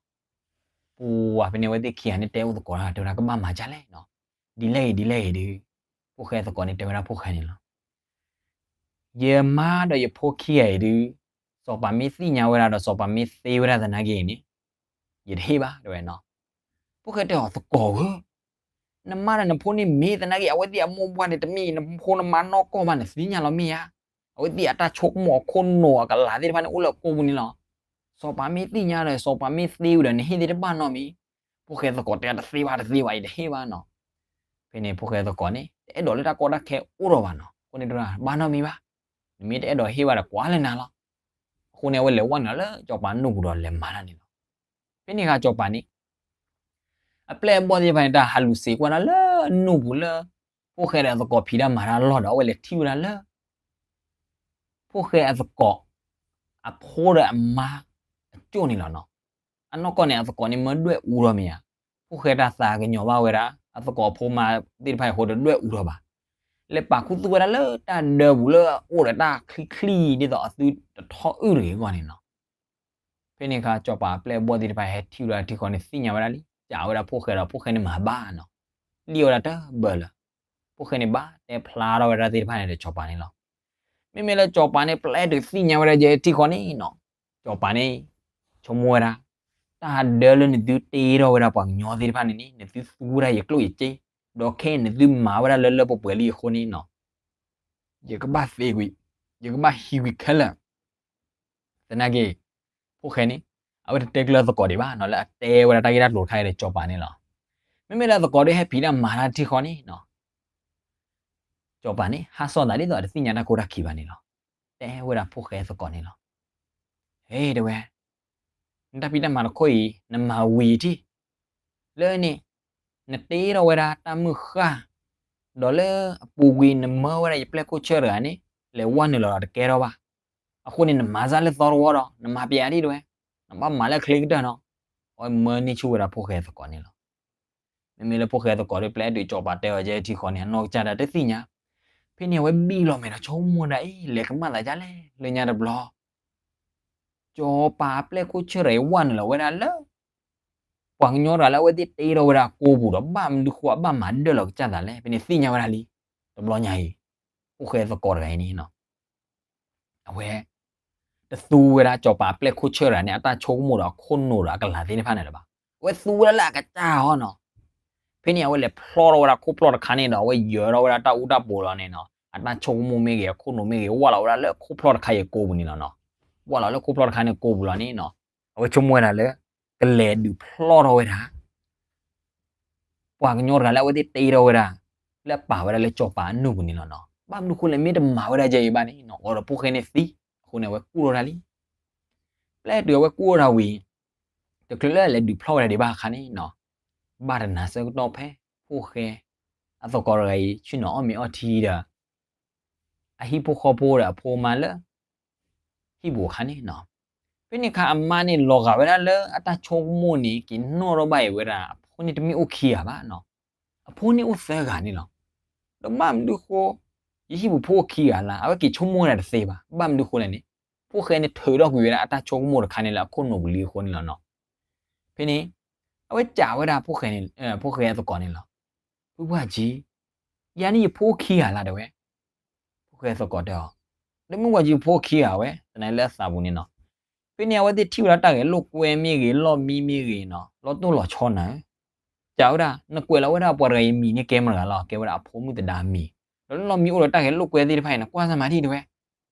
ပှၤဖဲန့ၣ်အဝဲသ့ၣ်ခံဂၤန့ၣ်တဲအိၣ်သကိးတၢ် တဲဝဲဒၣ်ကဘၣ်မၤဒ်လဲၣ်နီၤ, ဒ်လဲၣ်ဂ့ၤဒ်လဲၣ်ဂ့ၤဒီး, ဖိၣ်ဃဲသကိးန့ၣ်တဲဝဲဒၣ်ဖိၣ်ဃဲန့ၣ်လီၤ. ယမါဒီးယဖိခံဂၤအံၤဒုး, စီၤပၤမ့ၢ်သ့ၣ်ညါဝဲဒၣ်ဒီးစီၤပၤမ့ၢ်သ့ဝဲဒၣ်သနာ်က့န့ၣ်, ယတဟ့ၣ်ဘၣ် တဲဝဲနီၤ. ဖိၣ်ဃဲတဲအီၤသကိးဧၢ, နမါဒီးနဖိန့ၣ်မ့ၢ်သနာ်က့ အဝဲသ့ၣ်အမိၢ်ပှၢ်န့ၣ် တမ့ၢ်နဖိနမါနီၢ်ကီၢ်ဘၣ် နသ့ၣ်ညါလီၤမ့ၢ်ဧါ. အဝဲသ့ၣ်အတၢ်ဆိကမိၣ်အခိၣ်နူာ်အကလၤသ့ၣ်တဖၣ်န့ၣ် အိၣ်လၢအကိာ်ပူၤန့ၣ်လီၤ. စီၤပၤမ့ၢ်သ့ၣ်ညါဒီးစီၤပၤမ့ၢ်သ့ဝံၤဒီး နဟ့ၣ်သ့ၣ်တဘၣ်နီတမံၤ. ဖိၣ်ဃဲသကိးတဲတသ့ဘၣ်တသ့ဘၣ် ယတဟ့ၣ်ဘၣ်နီၤ. ဖဲန့ၣ်ဖိၣ်ဃဲသကိးန့ၣ် တအဲၣ်ဒိးလၢတၢ်ကီတၢ်ခဲအိၣ်ဒီးဘၣ်နီၤ, အဃိန့ၣ်တဲဝဲဒၣ်ဘၣ်နီတမံၤဘၣ်, နမ့ၢ်တအဲၣ်ဒိးဟ့ၣ်ဘၣ်ဒီးကွၢ်လၢနၤလီၤ. အဃိန့ၣ် အဝဲလဲၤဝဲနုာ်လီၤလၢစီၤပၤနုၢ်ပူၤဒီးလဲၤမၤတၢ်န့ၣ်လီၤ. ဖဲန့ၣ်အခါစီၤပၤန့ၣ် အပျဲၢ်အဘီၣ်သ့ၣ်တဖၣ်န့ၣ် တၢ်ဟးလူၤစ့းကွၢ်ဒၣ်လၢနုၢ်ပူၤလၢ ဖိၣ်ဃဲဒီးအသကိးဖံးတၢ်မၤတၢ်လီၢ်ဒီး အဝဲလဲၤထံၣ်ဝဲဒၣ်လၢ ဖိၣ်ဃဲအသကိး အဖိဒီးအမါအကၠိၣ်န့ၣ်လီၤနီၤ. အနီၢ်ကီၢ်န့ၣ် အသကိးန့ၣ်မၢဒွဲၣ်အူထီၣ်မ့ၢ်ဧါ, ဖိၣ်ဃဲတၢ်သးကညီၤဘၣ်ဝဲဒၣ် အသကိးအဖိမါသ့ၣ်တဖၣ်အဃိဒီးဒွဲၣ်အူထီၣ်ဘၣ်. လဲၤပာ်ခူသူၣ်ဝဲဒၣ်လၢတၢ်ဒၢပူၤလၢအအိၣ်ဒီးတၢ်ချံချံ ဒ်သိးအသုတထီၣ်အုၣ်တဂ့ၤအဂီၢ်န့ၣ်နီၤ. ဖဲန့ၣ်အခါ စီၤပၤအပျဲၢ်အဘီၣ်သ့ၣ်တဖၣ်ဟဲထံၣ်ဝဲဒၣ်ထံဃီန့ၣ် သ့ၣ်ညါဝဲဒၣ်လံ, စံးဝဲဒၣ်ဖိၣ်ဃဲဒီးဖိၣ်ဃဲန့ၣ်မၤဘၣ်နီၤ, လံၣ်ဝဲဒၣ်တဘၢလၢာ်. ဖိၣ်ဃဲန့ၣ်ဘၣ်တဲဖျါထီၣ်ဝဲဒၣ်သ့ၣ်တဖၣ်န့ၣ်ဒီးစီၤပၤန့ၣ်လီၤ. မ့မ့ၢ်လၢစီၤပၤန့ၣ် ပျဲတုၤသ့ၣ်ညါဝဲဒၣ်ယဲထံဃီန့ၣ်နီၤ, စီၤပၤန့ၣ် ဆိကမိၣ်ဝဲဒၣ်, တၢ်ဒၢလၢနသုတ့ထီၣ်ဝဲဒၣ်ပှၤကညီသ့ၣ်တဖၣ်န့ၣ်န့ၣ် နသုသူဝဲဒၣ်ယကျိၣ်ယစ့, ဒီးခဲအံၤနသုမၤဝဲဒၣ်လၢလၢပှဲၤပှဲၤလံအဃိန့ၣ်နီၤ, ယကဘၣ်သ့ကွံာ်, ယကဘၣ်ဟံးကွံာ်ခဲလၢာ် သနာ်က့ ဖိၣ်ဃဲန့ၣ် အဝဲတတဲကျၢၤသကိးဒံးဘၣ်နီၤ လၢအတဲဝဲဒၣ်တၢ်ဂ့ၢ်တၢ်ကျိၤတခါအံၤဒီးစီၤပၤန့ၣ်လီၤ. မ့မ့ၢ်လၢသကိးဒီးဟဲဖံးတၢ်မၤတၢ်ထံဃီန့ၣ်နီၤ, စီၤပၤန့ၣ် ဟးစီၣ်သးဒ်သိးတသ့ၣ်ညါတၢ်ခိတၢ်ခံဘၣ်န့ၣ်လီၤ. တဲဝဲဒၣ်ဖိၣ်ဃဲသကိးန့ၣ်လီၤ. ဟ့ တဲဝဲ, နတၢ်ဖံးတၢ်မၤတခိၣ်အံၤ နမၤဝံၤထံၣ်, လၢန့ၣ် နတ့ထီၣ်ဝဲဒၣ်တၢ်မုၢ်ဃၢ်, ဒီးလၢအပူၤကွံာ်နမၢဝဲဒၣ်ယပျဲၢ်ခိၣ်ဆၢၣ်တဂၤန့ၣ် လဲၤဝဲနုာ်လီၤဒီးတကဲထီၣ်ဘၣ်. အဃိန့ၣ် နမၤစၢ်လၢသီတဝီဒီး နမၤပျဲအါထံၣ်တဲဝဲ, နဘၣ်မၤလၢအချ့ကတၢၢ်နီၤ. အဝဲမၢန့ၢ်ဆူၣ်ဝဲဒၣ်ဖိၣ်ဃဲသကိးန့ၣ်လီၤ. မ့မ့ၢ်လၢဖိၣ်ဃဲသကိးဒီး ပျဲတုၤကၠီၤပၤတဲအီၤကဲထံဃီန့ၣ် အနီၢ်ကစၢ်ဒၣ်တသ့ၣ်ညါ. ဖဲန့ၣ်အဝဲဘံၣ်လီၤမဲာ်ဒီးဆိကမိၣ်ဒၣ်အံၤ လဲၤကမၣ်သးဒ်လဲၣ် လၢညါတဘျီ ကၠီၤပၤအပျဲၢ်ခိၣ်ဆၢၣ်တဂၤအံၤ ဝဲနုာ်လီၤဝဲဒၣ်လၢ ပှၤကညီတဂၤလၢအဝဲသ့ၣ်တ့ထီၣ်ဝဲဒၣ်ကိာ်ပူၤဒီး ဘၣ်မနုၤဃိအဘၣ်မၤဒၢၣ်လီၤကစၢ်သးလဲၣ်. ဖဲန့ၣ်သ့ၣ်ညါဝဲဒၣ်လံ တဘျီညါအံၤ ဖိၣ်ဃဲသကိးတဂၤအံၤန့ၣ် အဝဲ တသူဝဲဒၣ်ကၠီၤပၤအပျဲၢ်ခိၣ်ဆၢၣ်တဂၤန့ၣ် အတၢ်ဆိကမိၣ်ဒီးအခိၣ်နူာ်ဒီးအကလၤသ့ၣ်တဖၣ်န့ၣ်လၢၤဘၣ်. အဝဲသူဝဲဒၣ်လၢအကစၢ်အဂီၢ်နီၤ. ဖဲန့ၣ်အဝဲလဲၤဖျီၣ်ထီၣ်ဝဲဒၣ်ခိၣ်ဖျီၣ်တခါန့ၣ်ဒီး အဝဲယၢၤထီၣ်ဝဲဒၣ်တၢ်အူတၢ်ပီၤလီၤန့ၣ်နီၤ, အတၢ်ဆိကမိၣ်မ့ၢ်ဂ့ၤ အခိၣ်နူာ်မ့ၢ်ဂ့ၤ ဝၢ်လီၤဝဲဒၣ်လၢခိၣ်ဖျီၣ်တခါအံၤကိာ်ပူၤန့ၣ်လီၤနီၤ. ဝၢ်လီၤလၢခိၣ်ဖျီၣ်တခါန့ၣ်ကိာ်ပူၤလီၤန့ၣ်နီၤ, အဝဲဆိကမိၣ်ဝဲဒၣ်လၢ ကလဲၤဒုးဖျီၣ်ထီၣ်ဝဲဒၣ် ပှၤကညီတဂၤလၢအဝဲသ့ၣ်တ့ထီၣ်ဝဲဒၣ် လၢအပာ်ဝဲဒၣ်လၢကၠီၤပၤအနူၢ်ပူၤန့ၣ်လီၤနီၤ. ဘၣ်မနုၤဃိလဲၣ် မ့ၢ်တမၤဝဲဒၣ်ဒ်အံၤဘၣ်န့ၣ်နီၤ, အီၤဒီးဖိၣ်ဃဲန့ၣ်သံ, အဃိန့ၣ် အဝဲကူၣ်ထီၣ်တၢ်လံ. ပျဲတုၤအဝဲကူၣ်ထီၣ်တၢ်ဝံၤ တချုးလၢအလဲၤဒုးဖျီၣ်ဝဲဒၣ်ဒံးဘၣ်အခါန့ၣ်နီၤ, ဘၣ်တနၤဆၢကတီၢ်ဖဲ ဖိၣ်ဃဲ အသကိးတဂၤအံၤ ဆ့ၣ်နီၤအီၣ်မ့ၤအီထံဒီး အဟံၣ်ဖိဃီဖိဒီးအဖိမါလၢ ဟံၣ်ပူၤအခါန့ၣ်နီၤ, ဖဲန့ၣ်အခါအမါန့ၣ်လီၤဂာ်ဝဲဒၣ်လၢအတၢ်ဆိကမိၣ်န့ၣ် က့ၤနီၣ်ထီၣ်ဘၣ်အံၤဝဲဒၣ် အဖိန့ၣ်တမ့ၢ်အိၣ်ခံဂၤဘၣ်နီၤ, အဖိန့ၣ်အိၣ်သၢဂၤန့ၣ်လီၤ. ဒီးဘၣ်မနုၤဃိ ယဟံၣ်ပူၤဖိအိၣ်ခံဂၤလၢ် အဝဲက့ၤဆိကမိၣ်ဝဲဒၣ်တသ့ဘၣ်. ဘၣ်မနုၤဃိလဲၣ်န့ၣ် ဖိၣ်ဃဲန့ၣ်ထုးထီၣ်ကွံာ်ဝဲဒၣ်အတၢ်ဆိကမိၣ်တခါန့ၣ်လၢအခိၣ်နူာ်ပူၤလံအဃိန့ၣ်လီၤနီၤ. ဖဲန့ၣ် အဝဲစံးဝဲဒၣ်ဖိၣ်ဃဲန့ၣ် ဖိၣ်ဃဲအသကိးန့ၣ်လီၤ. ဖုပှၢ်ကံ, ယၤန့ၣ်ယဖိအိၣ်ခံဂၤလၢ်တဲဝဲ ဖိၣ်ဃဲသကိးတဲအီၤ, ဒီးမုၢ်ဝဲကံဖိခံဂၤဝဲ သနာ်က့လၢအသးပူၤန့ၣ်နီၤ. ဖဲန့ၣ်အဝဲသ့ၣ်ထံၣ်ဝဲဒၣ်တၢ်ဂဲၤလိာ်ကွဲမ့ၢ်ဂ့ၤ လီၢ်မံမ့ၢ်ဂ့ၤနီၤ လီၤတိၢ်လီၤဆီနၤဧၢ, စံးဝဲဒၣ် နကွဲးလီၤဝဲဒၣ်ပှၤတဂၤအံၤမံၤန့ၣ်ကဲမတၤတဂၤလီၤ, ကဲဝဲဒၣ်အဖိမုၣ်သဒါမံၤ, ဒီးလီၢ်မံအိၣ်ဒီးတၢ်ဂဲၤလိာ်ကွဲသ့ၣ်တဖၣ်အံၤ နကွၢ်စၢ်မၤထံၣ်တဲဝဲ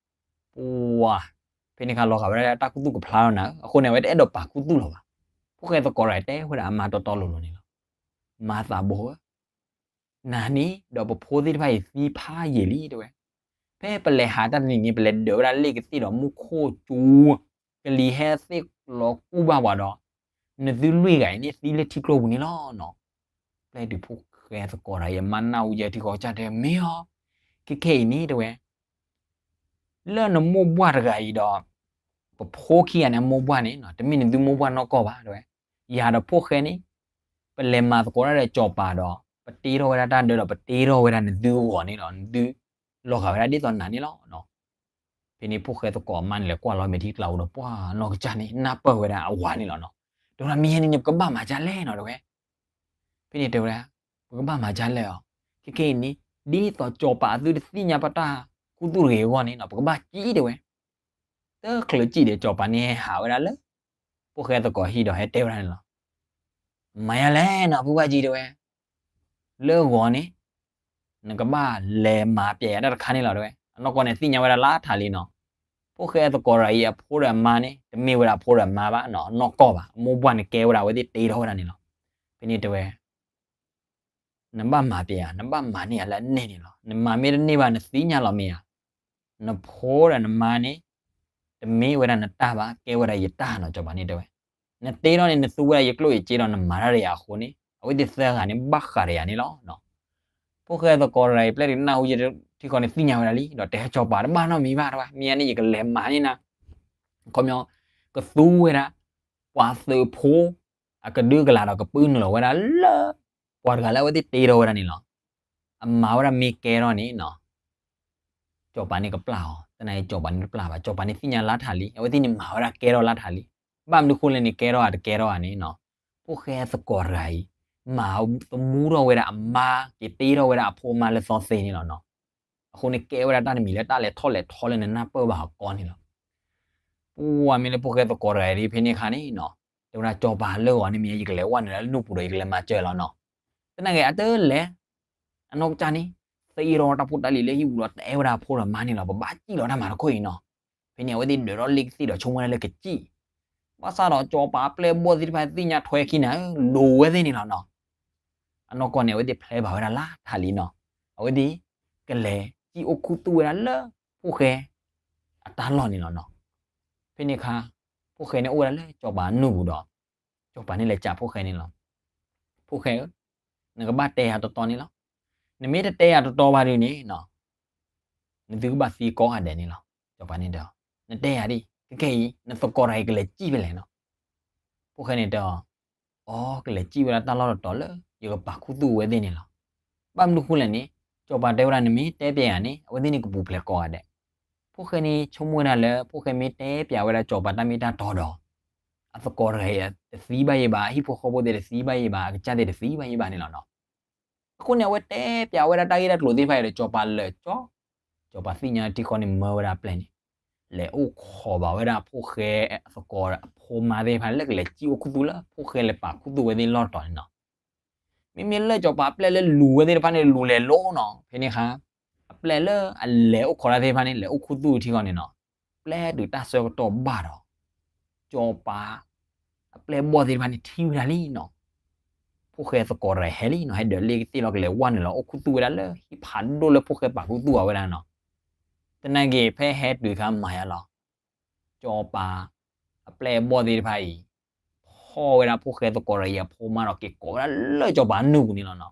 ပှၤ, ဖဲန့ၣ်အခါလီၤဂာ်ဝဲဒၣ်တၢ်ခူသူၣ်ကဖျါလီၤနၤဧၢ, အဃိန့ၣ် အဝဲတအဲၣ်ဒိးပာ်ခူသူၣ်လီၤဘၣ်. ဖိၣ်ဃဲသကိးတဂၤတဲဝဲဒၣ်အမါတီတီလိၤလိၤန့ၣ်လီၤ. မါသးဘိဧၢ, နၤန့ၣ်ဒီးပဖိသ့ၣ်တဖၣ်အံၤသံဖးယံာ်လံတဲဝဲ, ဖဲပလဲၤဟးတၢ်တနံၤန့ၣ် ပလဲၤဒၢးဝဲဒၣ်လ့ၣ်ကသ့ၣ်ဒီးမူခိၣ်ကၠူ, ကလံၤဟဲသ့ၣ်လီၤကူၣ်ဘၣ်ပှၤဒီး နသုလွံၢ်ဂၤအံၤန့ၣ်သံလၢထံကျိပူၤန့ၣ်လီၤနီၤ. ပျဲတုၤဖိၣ်ဃဲသကိးတဂၤအံၤ အမါနၢ်ဟူယဲထံဃီကစၢ်တဲမ့ၢ်အီၤ, ခဲခဲအံၤန့ၣ်တဲဝဲ လၢနမိၢ်ပှၢ်တဂၤအံၤဒီး ပဖိခံဂၤန့ၣ်အမိၢ်ပှၢ်န့ၣ် တမ့ၢ်နသုမိၢ်ပှၢ်နီၢ်ကီၢ်ဘၣ်တဲဝဲ, ယၤဒီးဖိၣ်ဃဲန့ၣ် ပလဲၤမၤသကိးတၢ်ဒီးကၠီၤပၤဒီး ပတ့ထီၣ်ဝဲဒၣ်တၢ်ဒၢဒီးပတ့ထီၣ်ဝဲဒၣ်နသုဂီၤန့ၣ်လီၤ, နသုလီၤဂာ်ဝဲဒၣ်ဒ်သိးနၤန့ၣ်လီၤ. ဖဲန့ၣ်ဖိၣ်ဃဲသကိးအမါန့ၣ်လဲၤကွၢ်လီၤမဲာ်ထံကျါပူၤဒီး ပှၤနီၢ်ကစၢ်န့ၣ် နၢ်ပၢၢ်ဝဲဒၣ်အဝၤန့ၣ်လီၤနီၤ. တဲဝဲဒၣ်မ့ၢ်ဟဲန့ၣ်န့ၣ် ပကဘၣ်မၤဒ်လဲၣ်နီၤတဲဝဲ. ဖဲန့ၣ်တဲဝဲဒၣ် ပကဘၣ်မၤဒ်လဲၣ်အီၤ, ခဲခဲအံၤန့ၣ် ဒ်သိးကၠီၤပၤအသုတသ့ၣ်ညါပတၢ်ခူသူၣ်တဂ့ၤအဂီၢ်န့ၣ်နီၤ ပကဘၣ်စံၣ်တဲဝဲ. တချုးစံၣ်ဒီးကၠီၤပၤန့ၣ်ဟဲဟးဝဲဒၣ်လၢ ဖိၣ်ဃဲသကိးဟံၣ်ဒီးဟဲတဲဝဲဒၣ်န့ၣ်လီၤ. မၤယါလဲၣ်နီၤ ဖုဘၣ်ကံတဲဝဲ, လၢဂီၤန့ၣ် နကဘၣ်လဲၤမၤပျဲယၤတၢ်တခါန့ၣ်လီၤတဲဝဲ. အနီၢ်ကီၢ်န့ၣ်သ့ၣ်ညါဝဲဒၣ်လၢထးလံနီၤ. ဖိၣ်ဃဲသကိးတဂၤအံၤအဖိဒီးအမါန့ၣ် တမ့ၢ်ဝဲဒၣ်အဖိဒီးအမါဘၣ်နီၤ, အနီၢ်ကီၢ်ဘၣ်, အမိၢ်ပှၢ်န့ၣ်ကဲဝဲဒၣ်အဝဲသ့ၣ်တ့ထီၣ်ဝဲဒၣ်န့ၣ်လီၤ. ဖဲန့ၣ်တဲဝဲ နဘၣ်မၤပျဲယၤ, နဘၣ်မၤန့ၢ်ယၤလၢအန့ၣ်န့ၣ်လီၤ. နမၤမ့ၢ်တန့ၢ်ဘၣ် နသ့ၣ်ညါလီၤမ့ၢ်ဧါ. နဖိဒီးနမါန့ၣ် တမ့ၢ်ဝဲဒၣ်နတၢ်ဘၣ်, ကဲဝဲဒၣ်ယတၢ်နီၤ, ကၠီၤပၤန့ၣ်တဲဝဲ. နတ့ထီၣ်န့ၣ် နသူဝဲဒၣ်ယကျိၣ်ယစ့ဒီးနမၤတၢ်ဒီးယၤအဃိန့ၣ် အဝဲသ့ၣ်သၢဂၤန့ၣ် ဘၣ်ဃးဒီးယၤန့ၣ်လီၤ. ဖိၣ်ဃဲသကိးတဂၤအံၤ ပျဲတုၤနၢ်ဟူယဲထံဃီန့ၣ်သ့ၣ်ညါဝဲဒၣ်လံ ဒီးတဲဟဲကၠီၤပၤတဘၣ်နီတမံၤဘၣ်တဲဝဲ, မ့ၢ်အန့ၣ် ယကလဲၤမၤန့ၢ်နၤ, ခီပညီ ကသူဝဲဒၣ် ပှၤသုးဖိ အကဒုကလၤဒီးကပုၢ်နုာ်လီၤဝဲဒၣ်လၢ ပှၤတဂၤလၢအဝဲသ့ၣ်တ့ထီၣ်ဝဲဒၣ်န့ၣ်လီၤ. အမၤဝဲဒၣ်မ့ၢ်ကဲထီၣ်န့ၣ်နီၤ ကၠီၤပၤန့ၣ်ကပျၢ်အီၤ, သနာ်က့ကၠီၤပၤန့ၣ်တပျၢ်ဘၣ်, ကၠီၤပၤန့ၣ်သ့ၣ်ညါလၢထးလံ, အဝဲသ့ၣ်န့ၣ်မၤဝဲဒၣ်ကဲထီၣ်လၢထးလံ. ဘၣ်မနုၤဃိလဲၣ်န့ၣ် ကဲထီၣ်ဧါတကဲထီၣ်ဧါန့ၣ်နီၤ, ဖိၣ်ဃဲသကိးတဂၤအံၤ မၤသမူထီၣ်ဝဲဒၣ်အမါ က့ၤတ့ထီၣ်ဝဲဒၣ်အဖိအမါလၢသီသ့န့ၣ်လီၤနီၤ. အဃိန့ၣ်ကဲဝဲဒၣ်တၢ်တမံၤလၢတၢ်လဲၤထီၣ်လဲၤထီလၢနနၢ်ပၢၢ်ဘၣ်အကီန့ၣ်လီၤ. ပှၤမ့ၢ်လၢဖိၣ်ဃဲသကိးတဂၤအံၤဒ်ဖဲန့ၣ်အခါန့ၣ်နီၤ, တဲဝဲဒၣ်ကၠီၤပၤလၢဂီၤန့ၣ်မ့ၢ် ယကလဲၤဝဲနုာ်လၢနူၢ်ပူၤဒီး ယကလဲၤမၤစၢၤလီၤနီၤ. သနာ်က့အတလဲၤ အနီၢ်ကစၢ်န့ၣ် သံအီၤတၢ်ဖိတၢ်လံၤလၢဟံၣ်ပူၤဒီးတဲဝဲဒၣ်အဖိဒီးမါန့ၣ်လီၤ, ပဘၣ်စံၣ်လီၤတၢ်မၤတခီအံၤနီၤ. ဖဲန့ၣ် အဝဲသ့ၣ်ဒၢးထီၣ်လ့ၣ်ကသ့ၣ်ဒီးဆိကမိၣ်ဝဲဒၣ်လၢကစံၣ်, ဘၣ်ဆၣ်ဒီးကၠီၤပၤအပျဲၢ်အဘီၣ်သ့ၣ်တဖၣ်သ့ၣ်ညါထွဲခံနၤဧၢ လိၤဝဲသ့ၣ်န့ၣ်လီၤနီၤ. အနီၢ်ကီၢ်န့ၣ် အဝဲသ့ၣ်ဖျဲဘၣ်ဝဲဒၣ်လၢထးလံနီၤ, အဝဲသ့ၣ် ကလဲၤစံၣ်အိၣ်ခူသူၣ်ဝဲဒၣ်လၢ ဖိၣ်ဃဲ အတၢ်လီၢ်န့ၣ်လီၤနီၤ. ဖဲန့ၣ်အခါ ဖိၣ်ဃဲန့ၣ်အိၣ်ဝဲဒၣ်လၢကၠီၤပၤအနူၢ်ပူၤဒီး ကၠီၤပၤန့ၣ်လဲၤစံးဖိၣ်ဃဲန့ၣ်လီၤ. ဖိၣ်ဃဲဧၢ, နကဘၣ်တဲယၤတီတီန့ၣ်လီၤ. နမ့ၢ်တတဲယၤတီတီဘၣ်ဒ်န့ၣ်နီၤ, နသုကဘၣ်သံကိးဂၤဒဲးန့ၣ်လီၤ. ကၠီၤပၤန့ၣ်တဲအီၤ, နတဲယၤဒ် ခဲခဲအံၤ နသကိးတဂၤအံၤကလဲၤစံၣ်ဖဲလဲၣ်နီၤ. ဖိၣ်ဃဲန့ၣ်တဲအီၤ, အီ ကလဲၤစံၣ်ဝဲဒၣ်တၢ်လီၢ်တတီၤလၢ ယကပာ်ခူသူၣ်အဝဲသ့ၣ်န့ၣ်လီၤ. ဘၣ်မနုၤဃိလဲၣ်န့ၣ်, စီၤပၤတဲဝဲဒၣ် နမ့ၢ်တဲပျဲယၤန့ၣ် အဝဲသ့ၣ်န့ၣ်ကပူၤဖျဲးကိးဂၤဒဲး. ဖိၣ်ဃဲန့ၣ်ဆိကမိၣ်ဝဲဒၣ်လၢ ဖိၣ်ဃဲမ့ၢ်တဲပျဲဝဲဒၣ် စီၤပၤတၢ်မ့ၢ်တၢ်တီဒီး အသကိးတဂၤအံၤတသံဘၣ်ယံၤဘၣ်, အဟံၣ်ဖိဃီဖိသ့ၣ်တသံဘၣ်ယံၤဘၣ်, အကစၢ်သ့ၣ်တသံဘၣ်ယံၤဘၣ်န့ၣ်လီၤနီၤ. အဃိန့ၣ် အဝဲတဲပျဲဝဲဒၣ်တၢ်ဂ့ၢ်တၢ်ကျိၤသ့ၣ်တဖၣ်အံၤဒီး စီၤပၤလၢာ်ကၠီ, စီၤပၤသ့ၣ်ညါထံဃီန့ၣ် မၢဝဲဒၣ်အပျဲၢ်န့ၣ် လဲၤအိၣ်ခိးဘၣ်ဝဲဒၣ်ဖိၣ်ဃဲအသကိးအဖိမါသ့ၣ်တဖၣ် လၢကလဲၤစံၣ်အိၣ်ခူသူၣ်လၢ ဖိၣ်ဃဲလဲၤပာ်ခူသူၣ်ဝဲသ့ၣ်လီၢ်တတီၤန့ၣ်နီၤ. မ့မ့ၢ်လၢစီၤပၤအပျဲၢ်လၢလူၤဝဲသ့ၣ်တဖၣ်န့ၣ် လူၤလဲၤလိၤနီၤ. ဖဲန့ၣ်အခါ အပျဲၢ်လၢအလဲၤအိၣ်ခိးတၢ်သ့ၣ်တဖၣ်န့ၣ် လဲၤအိၣ်ခူသူၣ်ထံဃီန့ၣ်နီၤ. ပျဲတုၤတၢ်ဆၢကတီၢ်ဘၣ်ဒီး စီၤပၤအပျဲၢ်အဘီၣ်သ့ၣ်တဖၣ်န့ၣ် ထံၣ်ဝဲဒၣ်လံနီၤ. ဖိၣ်ဃဲသကိးတဂၤဟဲလံနီၤ, ဟဲဒၢးလ့ၣ်ကသ့ၣ်လီၤ ကလဲၤဝဲနုာ်လီၤအိၣ်ခူသူၣ်ဝဲဒၣ်လၢ ဟံၣ်ဖးဒိၣ်လၢဖိၣ်ဃဲပာ်ခူသူၣ်အီၤဝဲဒၣ်နီၤ. သနာ်က့ ဖဲဟဲတုၤအခါမၤယါလီၤ စီၤပၤအပျဲၢ်အဘီၣ်သ့ၣ်တဖၣ်အံၤ ဖီၣ်ဝဲဒၣ်ဖိၣ်ဃဲသကိးတဂၤအံၤအဖိမါဒီး က့ၤကိးဝဲဒၣ်လၢစီၤပၤနုာ်ပူၤန့ၣ်လီၤနီၤ.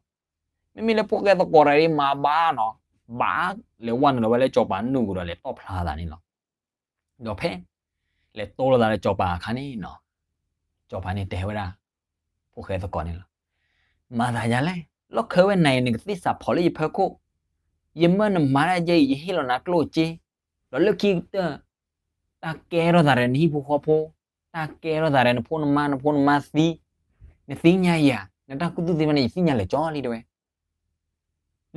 မ့မ့ၢ်လၢဖိၣ်ဃဲသကိးတဂၤအံၤမၤဘၣ်နီၤ, ဘၣ်လဲၤဝဲနုာ်လီၤဝဲလၢစီၤပၤနုာ်ပူၤဒီး လဲၤတီၣ်ဖျါသးန့ၣ်လီၤ. ဒီးဖဲ လဲၤတိၢ်လိာ်သးဒီးစီၤပၤအခါန့ၣ်နီၤ, စီၤပၤန့ၣ်တဲဝဲဒၣ် ဖိၣ်ဃဲသကိးန့ၣ်လီၤ. မၤသးယၤလဲၣ်, လီၢ်ခၢဝဲနၤအံၤ နကသ့ၣ်စးဖီၣ်လၢယဖီခိၣ်, ယမၢနမၤတၢ်ယဲအံၤ ယဟ့ၣ်လီၤနၤကျိၣ်စ့, ဒီးလၢခံကတၢၢ် တၢ်ကဲထီၣ်သးဒီးနဟံၣ်ဖိဃီဖိ, တၢ်ကဲထီၣ်သးဒီးနဖိနမါ နဖိနမါသံ, နသ့ၣ်ညါယၤ, နတၢ်ခူသူၣ်သ့ၣ်တဖၣ်န့ၣ် ယသ့ၣ်ညါလၢာ်ကၠီလံတဲဝဲ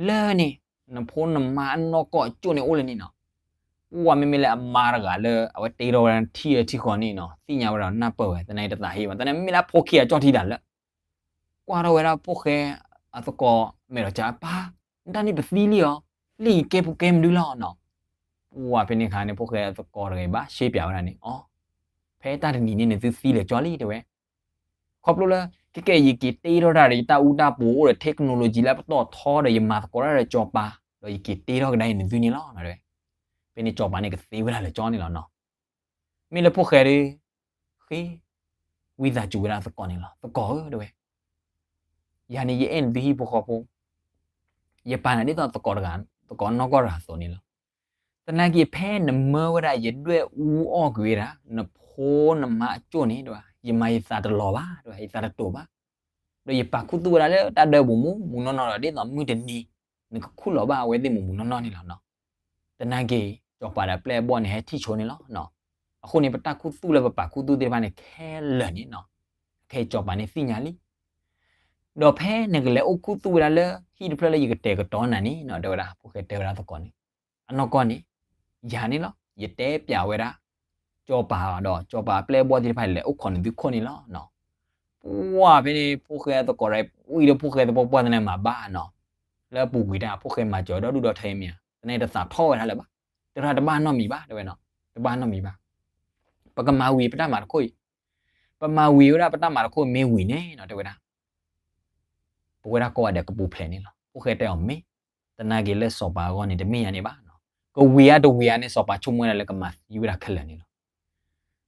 လၢန့ၣ် နဖိနမါအနီၢ်ကီၢ်အကၠိၣ်န့ၣ်အိၣ်လၢန့ၣ်နီၤ. ပှၤမ့မ့ၢ်လၢအမါတဂၤလၢ အဝဲတ့ထီၣ်ဝဲဒၣ်ထံၣ်အထံၣ်ဃီန့ၣ်နီၤ, သ့ၣ်ညါဝဲဒီးနၢ်ပၢၢ်ဝဲ, သနာ်က့တသးဟ့ဝဲ, သနာ်က့မ့မ့ၢ်လၢအဖိခံဂၤကၠီၣ်ထံတၢ်လၢ ကွၢ်ထီၣ်ဝဲဒၣ်ဖိၣ်ဃဲအသကိးမဲာ်ဒီးကၠး, ပၢ်, နတၢ်န့ၣ်ပသံလံဧါ, လၢယကဲပူၤကဲမနုၤလီၤနီၤ. ပှၤဖဲန့ၣ်အခါန့ၣ် ဖိၣ်ဃဲအသကိးတဂၤအံၤဘၣ်ရှဲပၠးဝဲဒၣ်န့ၣ်, အီ, ဖဲတၢ်တနံၤန့ၣ် နသုသံလၢာ်ကၠီလံတဲဝဲ ခီဖျိလၢ ကဲကဲယက့ၤတ့ထီၣ်တၢ်ဒီး ယတၢ်အူတၢ်ပူၤအိၣ်ဒီး technology လၢပတီၢ်ထီဒီး ယမၤသကိးတၢ်ဒီးစီၤပၤ, ဒီးယက့ၤတ့ထီၣ်ကဒါအံၤနသုန့ၣ်လီၤ. ဖဲန့ၣ်စီၤပၤန့ၣ်ကသ့ဝဲဒၣ်လၢာ်ကၠီန့ၣ်လီၤနီၤ. မ့ၢ်လၢဖိၣ်ဃဲဒီး ဃ့ ဝံသးစူၤဝဲဒၣ်သကိးန့ၣ်လီၤ. သကိးဧၢ တဲဝဲ, ယၤန့ၣ်ယအဲၣ်နသုဟံၣ်ဖိဃီဖိ, ယပာ်နၤဒ်သိးသကိးတဂၤ, သကိးနီၢ်ကီၢ်တဂၤအသိးန့ၣ်လီၤ. သနာ်က့ဖဲနမၢဝဲဒၣ် ယဒွဲၣ်အူအီၣ်ကွံာ်ဝဲဒၣ် နဖိနမါအကၠိၣ်န့ၣ်တဲဝဲ, ယမၤယသးတလီၤဘၣ်တဲဝဲ, ယသးတတိာ်ဘၣ်. ဒီးယပာ်ခူသူၣ်ဝဲဒၣ်လၢတၢ်ဒၢပူၤမူးမူးနီၢ်နီၢ်ဒီး ဒ်သိးမုၢ်တနံၤ နကခူၣ်လီၤဘၣ်အဝဲသ့ၣ်မူးမူးနီၢ်နီၢ်န့ၣ်လီၤနီၤ. သနာ်က့ စီၤပၤဒီးပျဲၢ်အဘီၣ်န့ၣ် ဟဲထံၣ်ဆိန့ၣ်လီၤ. အဃိန့ၣ် ပတၢ်ခူသူၣ်လၢပပာ်ခူသူၣ်သ့ၣ်တဖၣ်န့ၣ် ခဲလၢာ်န့ၣ်နီၤ, ခဲအံၤစီၤပၤန့ၣ်သ့ၣ်ညါလံ. ဒီးဖဲနကလဲၤအိၣ်ခူသူၣ်ဝဲဒၣ်လၢဟံၣ်တဖျၢၣ်လၢယကတဲာ်ကတီၤနၤန့ၣ်နီၤ, တဲဝဲဒၣ် ဖိၣ်ဃဲတဲဝဲဒၣ်သကိးန့ၣ်, အနီၢ်ကီၢ်န့ၣ် ယၤန့ၣ်လီၤ. ယတဲပျးဝဲဒၣ် စီၤပၤဒီးစီၤပၤအပျဲၢ်အဘီၣ်သ့ၣ်တဖၣ် လဲၤအိၣ်ခိးနသုခိၣ်န့ၣ်လီၤ. ပှၢ်ဖဲန့ၣ် ဖိၣ်ဃဲသကိးဒီး ဝံၤဒီးဖိၣ်ဃဲသပှၢ်ပှၢ်သနာ်က့မၤဘၣ်နီၤ, လၢအပူၤကွံာ်တၢ် ဖိၣ်ဃဲမၤစၢၤဒီဒူၣ်ဒီထၢမ့ၢ်ဧါ, သနာ်က့တသးထီၣ်ဝဲဒၣ်လၢၤဘၣ်, တရၣ်တဘၣ်နီတမံၤဘၣ် တဲဝဲနီၤ, တဘၣ်နီတမံၤဘၣ်. ပကမၤဝံၤပတၢ်မၤတခီအံၤ, ပမၤဝံၤဝဲဒၣ်ပတၢ်မၤတခီအံၤမ့ၢ်ဝံၤန့ၣ်နီၤ တဲဝဲဒၣ် ပဝဲဒၣ်ကိးဂၤဒဲးကပူၤဖျဲးန့ၣ်လီၤ. ဖိၣ်ဃဲတဲအီၤမ့ၢ်, သနာ်က့လၢစီၤပၤအဂီၢ်န့ၣ် တမ့ၢ်ညါန့ၣ်ဘၣ်နီၤ, ကဝံၤဧါတဝံၤဧါန့ၣ် စီၤပၤဆိကမိၣ်ဝဲဒၣ်လၢကမၤသံဝဲဒၣ်ခဲလၢာ်န့ၣ်လီၤ.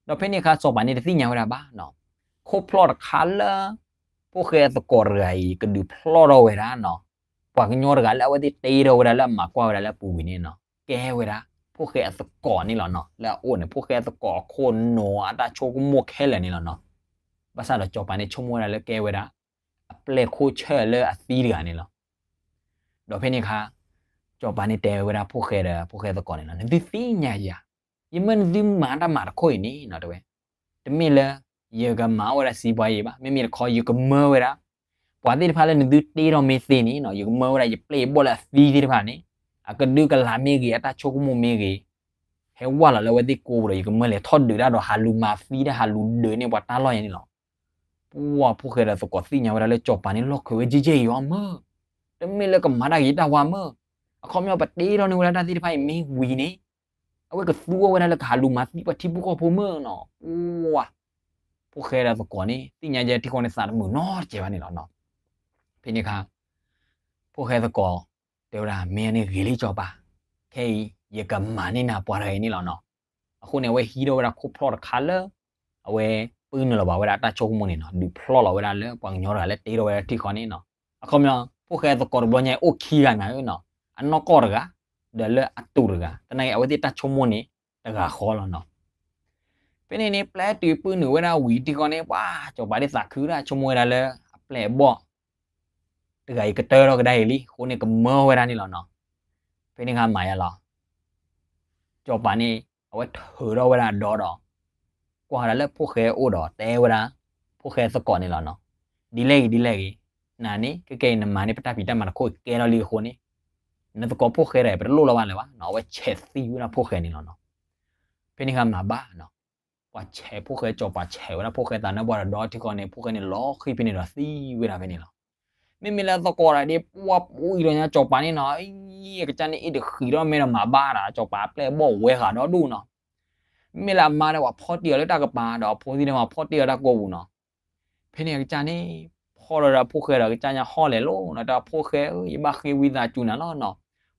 ဒီးဖဲန့ၣ်အခါ စီၤပၤန့ၣ်တသ့ၣ်ညါဝဲဒၣ်ဘၣ်နီၤ, ခိၣ်ဖျီၣ်တခါလၢ ဖိၣ်ဃဲအသကိးတဂၤအံၤ ကဒုးဖျီၣ်ထီၣ်ဝဲဒၣ်နီၤ, ပှၤကညီတဂၤလၢအဝဲသ့ၣ်တ့ထီၣ်ဝဲဒၣ်လၢအမၤကွၢ်ဝဲဒၣ်လၢအပူၤကွံာ်န့ၣ်နီၤ, ကဲဝဲဒၣ် ဖိၣ်ဃဲအသကိးန့ၣ်လီၤနီၤ. လၢအအိၣ်န့ၣ် ဖိၣ်ဃဲအသကိးအခိၣ်နူာ်အတၢ်ဆိကမိၣ်ခဲလၢာ်န့ၣ်လီၤနီၤ. ဘၣ်ဆၣ်ဒီးစီၤပၤန့ၣ်ဆိကမိၣ်ဝဲဒၣ်လၢကဲဝဲဒၣ် အပျဲၢ်ခိၣ်ဆၢၣ်လၢအသံတဂၤန့ၣ်လီၤ. ဒီးဖဲန့ၣ်အခါ စီၤပၤန့ၣ်တဲဝဲဒၣ်ဖိၣ်ဃဲဒီးဖိၣ်ဃဲသကိးန့ၣ်လီၤ, နသုသ့ၣ်ညါယၤ, ယမၢနသုမၤတၢ်မၤတခီအံၤန့ၣ်နီၤ တဲဝဲ, တမ့ၢ်လၢ ယကမၤအီၣ်ဝဲဒၣ်စံးပှၤယံၤဘၣ်, မ့မ့ၢ်တခီ ယကမၢဝဲဒၣ် ပှၤသ့ၣ်တဖၣ်လၢနသုတ့ထီၣ်မ့ၢ်သ့န့ၣ်နီၤ, ယကမၢဝဲဒၣ်ယပျဲၢ်ယဘီၣ်လၢအသံသ့ၣ်တဖၣ်န့ၣ်, အကဒုကလးမ့ၢ်ဂ့ၤ, အတၢ်ဆိကမိၣ်မ့ၢ်ဂ့ၤ, ဟဲဝဲလီၤလၢအဝဲသ့ၣ်ကိးပူၤဒီး ယကမၢလဲၤထီၣ်ဒုးတၢ်ဒီးဟးလူၤမၤသံတၢ် ဟးလူၤဒုးန့ၢ်ပှၤတၢ်လီၢ်ယၤန့ၣ်လီၤ. ပှၢ်ဖိၣ်ဃဲဒီးသကိးသ့ၣ်ညါဝဲဒၣ်လၢစီၤပၤန့ၣ်လီၢ်ခၢးဝဲကဲကဲအံၤအီၤမၢ်, တမ့ၢ်လၢကမၤတၢ်ဂ့ၤတၢ်ဝါမၢ်, အခီပညီပတ့ထီၣ်န့ၢ်ဝဲဒၣ်တၢ်သ့ၣ်တဖၣ်အံၤမ့ၢ်ဝံၤန့ၣ်, အဝဲကသူအီၤဝဲဒၣ်လၢကဟးလူၤမၤသံပှၤထံဖိကီၢ်ဖိမၢ်နီၤ. ပှၢ်ဖိၣ်ဃဲဒီးသကိးန့ၣ် သ့ၣ်ညါယဲထံဃီန့ၣ်သးတမုာ်နီတစဲးဘၣ်န့ၣ်လီၤနီၤ. ဖဲန့ၣ်အခါ ဖိၣ်ဃဲသကိး တဲဝဲဒၣ် မ့ၢ်န့ၣ်ဂ့ၤလံစီၤပၤ, ခဲအံၤ ယကမၤန့ၢ်နၤပှၤတဂၤအံၤန့ၣ်လီၤနီၤ. အဃိန့ၣ် အဝဲဟံးထီၣ်ဝဲဒၣ်ခိၣ်ဖျီၣ်တခါလၢ အဝဲပုၢ်နုာ်လီၤဘၣ်ဝဲဒၣ်အတၢ်ဆိကမိၣ်န့ၣ်နီၤ, ဒုးဖျီၣ်လီၤဝဲဒၣ်လၢပှၤကညီတဂၤလၢတ့ထီၣ်ဝဲဒၣ်ထံဃီန့ၣ်နီၤ. အခီပညီ ဖိၣ်ဃဲသကိးတဘျီညါအံၤအိၣ်ခံဂၤနၤဧၢနီၤ, အနီၢ်ကီၢ်တဂၤ ဒီးလၢအတူၢ်တဂၤ, သနာ်က့အဝဲသ့ၣ်တၢ်ဆိကမိၣ်န့ၣ် တဂၤဃီလီၤနီၤ. ဖဲန့ၣ်န့ၣ် ပျဲတုၤပုၢ်နုာ်ဝဲဒၣ်ဝံၤထံဃီန့ၣ် ပှၢ်စီၤပၤဒ်သးခုတၢ်ဆိကမိၣ်ဝဲဒၣ်လၢအပျဲၢ်အဘီၣ် တဂၤအံၤကတၢၢ်ထီၣ်ကဒါအံၤလံအဃိန့ၣ် ကမၢဝဲဒၣ်န့ၣ်လီၤနီၤ. ဖဲန့ၣ်အခါမၤယါလီၤ စီၤပၤန့ၣ် အဝဲထုးထီၣ်ဝဲဒၣ်အဒီဒီး ကွၢ်ဝဲဒၣ်လၢဖိၣ်ဃဲအအိၣ်ဒီးတဲဝဲဒၣ် ဖိၣ်ဃဲသကိးန့ၣ်လီၤနီၤ. ဒ်လဲၣ်ဂ့ၤဒ်လဲၣ်ဂ့ၤ, နၤန့ၣ် ခဲကဲအံၤနမၤန့ၢ်ပတၢ်ဖံးတၢ်မၤတခိၣ်ကဲထီၣ်လံအဃိန့ၣ်, နသကိးဖိၣ်ဃဲတဂၤအံၤ ပတလိၣ်လၢၤဘၣ်လၢၤဘၣ်နီၤ. အဝဲဆဲးသံဝဲဒၣ်ဖိၣ်ဃဲန့ၣ်လီၤနီၤ. ဖဲန့ၣ်အခါမၤဘၣ်နီၤ, ပှၤဆဲးဖိၣ်ဃဲ စီၤပၤဆဲးဝဲဒၣ်ဖိၣ်ဃဲသးနါပှၢ်ဒီဒီထံဃီန့ၣ် ဖိၣ်ဃဲန့ၣ်လီၤဃံဖဲန့ၣ်ဒီးသံဝဲဒၣ်ဖဲန့ၣ်လီၤ. မ့မ့ၢ်လၢသကိးတဂၤဒ်ပှၢ်ပူၤအံၤဒီးညါ စီၤပၤန့ၣ်နီၤ, အံၤ အကစၢ်န့ၣ်အ့ၣ်တဃံးထီၣ်မဲဒီးမၤဘၣ်ဒီး စီၤပၤအပျဲၢ်အဘီၣ်ဝဲဃးဒီဒူၣ်နီၤ. မ့မ့ၢ်လၢအမါဒီးပှၤဖီၣ်တံၢ်အီၤလၢတၢ်ကပၤဒီး အဖိသံၣ်န့ၣ်ပှၤဖီၣ်တံၢ်အီၤတၢ်ကိးပူၤနီၤ. ဖဲန့ၣ်အကစၢ်န့ၣ် ဖီၣ်ဒီးဒီးဖိၣ်ဃဲဒီး အကစၢ်ညါဟီၣ်လဲၤလိၤနီၤ, တၢ်ဖိၣ်ဃဲဧၢ ယဘၣ်ဃ့ဝံသးစူၤနၤလီၤနီၤ.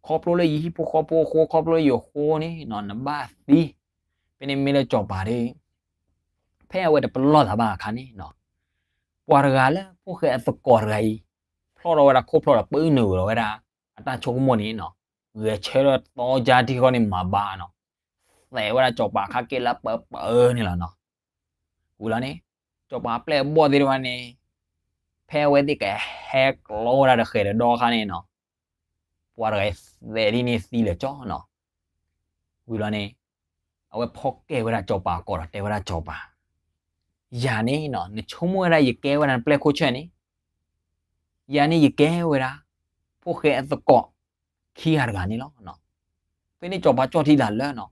ခီဖျိလၢယဟံၣ်ဖိဃီဖိအဃိ ခီဖျိလၢယဃိန့ၣ်နီၤ နဘၣ်သံ. ဖဲန့ၣ်မ့ၢ်လၢစီၤပၤဒီး ဖဲအဝဲတပလီၢ်သးဘၣ်အခါန့ၣ်နီၤ, ပှၤတဂၤလၢဖိၣ်ဃဲအသကိးတဂၤအံၤ ဖျီၣ်ထီၣ်ဝဲဒၣ်ခိၣ်ဖျီၣ်ဒီး ပုၢ်နုာ်ဒီးဝဲဒၣ် အတၢ်ဆိကမိၣ်န့ၣ်နီၤ, ဂဲၤဆၢထၢၣ်သီကၢ်ထံဃီန့ၣ်မၤဘၣ်နီၤ, သဲးဝဲဒၣ်စီၤပၤအခါက့လၢပၢပၢန့ၣ်လီၤနီၤ. ဝံၤလီၤန့ၣ် စီၤပၤအပျဲၢ်အဘီၣ်သ့ၣ်တဖၣ်န့ၣ် ဖဲအဝဲသ့ၣ်ကဟဲကျီဝဲဒၣ်တဃဲးတဒီအခါန့ၣ်နီၤ, ပှၤတဂၤအံၤသဲးဒ်န့ၣ်သံလၢာ်ကၠီနီၤ. ဝံၤလီၤန့ၣ် အဝဲဖီၣ်ကဲဝဲဒၣ်စီၤပၤအကိာ်ဒီးတဲဝဲဒၣ်စီၤပၤ, ယၤန့ၣ်နီၤ နဆိကမိၣ်ဝဲဒၣ်ယကဲဝဲဒၣ်နပျဲၢ်ခိၣ်ဆၢၣ်န့ၣ်, ယၤန့ၣ်ယကဲဝဲဒၣ် ဖိၣ်ဃဲအသကိး ခံဂၤတဂၤန့ၣ်လီၤ. ဖဲန့ၣ်စီၤပၤကၠီၣ်ထံတၢ်လၢနီၤ,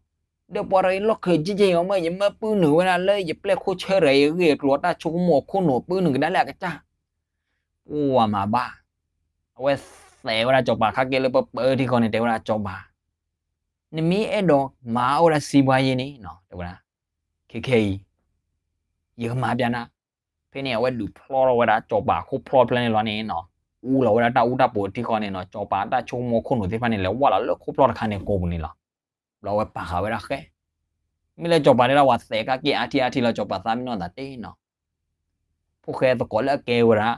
ဒီးပှၤတဂၤအံၤလီၢ်ခၢၣ်ကဲကဲအံၤ မ့ၢ်ယမၢပုၢ်နုာ်ဝဲဒၣ်လၢ ယပျဲၢ်ခိၣ်ဆၢၣ်တဂၤအံၤ အဂ့ၢ်အကျိၤအတၢ်ဆိကမိၣ်အခိၣ်နူာ် ပုၢ်နုာ်ကဒါလၢအကစၢ် ပှၤမၤဘၣ်. အဝဲသဲးဝဲဒၣ်စီၤပၤအခါက့လၢပၢပၢထံဃီန့ၣ် တဲဝဲဒၣ်စီၤပၤ, နမ့ၢ်အဲၣ်ဒိးမၤအီၣ်ဝဲဒၣ်စံးဘှါယ့န့ၣ်နီၤ တဲဝဲဒၣ်, ခဲခဲအံၤ ယကမၤပျဲနၤ. ဖဲန့ၣ်အဝဲဒုးဖျီၣ်ထီၣ်ဝဲဒၣ်စီၤပၤအခိၣ်ဖျီၣ်ဖျၢၣ်န့ၣ်လီၤန့ၣ်နီၤ, အူလီၤဝဲဒၣ်တၢ်အူတၢ်ပီၤထံဃီန့ၣ်နီၤ, စီၤပၤအတၢ်ဆိကမိၣ်အခိၣ်နူာ်သ့ၣ်တဖၣ်န့ၣ် လဲၤဝဲလီၤလၢခိၣ်ဖျီၣ်တခါန့ၣ်ကိာ်ပူၤန့ၣ်လီၤ. ဘျီဝဲပာ်ဃာ်ဝဲဒၣ်ဃဲ, မ့ၢ်လၢစီၤပၤတဲဒၣ်ပှၤသဲးကါက့အါထံအါထံလီၤ စီၤပၤသးမံနီၢ်သးတ့နီၤ. ဖိၣ်ဃဲသကိးလၢအကဲဝဲဒၣ်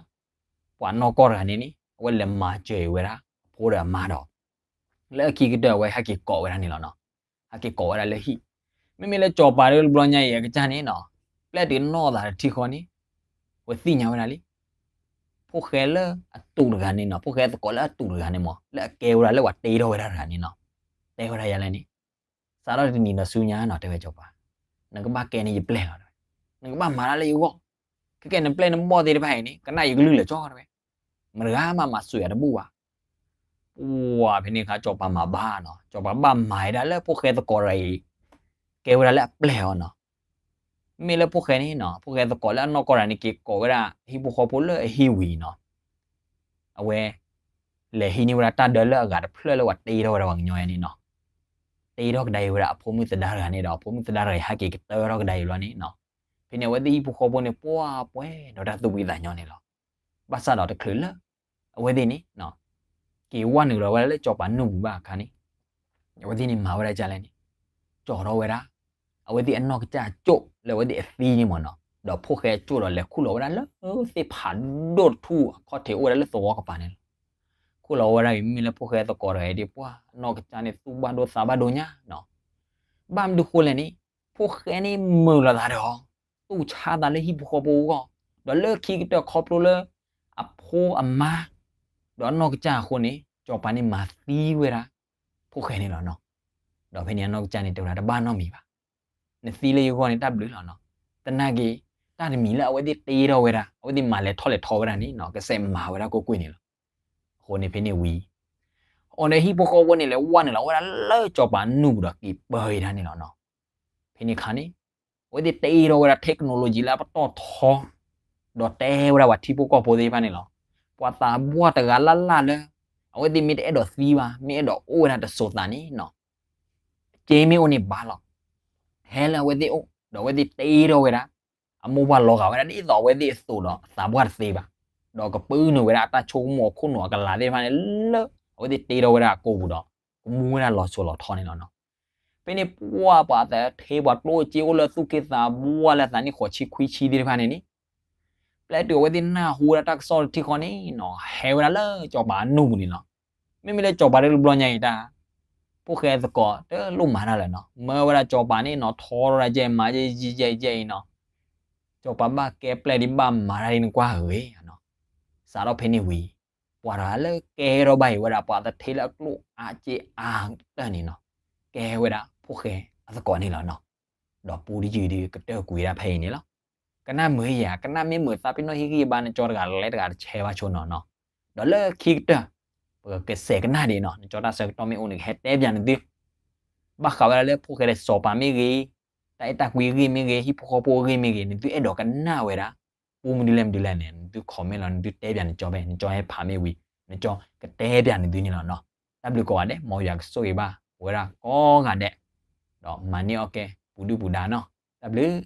ပှၤနီၢ်ကီၢ်တဂၤန့ၣ်န့ၣ် အဝဲလဲၤမၤစၢၤအံၤဝဲဒၣ် အဖိဒီးအမါဒီး လၢအခံကတၢၢ်အဝဲဟဲက့ၤကိးဝဲဒၣ်န့ၣ်လီၤနီၤ. ဟဲက့ၤကိးဝဲဒၣ်လၢဟံၣ်, မ့မ့ၢ်လၢစီၤပၤတဘျီညါအံၤ အကစၢ်န့ၣ်နီၤ, ပျဲတုၤနီၢ်သးတထံဃီန့ၣ် အဝဲသ့ၣ်ညါဝဲဒၣ်လံ ဖိၣ်ဃဲလၢအတူးတဂၤန့ၣ်နီၤ, ဖိၣ်ဃဲသကိးလၢအတူးတဂၤန့ၣ်မ့ၢ် လၢအကဲဝဲဒၣ်လၢပှၤတ့ထီၣ်ဝဲဒၣ်တဂၤန့ၣ်နီၤ, တဲဝဲဒၣ်ယၤလဲၣ်န့ၣ်, စးထီၣ်တနံၤဒီးဆူညါနီၤ တဲဝဲစီၤပၤ, နကဘၣ်ကဲန့ၢ်ယပျဲၢ်လီၤ. နကဘၣ်မၤတၢ်လၢယဂီၢ်, ခဲကဲနပျဲၢ်နဘီၣ်သ့ၣ်တဖၣ်အံၤန့ၣ် ကနၣ်ယကလုၢ်လၢာ်ကၠီတဲဝဲ, မတဂၤမးမၤစူၢ်ယၤတဘူၣ်ဘၣ်. ပှၢ်ဖဲန့ၣ်အခါစီၤပၤမၤဘၣ်နီၤ, စီၤပၤဘၣ်မၤဝဲဒၣ်လၢဖိၣ်ဃဲသကိးတဂၤအံၤ ကဲဝဲဒၣ်လၢအပျဲၢ်အီၤနီၤ. မ့ၢ်လၢဖိၣ်ဃဲန့ၣ်နီၤ, ဖိၣ်ဃဲသကိးလၢအနီၢ်ကီၢ်တဂၤန့ၣ် က့ၤကိးဝဲဒၣ်ဟံၣ်ဖိဃီဖိလၢအဟံၣ်ဝံၤနီၤ, အဝဲ လဲၤဟံးန့ၢ်ဝဲဒၣ်တၢ်ဒၢလၢအဂၤတဖျၢၣ်လၢပှၤတ့ထီၣ်ဝဲဒၣ်ပှၤကညီယါန့ၣ်နီၤ, တ့ထီၣ်ကဒါအံၤဝဲဒၣ်အဖိမုၣ်သဒါတဂၤန့ၣ်ဒီး အဖိမုၣ်သဒါတဂၤအံၤဟဲက့ၤကတၢၢ်ထီၣ်ကဒါအံၤဘျီန့ၣ်နီၤ, ဖဲန့ၣ်အဝဲသ့ၣ်ဟံၣ်ဖိဃီဖိန့ၣ် ပှၢ်ပှဲၤဒီးတၢ်သူၣ်ဖှံသးညီန့ၣ်လီၤ. ဘၣ်ဆၣ်ဒီးတချုးလၢ အဝဲသ့ၣ်န့ၣ် က့ၤဝဲနုာ်လီၤဝဲဒၣ်လၢစီၤပၤနူၢ်ပူၤဘၣ်အခါန့ၣ်, အဝဲသ့ၣ်န့ၣ်မၤဝဲဒၣ်ဒ်လဲၣ်န့ၣ်, ကၠီထီၣ်ဝဲဒၣ် အဝဲသ့ၣ်အနီၢ်ကစၢ်အကၠိၣ်လၢအဝဲသ့ၣ်အသံန့ၣ်မ့ၢ်နီၤ, ဒီးဖိၣ်ဃဲအကၠိၣ်ဒီးလဲၤခူၣ်လီၤဝဲဒၣ်လၢသ့ၣ်ဖးဒိၣ်တထူၣ်အခီၣ်ထံးအိၣ်ဝဲဒၣ်လၢသဝီကပၤန့ၣ်လီၤ. ခူၣ်လီၤဝဲဒၣ်အံၤ မ့မ့ၢ်လၢဖိၣ်ဃဲသကိးတဂၤအံၤဒ်ပှၢ်နီၢ်ကစၢ်န့ၣ်သူၣ်ဘၣ်ဒိသးဘၣ်ဒိညါနီၤ, ဘၣ်မနုၤဃိလဲၣ်န့ၣ်, ဖိၣ်ဃဲန့ၣ်မုာ်လီၤသးဒီး သူၣ်ဆါသးလၢဟံၣ်ဖိဃီဖိအဂီၢ်, ဒီးလၢခံကတၢၢ်ခီဖျိလၢ အဖိအမါ ဒီးအနီၢ်ကစၢ်အဃိန့ၣ် စီၤပၤန့ၣ်မၤသံဝဲဒၣ် ဖိၣ်ဃဲန့ၣ်လီၤနီၤ. ဒီးဖဲန့ၣ်အနီၢ်ကစၢ်န့ၣ်တဲဝဲဒၣ်တဘၣ်နီတမံၤဘၣ်, နသံလၢယဂီၢ်န့ၣ်တၢ်ဘျုးလီၤနီၤ. သနာ်က့ တၢ်တမံၤလၢအဝဲသ့ၣ်တ့ထီၣ်ဝဲဒၣ် အဝဲသ့ၣ်မၤလဲၤထီၣ်လဲၤထီဝဲဒၣ်န့ၣ်နီၤ ကစဲးမၤဝဲဒၣ်ကွ့ၢ်ကွ့ၢ်န့ၣ်လီၤ. အဃိန့ၣ်ဖဲန့ၣ်ဝံၤ အီၤဒီးဟံၣ်ဖိဃီဖိန့ၣ် လဲၤဝဲနုာ်လီၤဝဲဒၣ်လၢစီၤပၤနူၢ်ပူၤဒီးက့ၤပၢအံၤဒၣ်န့ၣ်လီၤနီၤ. ဖဲန့ၣ်အခါန့ၣ် အဝဲသ့ၣ်တ့ထီၣ်ဝဲဒၣ် technology လၢအပတီၢ်ထီ ဒီးတဲဝဲဒၣ်ပှၤထံဖိကီၢ်ဖိသ့ၣ်တဖၣ်န့ၣ်လီၤ. ပှၤသးပှၢ်တဂၤလၢ်လၢ်လၢ အဝဲသ့ၣ်မ့ၢ်တအဲၣ်ဒိးသံဘၣ် မ့ၢ်အဲၣ်ဒိးအိၣ်ဝဲဒၣ်တစိၤသးန့ၣ်နီၤ က့မ့ၢ်အိၣ်န့ၣ်ဘၣ်လီၤ. ဟဲလၢအဝဲသ့ၣ်အိၣ် ဒီးအဝဲသ့ၣ်တ့ထီၣ်ဝဲဒၣ် အမိၢ်ပှၢ်လီၤဂာ်ဝဲဒၣ်ဒ်သိးအဝဲသ့ၣ်အသိးဒီးသးပှၢ်တသ့ဘၣ်, ဒီးကပုာ်နုာ်ဝဲဒၣ်အတၢ်ဆိကမိၣ်အခိၣ်နူာ်အကလၤသ့ၣ်တဖၣ်န့ၣ်လၢ အဝဲသ့ၣ်တ့ထီၣ်ဝဲဒၣ်အကိာ်ပူၤဒီး ကမူဝဲဒၣ်လီၤစိၤလီၤထီန့ၣ်လီၤနီၤ. ဖဲန့ၣ်ပှၢ်ပှၤသးထ့ပှၤကျိၣ်စ့အိၣ်လၢသူၣ်က့သးပှၢ်လၢ သးနံၣ်ဃိးဆံခွံဆံသ့ၣ်တဖၣ်န့ၣ်န့ၣ် ပျဲတုၤအဝဲသ့ၣ်နၢ်ဟူဝဲဒၣ်တၢ်ကစီၣ်တထံၣ်ဃီန့ၣ်နီၤ ဟဲဝဲဒၣ်လၢစီၤပၤအနူၢ်ပူၤန့ၣ်လီၤ. မ့မ့ၢ်လၢစီၤပၤတဘျီညါအံၤတၢ် ဖိၣ်ဃဲသကိးတလိၣ်မၤတၢ်လၢၤနီၤ မၢဝဲဒၣ်စီၤပၤန့ၣ်နီၤ ထီထီၣ်ဒၣ်ကဲမၤကဲကဲအံၤနီၤ စီၤပၤဘၣ်ကဲပျဲၢ်ဒ်ဘၣ်မၤတၢ်ဒ်နကွၢ်ဂ့ၤနီၤ. စးထီၣ်ဖဲန့ၣ်ဝံၤ ပှၤတဂၤလၢကဲထီၣ်ဘၣ်အံၤဝဲဒၣ် ပှၤသထ့လၢအကျိၣ်အါစ့အါကတၢၢ်န့ၣ်နီၤ, ကဲဝဲဒၣ်ဖိၣ်ဃဲအသကိးန့ၣ်လီၤနီၤ. ဒီးပူတယုၢ်ဒုးကတၢၢ်ကွံာ်ဒၣ်ဖဲအံၤန့ၣ်လီၤ. ကနၣ်မုာ်ဧါ, ကနၣ်မ့ၢ်မုာ်သးပ့ၤနီၣ်ဟ့ၣ်ဂံၢ်ဘါနကၠီတဂၤလဲၤတဂၤတဆဲးဘၣ်ဆိနီၤနီၤ. ဒီးလၢခံကတၢၢ် ပကစဲးကနၣ်ဒံးနီၤ, နကၠီတၢ်ဆၢကတီၢ်မ့ၢ်အိၣ်န့ၣ် ကဟဲတဲပၠးနသု ဘၣ်ဃးဝဲဒၣ်လၢဖိၣ်ဃဲဒီးစီၤပၤမ့ၢ်ဂ့ၤ, တၢ်အဲၣ်တၢ်ကွံအဂ့ၢ်မ့ၢ်ဂ့ၤ, ဟံၣ်ဖိဃီဖိအဂ့ၢ်မ့ၢ်ဂ့ၤ, နသုအဲၣ်ဒိးကနၣ်ဝဲဒၣ် ပူမနုၤလဲၣ်မနုၤလဲၣ်န့ၣ် နသု comment လီၤ, နသုတဲပၠးနကၠီဖဲ နကၠီဟဲဖးမ့ၢ်ဝံၤ နကၠီကတဲပၠးနသုန့ၣ်လီၤနီၤ. တၢ်ဘျုးကိးဂၤဒဲး, မ်ယွၤကဆိၣ်ဂ့ၤဘၣ်ဝဲဒၣ်ကိးဂၤဒဲး, ဒီးမၤန့ၢ်အီၣ်ကဲ ပူၤဒုၣ်ပူၤဒါနီၤ. တၢ်ဘျုး